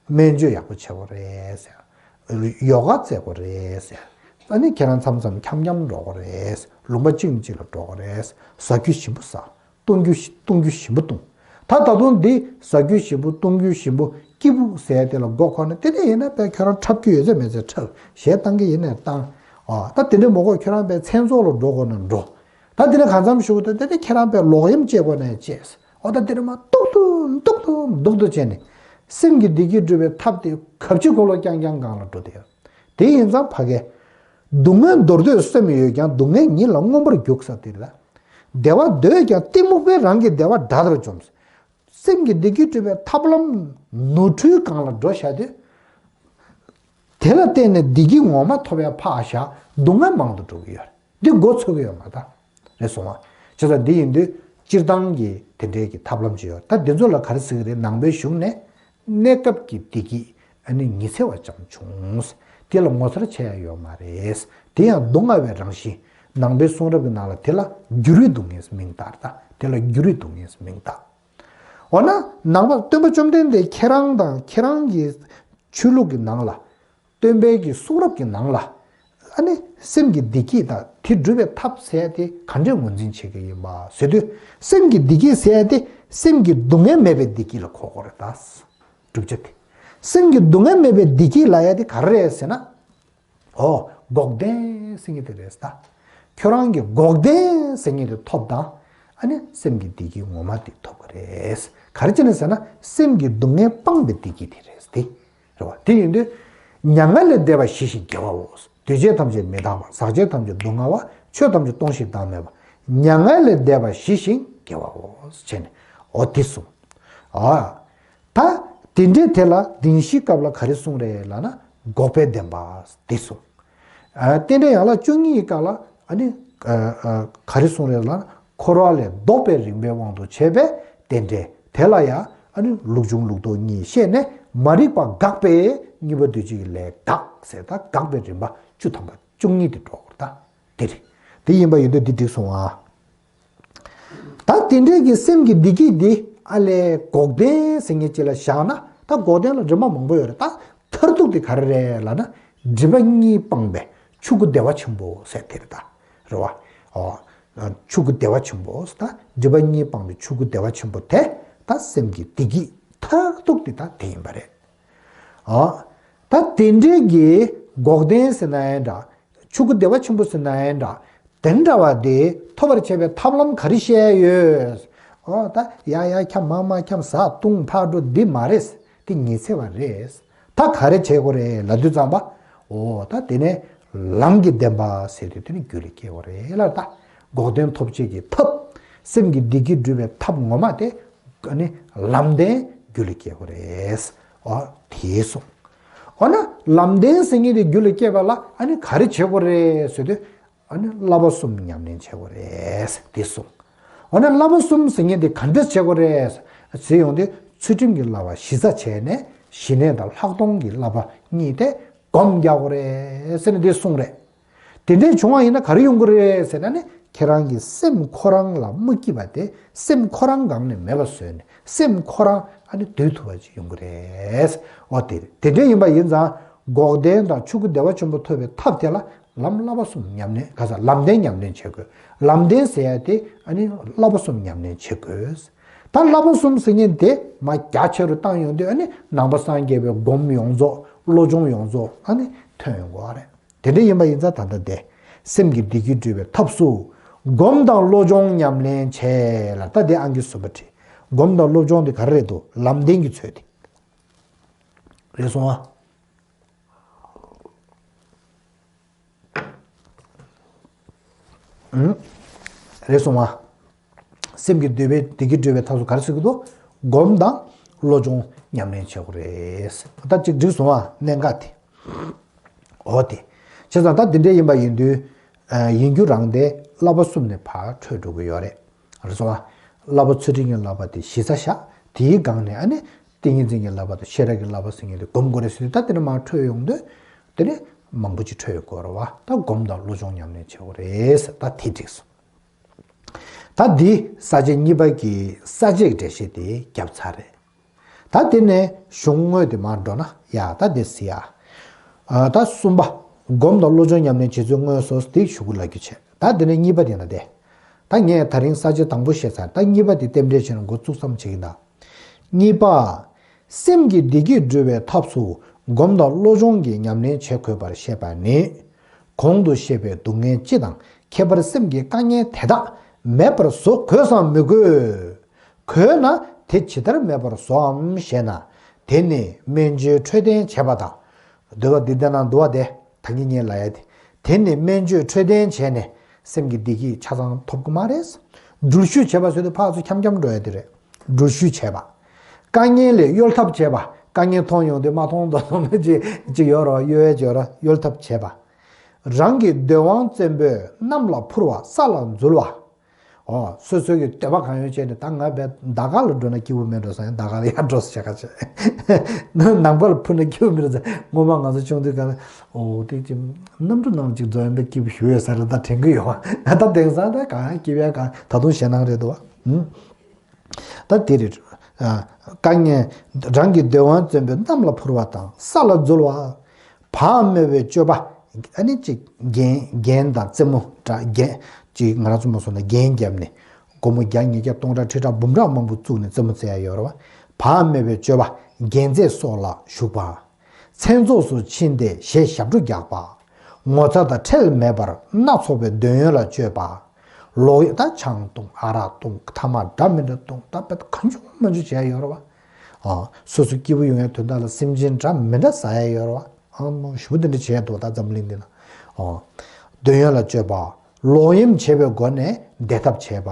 སྨན་བཅོས་ཡག་པོ་བྱེད་དགོས་རེད་ཟེར། ཡོ་ག་རྩེད་དགོས་རེད་ཟེར། ཨ་ནི་ཁྱེད་རང་མཚམས་མཚམས་འཁྱམ་འཁྱམ་འགྲོ་དགོས་རེད། ལུང་པ་གཅིག་ནས་གཅིག་ལ་འགྲོ་དགོས་རེད། ཟ་རྒྱུ་ཞིམ་པོ་ཟ། བཏུང་རྒྱུ་ཞིམ། བཏུང་རྒྱུ་ཞིམ་པོ་བཏུང་། ད་ད་དུང་འདི་ཟ་རྒྱུ་ཞིམ་པོ། བཏུང་རྒྱུ་ཞིམ་པོ། སྐྱིད་པོ་ཟེར་དེ་ལ་མགོ་འཁོར་ན། དེ་འདྲ་ཡིན་ན་དཔེ་ཁྱོད་རང་འཁྲབ་རྒྱུ་ཡོད་ཚད་མེད་ཚད་འཁྲབ། གཞས་བཏང་གི་ཡིན་ནའི་བཏང་། ཨ། ད་དེ་འདྲ་མ་དགོས། ཁྱོད་རང་དཔེ་མཚན་ཚོགས་ལ་འགྲོ་དགོས་ན་འགྲོ། ད་དེ་ནས་གང་འཚམ་ཞུ་དེ་དེ་ནས་ཁྱེད་རང་པའི་ལོག་གཡེམ་བྱེད་དགོས་ནས་བྱས། ཨོ། ད་དེ་ནས་མ་ཏོག་ཏོ་ཏོག་ཏོ་ཏོག་ཏོ་བྱས་ནས། སེམས་ཀྱི་བདེ་སྐྱིད་སྒྲུབ་པའི་ཐབས་དེ་གབ་ཅིག་གོ་ལོ་རྐྱང་རྐྱང་སྒང་ལ་འགྲོ་དེ་ཡོད། དེ་ཡིན་ཙང་ཕ་གི། སྡུག་བསྔལ་འདོར་འདོད་སེམས་ཡོད་ཀྱང་། སྡུག་བསྔལ་ཉིད་ལ་མངོན་པར་རྒྱུག་ས་དེ་ལ། བདེ་བ་འདོད་ཀྱང་གཏི་མུག་པས་རང་གི་བདེ་བ་དགྲ་ལྟར་འཇོམས། སེམས་ཀྱི་བདེ་སྐྱིད་སྒྲུབ་པའི་ཐབས་ལམ་ནོར་འཁྲུལ་སྒང་ལ་འགྲོ་བཞག་དུས། དེ་ལ་བརྟེན་ནས་བདེ་སྐྱིད་ངོ་མ་ཐོབ་ཡ་ཕར་བཞག་སྡུག་བསྔལ་མང་དུ་འགྲོ་གི་ཡོད་རེད། འདི་མགོ་ཚོད་ཀྱི་ཡོད་མ་རེད། རེད་སོང་ང་། བྱས་ཙང་འདི་ཡིན་དུས་སྤྱིར་བཏང་གི་དེ་འདྲའི་གི་ཐབས་ལམ་ཅིག་ཡོད། ད་འདི་ཚོ་ལ་ག་རེ་ཟེར་གི་རེད། ནང་པའི་གཞུང་ནས་གནས་སྐབས་ཀྱི་བདེ་སྐྱིད་ཨ་ནི་ཉི་ཚེ་བ་ཙམ་བྱུང་། དེ་ལ་ངོ་མཚར་ཆེ་ཡ་ཡོད་མ་རེད། དེ་ཡང་སྡུག་བསྔལ་བའི་རང་བཞིན། ནང་པའི་གསུང་རབ་ཀྱི་ནང་ལ་དེ་ལ་འགྱུར་བའི་སྡུག་བསྔལ་མིང་བཏགས། ད་དེ་ལ་འགྱུར་བའི་སྡུག་བསྔལ་མིང་བཏགས། འོ་ན་ནང་པ་སྟོན་པ་བཅོམ་ལྡན་འདས་ཁྱེད་རང་དང་ཁྱེད་རང་གི་ཆོས་ལུགས་ཀྱི་ནང་ལ། སྟོན་པའི་གི་གསུང་རབ་ཀྱི་ནང་ལ། ཨ་ནི་སེམས་ཀྱི་བདེ་སྐྱིད་དང་དེ་སྒྲུབ་པའི་ཐབས་ཟེར་ཡ་དེ་ག་འདྲས་ངོས་འཛིན་བྱེད་ཀྱི་ཡིན་པ་ཟེར་དུས། སེམས་ཀྱི་བདེ་སྐྱིད་ཟེར་ཡ་དེ་སེམས་ཀྱི་སྡུག་བསྔལ་མེད་པའི་བདེ་སྐྱིད་ལ་གོ་དགོས་རེད་ད། བསྒྲུབ་བྱ་དེ། སེམས་ཀྱི་སྡུག་བསྔལ་མེད་པའི་བདེ་སྐྱིད་ལབ་ཡ་དེ་ག་རེ་རེད་ཟེར་ན། ཨོ། འགོག་བདེན་ཟེར་མཁན་དེ་རེད་ད། ཁྱོད་རང་གི་འགོག་བདེན་ཟེར་མཁན་དེ་ཐོབ་དང་། ཨ་ནི་སེམས་ཀྱི་བདེ་སྐྱིད་ངོ་མ་དེ་ཐོབ་ཀྱི་རེད། ག་རེ་བྱས་ནས་ཟེར་ན་སེམས་ཀྱི་སྡུག་བསྔལ་སྤངས་པའི་བདེ་སྐྱིད་དེ་རེད་དེ། རེད་བ། དེ་ཡིན་དུས། མྱ་ངན་ལས་འདས་པ་ཞི་ཞིང་དགེ་བའོ། འདུས་བྱས་ཐམས་ཅད་མི་རྟག་པ། ཟག་བཅས་ཐམས་ཅད་སྡུག་བསྔལ་བ། ཆོས་ཐམས་ཅད་སྟོང་ཞིང་བདག་མེད་པ། མྱ་ངན་ལས་འདས་པ་ཞི་ཞིང་དགེ་བའོ། བྱས་ནས་ཨོ་དེ་གསུངས། ཨ། ད་དེ་འདྲའི་དེ་ལ་བདེན་བཞིའི་སྐབས་ལ་ག་རེ་གསུངས་རེད་ལབ་ན། འགོག་པའི་བདེན་པ་དེ་གསུངས། ཨ། རྟེན་འབྲེལ་ཡན་ལག་བཅུ་གཉིས་ཀྱི་སྐབས་ལ་ཨ་ནི། ཨ། ཨ། ག་རེ་གསུངས་རེད་ལབ་ན། འཁོར་བ་ལས་ལྡོག་པའི་རིམ་པའི་དབང་དུ་བྱས་པའི་རྟེན་འབྲེལ་དེ་ལ་ཡང་ཨ་ནི་ལུགས་འབྱུང་ལུགས་ལྡོག་གཉིས་བཤད་ནས། མ་རིག་པ་འགགས་པས་གཉིས་པ་འདུས་བྱས་ཀྱི་ལས་འགགས་ཟེར། ད་འགག་པའི་རིམ་པ་བཅུ་ཐམ་པ་བཅུ་གཉིས་དེ་འགྲོ་དགོས་རེད་ད། དེ་རེད། དེ་ཡིན་པ་ཡིན་དུས་འདི་འགྲིག་སོང་ཨ། ད་དེ་འདྲའི་གི་སེམས་ཀྱི་བདེ་སྐྱིད་འདི་ཨ་ལས་འགོག་བདེན་ཟེར་མཁན་ཅིག་ལ་བཞག་ན། ད་འགོག་བདེན་ལ་རིམ་པ་མང་པོ་ཡོད་རེད། ད་མཐར་ཐུག་དེ་ག་རེ་རེད་ལབ་ན། སྒྲིབ་པ་གཉིས་སྤངས་པའི་ཆོས་སྐུ་བདེ་བ་ཆེན་པོ་ཟེར་དེ་རེད་ད། རེད་བ། ཨོ། ཆོས་སྐུ་བདེ་བ་ཆེན་པོ་ཟེར། ད་སྒྲིབ་པ་གཉིས་སྤངས་པའི་ཆོས་སྐུ་བདེ་བ་ཆེན་པོ་དེ། ད་སེམས་ཀྱི་བདེ་སྐྱིད་མཐར་ཐུག་དེ་ད་དེ་ཡིན་པ་རེད། ཨོ། ད་དེ་འདྲའི་གི་འགོག་བདེན་ཟེར་ན་ཡང་འདྲ། ཆོས་སྐུ་བདེ་བ་ཆེན་པོ་ཟེར་ན་ཡང་འདྲ། དེ་འདྲ་བ་དེ་ཐོབ་པར་བྱེད་པའི་ཐབས་ལམ་ག་རེ་བཤད་ཡོད། ཨོ། ད་ཡ་ཡ་འཁྱམས། མ་མ་འཁྱམས། ཟ་བཏུང་ཕར་འགྲོ་འདི་མ་རེད། དེ་ཉི་ཚེ་བ་རེད། ད་ག་རེ་བྱེད་དགོས་རེད་ལབ་དུས་ཙམ་པ། ཨོ། ད་དེ་ནས་ལམ་གྱི་བདེན་པ་ཟེར་དུས་དེ་ནི་རྒྱུད་ལ་སྐྱེ་དགོས་རེད་ལ། ད་འགོག་བདེན་ཐོབ་བྱེད་ཀྱི་ཐབས། སེམས་ཀྱི་བདེ་སྐྱིད་སྒྲུབ་པའི་ཐབས་ངོ་མ་དེ། ཨ་ནི་ལམ་བདེན་རྒྱུད་ལ་སྐྱེ་དགོས་རེད། ཨོ། དེ་གསུངས། འོ་ན་ལམ་བདེན་ཟེར་མཁན་དེ་རྒྱུད་ལ་སྐྱེས་པ་ལ་ཨ་ནི་ག་རེ་བྱེད་དགོས་རེད་ཟེར་དུས། ཨ་ནི་བསླབ་པ་གསུམ་ཉམས་ལེན་བྱེད་དགོས་རེད་དེ་གསུངས། འོ་ན་བསླབ་པ་གསུམ་ཟེར་མཁན་དེ་ག་འདྲས་བྱེད་དགོས་རེད། ཟེར་ཡོང་དུས་ཚུལ་ཁྲིམས་ཀྱི་བསླབ་པ་གཞི་རྩ་བྱས་ནས་ཞི་གནས་དང་ལྷག་མཐོང་གི་བསླབ་པ་གཉིས་དེ་སྒོམ་རྒྱག་དགོས་རེད་ཟེར་ནས་འདི་གསུངས་རེད། དེ་འདྲས་བྱུང་བ་ཡིན་ན་ག་རེ་ཡོང་གི་རེད་ཟེར་ན་ནི། ཁྱེད་རང་གི་སེམས་ཁོ་རང་ལ་མ་སྐྱིད་པ་དེ་སེམས་ཁོ་རང་སྒང་ནས་མེད་པ་བཟོས་ནས་སེམས་ཁོ་རང་ཨ་ནི་སྡུག་ཐུབ་པ་ཅིག་ཡོང་གི་རེད། འོ་དེ་རེད། དེ་འདྲས་ཡིན་པ་ཡིན་ཙང་འགོག་བདེན་དང་ཆོས་སྐུ་བདེ་བ་ཆེན་པོ་ཐོབ་པའི་ཐབས་དེ་ལ་ལམ་བསླབ་པ་གསུམ་ཉམས་ལེན། ག་ས་ལམ་བདེན་ཉམས་ལེན་བྱེད་དགོས། ལམ་བདེན་ཟེར་ཡ་དེ་ཨ་ནི་བསླབ་པ་གསུམ་ཉམས་ལེན་བྱེད་དགོས། ད་བསླབ་པ་གསུམ་ཟེར་མཁན་དེ་མ་རྒྱ་ཆེ་རུ་བཏང་ཡོང་དུས་ཨ་ནི་ནང་པ་སངས་རྒྱས་པའི་སྒོམ་ཡོངས་རྫོགས་བློ་སྦྱོང་ཡོངས་རྫོགས་ཨ་ནི་ཐོན་ཡོང་གི་རེད། དེ་འདྲ་ཡིན་པ་ཡིན་ཙང་ད་ལྟ་དེ་སེམས་ཀྱི་བདེ་སྐྱིད་སྒྲུབ་པའི་ཐབས་སུ་སྒོམ་དང་བློ་སྦྱོང་ཉམས་ལེན་བྱེད་ལ། ད་དེ་ཨང་ཀི་གསུམ་པ་བྲིས། སྒོམ་དང་བློ་སྦྱོང་དེ་ག་རེ་རེད་འདུག་ལམ་བདེན་གྱི་ཚོད་དེ་རེད་སོང་ཨ། རེད་སོང་ང་། སེམས་ཀྱི་འདོད་པའི་བདེ་སྐྱིད་སྒྲུབ་པའི་ཐབས་སུ་ག་རེ་ཟེར་གི་འདུག་སྒོམ་དང་བློ་སྦྱོང་ཉམས་ལེན་བྱེད་དགོས་རེད། ད་ཅིག་འགྲིག་སོང་ང་། གནད་འགག་དེ། འོ་དེ། བྱས་ཙང་ད་འདི་འདྲ་ཡིན་པ་ཡིན་དུས། ཡིན་རྒྱུ་རང་དེ་བསླབ་པ་གསུམ་ནས་ཕར་འཕྲོས་འགྲོ་གི་ཡོད་རེད། རེད་སོང་ང་། བསླབ་པ་ཚུལ་ཁྲིམས་ཀྱི་བསླབ་པ་དེ་གཞི་རྩ་བཞག་དེའི་སྒང་ནས་ཨ་ནི། ཏིང་ངེ་འཛིན་གྱི་བསླབ་པ་དང་ཤེས་རབ་ཀྱི་བསླབ་པ་ཟེར་མཁན་དེ་སྒོམ་དགོས་རེད་ཟེར་དུས་ད་དེ་ནས་མར་འཕྲོས་ཡོང་དུས། དེ་ནས་མང་པོ་ཅིག་འཕྲོས་ཡོང་དགོས་རེད་བ། ད་སྒོམ་དང་བློ་སྦྱོང་ཉམས་ལེན་བྱེད་དགོས་རེད་ཟེར། ད་དེ་འགྲིག་སོང་། ད་འདི་ས་བཅད་གཉིས་པ་གི་ས་བཅད་འགྲེལ་བཤད་དེ་བརྒྱབ་ཚར་རེད། ད་དེ་ནས་གཞུང་དངོས་དེ་མར་འགྲོ་ན་ཡ། ད་དེ་ཟེར་ཡ། ད་གསུམ་པ། སྒོམ་དང་བློ་སྦྱོང་ཉམས་ལེན་བྱེད་ཚུལ་དངོས་སོ་དེ་ཞུ་གི་ལ་རྒྱུ་བྱས། ད་དེ་ནས་གཉིས་པ་དེ་ན་དེ། ད་ངས་ད་རིང་ས་བཅད་དང་པོ་བཤད་ཚར། ད་གཉིས་པ་དེ་རྟེན་འབྲེལ་བྱས་ན་འགོ་བཙུགས་ཙམ་བྱེད་ཀྱི་ཡིན་ད། གཉིས་པ། སེམས་ཀྱི་བདེ་སྐྱིད་སྒྲུབ་པའི་ཐབས་སུ་སྒོམ་དང་བློ་སྦྱོང་གི་ཉམས་ལེན་བྱེད་དགོས་པར་བཤད་པ་ནི། གོང་དུ་བཤད་པའི་སྡུག་བསྔལ་སྤྱི་དང་ཁྱད་པར་སེམས་ཀྱི་དཀའ་ངལ་དེ་དག་མེད་པར་བཟོ་དགོས་སམ་མི་དགོས། དགོས་ན་དེ་ཇི་ལྟར་མེད་པར་བཟོའམ་ཞེ་ན། དེ་ནི་སྨན་བཅོས་འཕྲོད་བསྟེན་བྱེད་པ་དང་། འདོད་པ་འདི་ལྟ་ན་འདུ་བ་སྟེ། ད་གིན་ངས་ལབ་ཡ་དེ། དེ་ནི་སྨན་བཅོས་འཕྲོད་བསྟེན་བྱས་ནས་སེམས་ཀྱི་བདེ་སྐྱིད་ཆ་ཚང་ཐོབ་ཀྱི་མ་རེད། འགྲུལ་བཞུད་བྱས་པ་ཟེར་དུས་ཕར་ཚུར་འཁྱམ་འཁྱམ་འགྲོ་ཡ་དེ་རེད། འགྲུལ་བཞུད་བྱས་པ། དཀའ་ངལ་ལས་གཡོལ་ཐབས་བྱས་པ། དཀའ་ངལ་མཐོང་ཡོང་དུས་མ་མཐོང་མདོག་མདོག་མེད་ཅིག་ཅིག་ཡོད་རེད་བ། གཡོལ་ཡ་ཅིག་ཡོད་རེད། གཡོལ་ཐབས་བྱས་པ། རང་གི་འདོད་དབང་བཙན་པོས་གནམ་ལ་འཕུར་བ་ས་ལ་འཛུལ་བ། ཨོ། སོ་སོ་གི་འདོད་པ་གང་ཡོད་བྱས་ནས་ད་ང་བས་ཟླ་སྐར་ལ་འགྲོ་ན་སྐྱིད་པོ་མེད་འགྲོ་ཟེར། ཟླ་སྐར་ལ་ཡར་འགྲོ་ཟེར་བྱ་ཁ་བྱས། ནམ་མཁའ་ལ་འཕུར་ན་སྐྱིད་པོ་མེད་འགྲོ་ཟེར། སྔོན་མ་ང་ཚོ་ཆུང་དུས་སྐབས་ལ། ཨོ་དེ་ཅི། གནམ་གྲུ་ནང་ཅིག་འཛུལ་ཡོང་པའི་སྐྱིད་པོ་ཞེ་པོ་ཡོད་ས་རེད། ད་དྲན་གྱི་ཡོད། ད་དེང་སང་ད་གང་སྐྱིད་པ་གང་། ད་དུང་ཞེད་སྣང་རེད་འདུག་བ། ཨུམ། ད་དེ་རེད། ཨ། དཀའ་ངལ། རང་གི་འདོད་དབང་བཙན་པོས་གནམ་ལ་འཕུར་བ་དང་ས་ལ་འཛུལ་བ། བག་མེད་པའི་སྤྱོད་པ། ཨ་ནི་ཅིག་རྒྱན། རྒྱན་དང་རྩེད་མོ་འདྲ། རྒྱན། ཅིག་ང་རང་ཚོ་མ་སོང་ན་རྒྱན་བརྒྱབ་ནས། སྒོར་མོ་བརྒྱ་ཉིས་བརྒྱ་སྟོང་ཕྲག་ཁྲི་ཕྲག་འབུམ་ཕྲག་མང་པོ་བཙུགས་ནས་རྩེད་མོ་རྩེ་ཡ་ཡོད་རེད་བ། བག་མེད་པའི་སྤྱོད་པ། རྒྱན་རྩེད་སོགས་ལ་ཞུགས་པ། མཚན་ཚོགས་སུ་ཕྱིན་ཏེ་གཞས་ཞབས་བྲོ་རྒྱག་པ། ངོ་ཚ་དང་ཁྲེལ་མེད་པར་སྣ་ཚོགས་པའི་འདོད་ཡོན་ལ་སྤྱོད་པ། ལོག་ཡ། ད་ཆང་འཐུང་། ཨ་རག་འཐུང་། ཐ་མག་འདྲ་མི་འདྲ་འཐུང་། ད་དཔེ་གང་བྱུང་མང་བྱུང་བྱས་ཡོད་རེད་བ། ཨ། སོ་སོ་སྐྱིད་པོ་ཡོང་ཡའི་དོན་དག་ལ་སེམས་ཅན་འདྲ་མི་འདྲ་ཟ་ཡ་ཡོད་རེད་བ། ཨ་མ་ཞུ་དེ་འདྲ་བྱས་འདུག་ད་འཛམ་གླིང་འདི་ན། ཨ། འདོད་ཡོན་ལ་སྤྱོད་པ། ལོག་གཡེམ་བྱེད་པའི་སྒོ་ནས་བདེ་ཐབས་བྱེད་པ།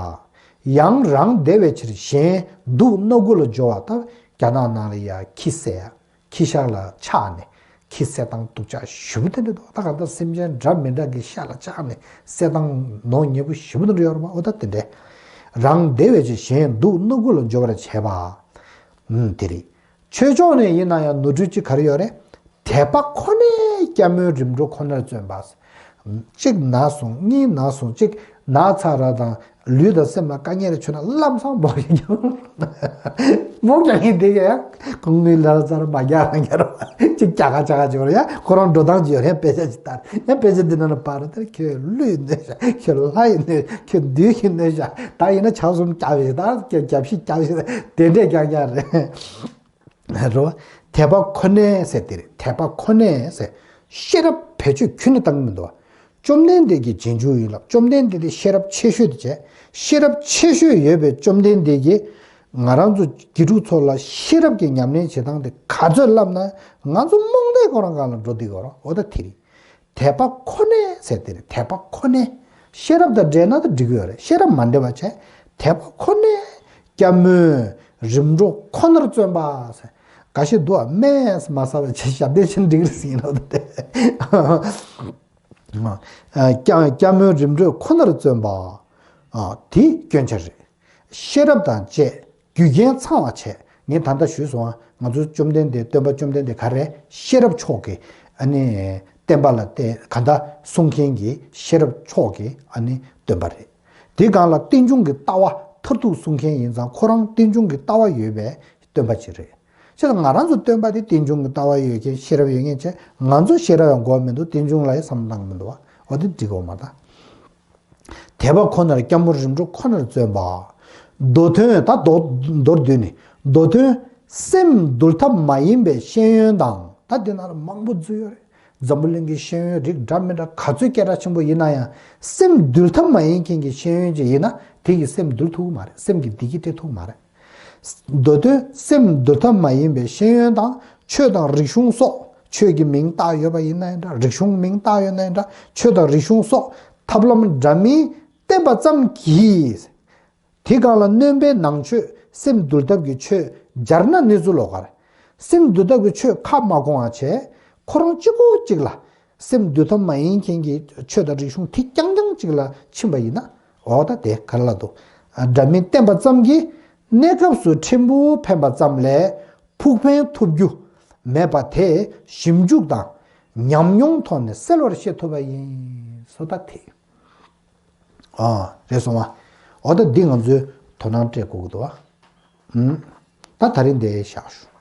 ཡང་རང་བདེ་བའི་ཕྱིར་གཞན་སྡུག་སྣ་དགུ་ལ་སྦྱོར་བ། ད་རྒྱ་ནག་ནང་ལ་ཡ་ཁྱི་བསད་ཡ། ཁྱི་ཤ་ལ་ཆགས་ནས་ཁྱི་བསད་སྟངས་སྡུག་ཅག་ཞེ་པོ་དེ་འདྲ་འདུག་ད་གང་ལྟར་སེམས་ཅན་འདྲ་མི་འདྲ་གི་ཤ་ལ་ཆགས་ནས་བསད་སྟངས་ནོར་ཉེས་པོ་ཞེ་པོ་དེ་འདྲ་ཡོད་རེད་པ། འོ་ད་དེ་འདྲས། རང་བདེ་བའི་ཕྱིར་གཞན་སྡུག་སྣ་དགུ་ལ་སྦྱོར་བར་བྱེད་པ། ཨུམ། དེ་རེད། ཆོས་ཕྱོགས་ནས་ཡིན་ན་ཡང་ནོར་འཁྲུལ་གཅིག་ག་རེ་ཡོད་རེད། དད་པ་ཁོ་ནས་སྐྱབས་སྨོན་རིམ་གྲོ་ཁོ་ནར་བརྩོན་པ། གཅིག་ན་སོང་། གཉིས་ན་སོང་། གཅིག་ན་ཚ་ར་དང་ལུས་དང་སེམས་ལ་དཀའ་ངལ་རེ་བྱུང་ན་ལམ་སང་མོག་ཞིག་རྒྱག་མོག་རྒྱག་གིན་བསྡད་ཡ། ཁོང་གཉིས་ལ་ཚར་མ་རྒྱག་རང་རྒྱག་རོགས། གཅིག་རྒྱག་ག་རྒྱག་ག་བྱེད་རོགས་ཡ། ཁོ་རང་འགྲོ་སྟངས་ཅིག་ཡོད་རེད། དཔེ་ཆ་ཅིག་ལྟར་ཡ། དཔེ་ཆ་འདི་ནང་ལ་པར་དེར་ཁྱོད་ཀླུ་ཡིན་ནོ་ཤག་ཁྱོད་ལྷ་ཡིན་ནོ། ཁྱོད་བདུད་ཡིན་ནོ་ཤག་ད་ཡིན་ན་ཆ་གསུམ་རྒྱབ་ཤིག་ད་རྒྱབ་ཤིག་རྒྱབ་ཤིག་དེ་འདྲས་རྒྱག་རྒྱག་རེད། རོ། དད་པ་ཁོ་ནས་ཟེར་དེ་རེད། དད་པ་ཁོ་ནས་ཟེར། ཤེས་རབ་བེད་སྤྱོད་ཁྱོན་ནས་བཏང་གི་མི་འདུག་བ། བཅོམ་ལྡན་འདས་ཀྱི་རྗེས་འཇུག་ཡིན་ལབ། བཅོམ་ལྡན་འདས་དེ་ཤེས་རབ་ཆེ་ཤོས་དེ་བྱས། ཤེས་རབ་ཆེ་ཤོས་ཡོད་པའི་བཅོམ་ལྡན་འདས་ཀྱིས་ང་རང་ཚོ་དགེ་ཕྲུག་ཚོ་ལ་ཤེས་རབ་ཀྱི་ཉམས་ལེན་བྱེད་སྟངས་དེ་ག་ཚོད་བསླབ་ན་ང་ཚོ་རྨོངས་དད་ཁོ་རང་སྒང་ལ་འགྲོ་བསྡད་ཀྱི་ཡོད་རེད། འོ་ད་དེ་རེད། དད་པ་ཁོ་ནས་ཟེར་དེ་རེད། དད་པ་ཁོ་ནས། ཤེས་རབ་དང་འབྲེལ་ན་ད་འགྲིག་གི་ཡོད་རེད། ཤེས་རབ་མ་འབྲེལ་བ་བྱས། དད་པ་ཁོ་ནས་སྐྱབས་སྨོན་རིམ་གྲོ་ཁོ་ནར་བརྩོན་པ་ཟེར། འགའ་ཤས་འདུག་ཨ། སྨན་མ་ཟ་བའི་ཆེད་ཞབས་བརྟན་བྱས་ན་འགྲིག་རེད་ཟེར་གྱི་ཡིན་ནོ་དེ། སྐྱབས་སྐྱབས་སྨོན་རིམ་གྲོ་ཁོ་ནར་བརྩོན་པ། དེ་སྐྱོན་ཆ་རེད། ཤེས་རབ་དང་བཅས། རྒྱུ་རྐྱེན་ཚང་བ་བྱས། ངས་ད་ལྟ་ཞུས་སོང་ཨ། ང་ཚོའི་བཅོམ་ལྡན་འདས་སྟོན་པ་བཅོམ་ལྡན་འདས་ག་རེ་ཤེས་རབ་མཆོག་གི་ཨ་ནི་བསྟན་པ་ལ་བརྟེན་གང་ལྟར་གསུང་མཁན་གྱི་ཤེས་རབ་མཆོག་གི་ཨ་ནི་སྟོན་པ་རེད། དེ་སྒང་ལ་རྟེན་འབྱུང་གི་ལྟ་བ་མཐར་ཐུག་གསུང་མཁན་ཡིན་ཙང་ཁོ་རང་རྟེན་འབྱུང་གི་ལྟ་བ་ཡོད་པའི་སྟོན་པ་ཅིག་རེད། བྱས་ཙང་ང་རང་ཚོ་སྟོན་པ་དེ་རྟེན་འབྱུང་གི་ལྟ་བ་ཡོད་མཁན་ཤེས་རབ་ཡོད་མཁན་བྱས། ང་ཚོ་ཤེས་རབ་ཡང་དགོས་མི་འདུག་རྟེན་འབྱུང་ལ་ཡང་བསམ་བློ་བཏང་གི་མི་འདུག་བ། འོ་དེ་འགྲིག་གི་ཡོད་མ་རེད། དད་པ་ཁོ་ནར་སྐྱབས་མགོན་རིམ་གྲོ་ཁོ་ནར་བརྩོན་པ། མདོ་དོན་ད་མདོ་མདོར་བསྡུས་ནས་མདོ་དོན་སེམས་འདུལ་ཐབས་མ་ཡིན་པའི་ཤེས་ཡོན་དང་། ད་འདི་ནང་ལ་མང་པོ་འཛུལ་ཡོད་རེད། འཛམ་བུ་གླིང་གི་ཤེས་ཡོན་རིགས་འདྲ་མི་འདྲ་ག་ཚོད་སྐད་གྲགས་ཆེན་པོ་ཡིན་ན་ཡང་སེམས་འདུལ་ཐབས་མ་ཡིན་མཁན་གྱི་ཤེས་ཡོན་ཅིག་ཡིན་ན་དེ་ཡིས་སེམས་འདུལ་ཐུབ་ཀྱི་མ་རེད། སེམས་ཀྱི་བདེ་སྐྱིད་སྤྲད་ཐུབ་ཀྱི་མ་རེད། མདོ་དོན་སེམས་འདུལ་ཐབས་མ་ཡིན་པའི་ཤེས་ཡོན་དང་། ཆོས་དང་རིག་གཞུང་སོགས། ཆོས་ཀྱི་མིང་བཏགས་ཡོད་པ་ཡིན་ན་ཡང་འདྲ། རིག་གཞུང་མིང་བཏགས་ཡོད་ན་ཡང་འདྲ། ཆོས་དང་རིག་གཞུང་སོགས་ཐབས་ལམ་འདྲ་མིན་བསྟེན་པ་ཙམ་གྱིས། དེ་སྒང་ལ་སྣོན་པའི་ནང་ཆོས་སེམས་འདུལ་ཐབས་ཀྱི་ཆོས་སྦྱར་ན་གནས་ཚུལ་ལོགས་ཀར། སེམས་འདུལ་ཐབས་ཀྱི་ཆོས་ཁ་མ་སྐོང་བ་བྱས། ཁོ་རང་གཅིག་པོ་གཅིག་ལ་སེམས་འདུལ་ཐབས་མ་ཡིན་མཁན་གྱི་ཆོས་དང་རིག་གཞུང་དེ་རྐྱང་རྐྱང་གཅིག་ལ་ཕྱིན་པ་ཡིན་ན། འོ་ད་དེ་ག་རེ་ལབ་འདུག་འདྲ་མིན་བསྟེན་པ་ཙམ་གྱིས་གནས་སྐབས་སུ་ཕྲན་བུ་ཕན་པ་ཙམ་ལས་ཕུགས་ཕན་ཐོབ་རྒྱུ་མེད་པ་དེ་ཞིབ་འཇུག་དང་ཉམས་མྱོང་ཐོག་ནས་གསལ་བར་ཤེས་ཐུབ་པ་ཡིན། སོ་ད་དེ། ཨ། རེད་སོང་བ། འོ་ད་འདི་ང་ཚོས་དོ་སྣང་སྤྲད་དགོས་ཀྱི་འདུག་བ། ཨུམ། ད་ད་རིང་འདི་བཞག་ཞུ།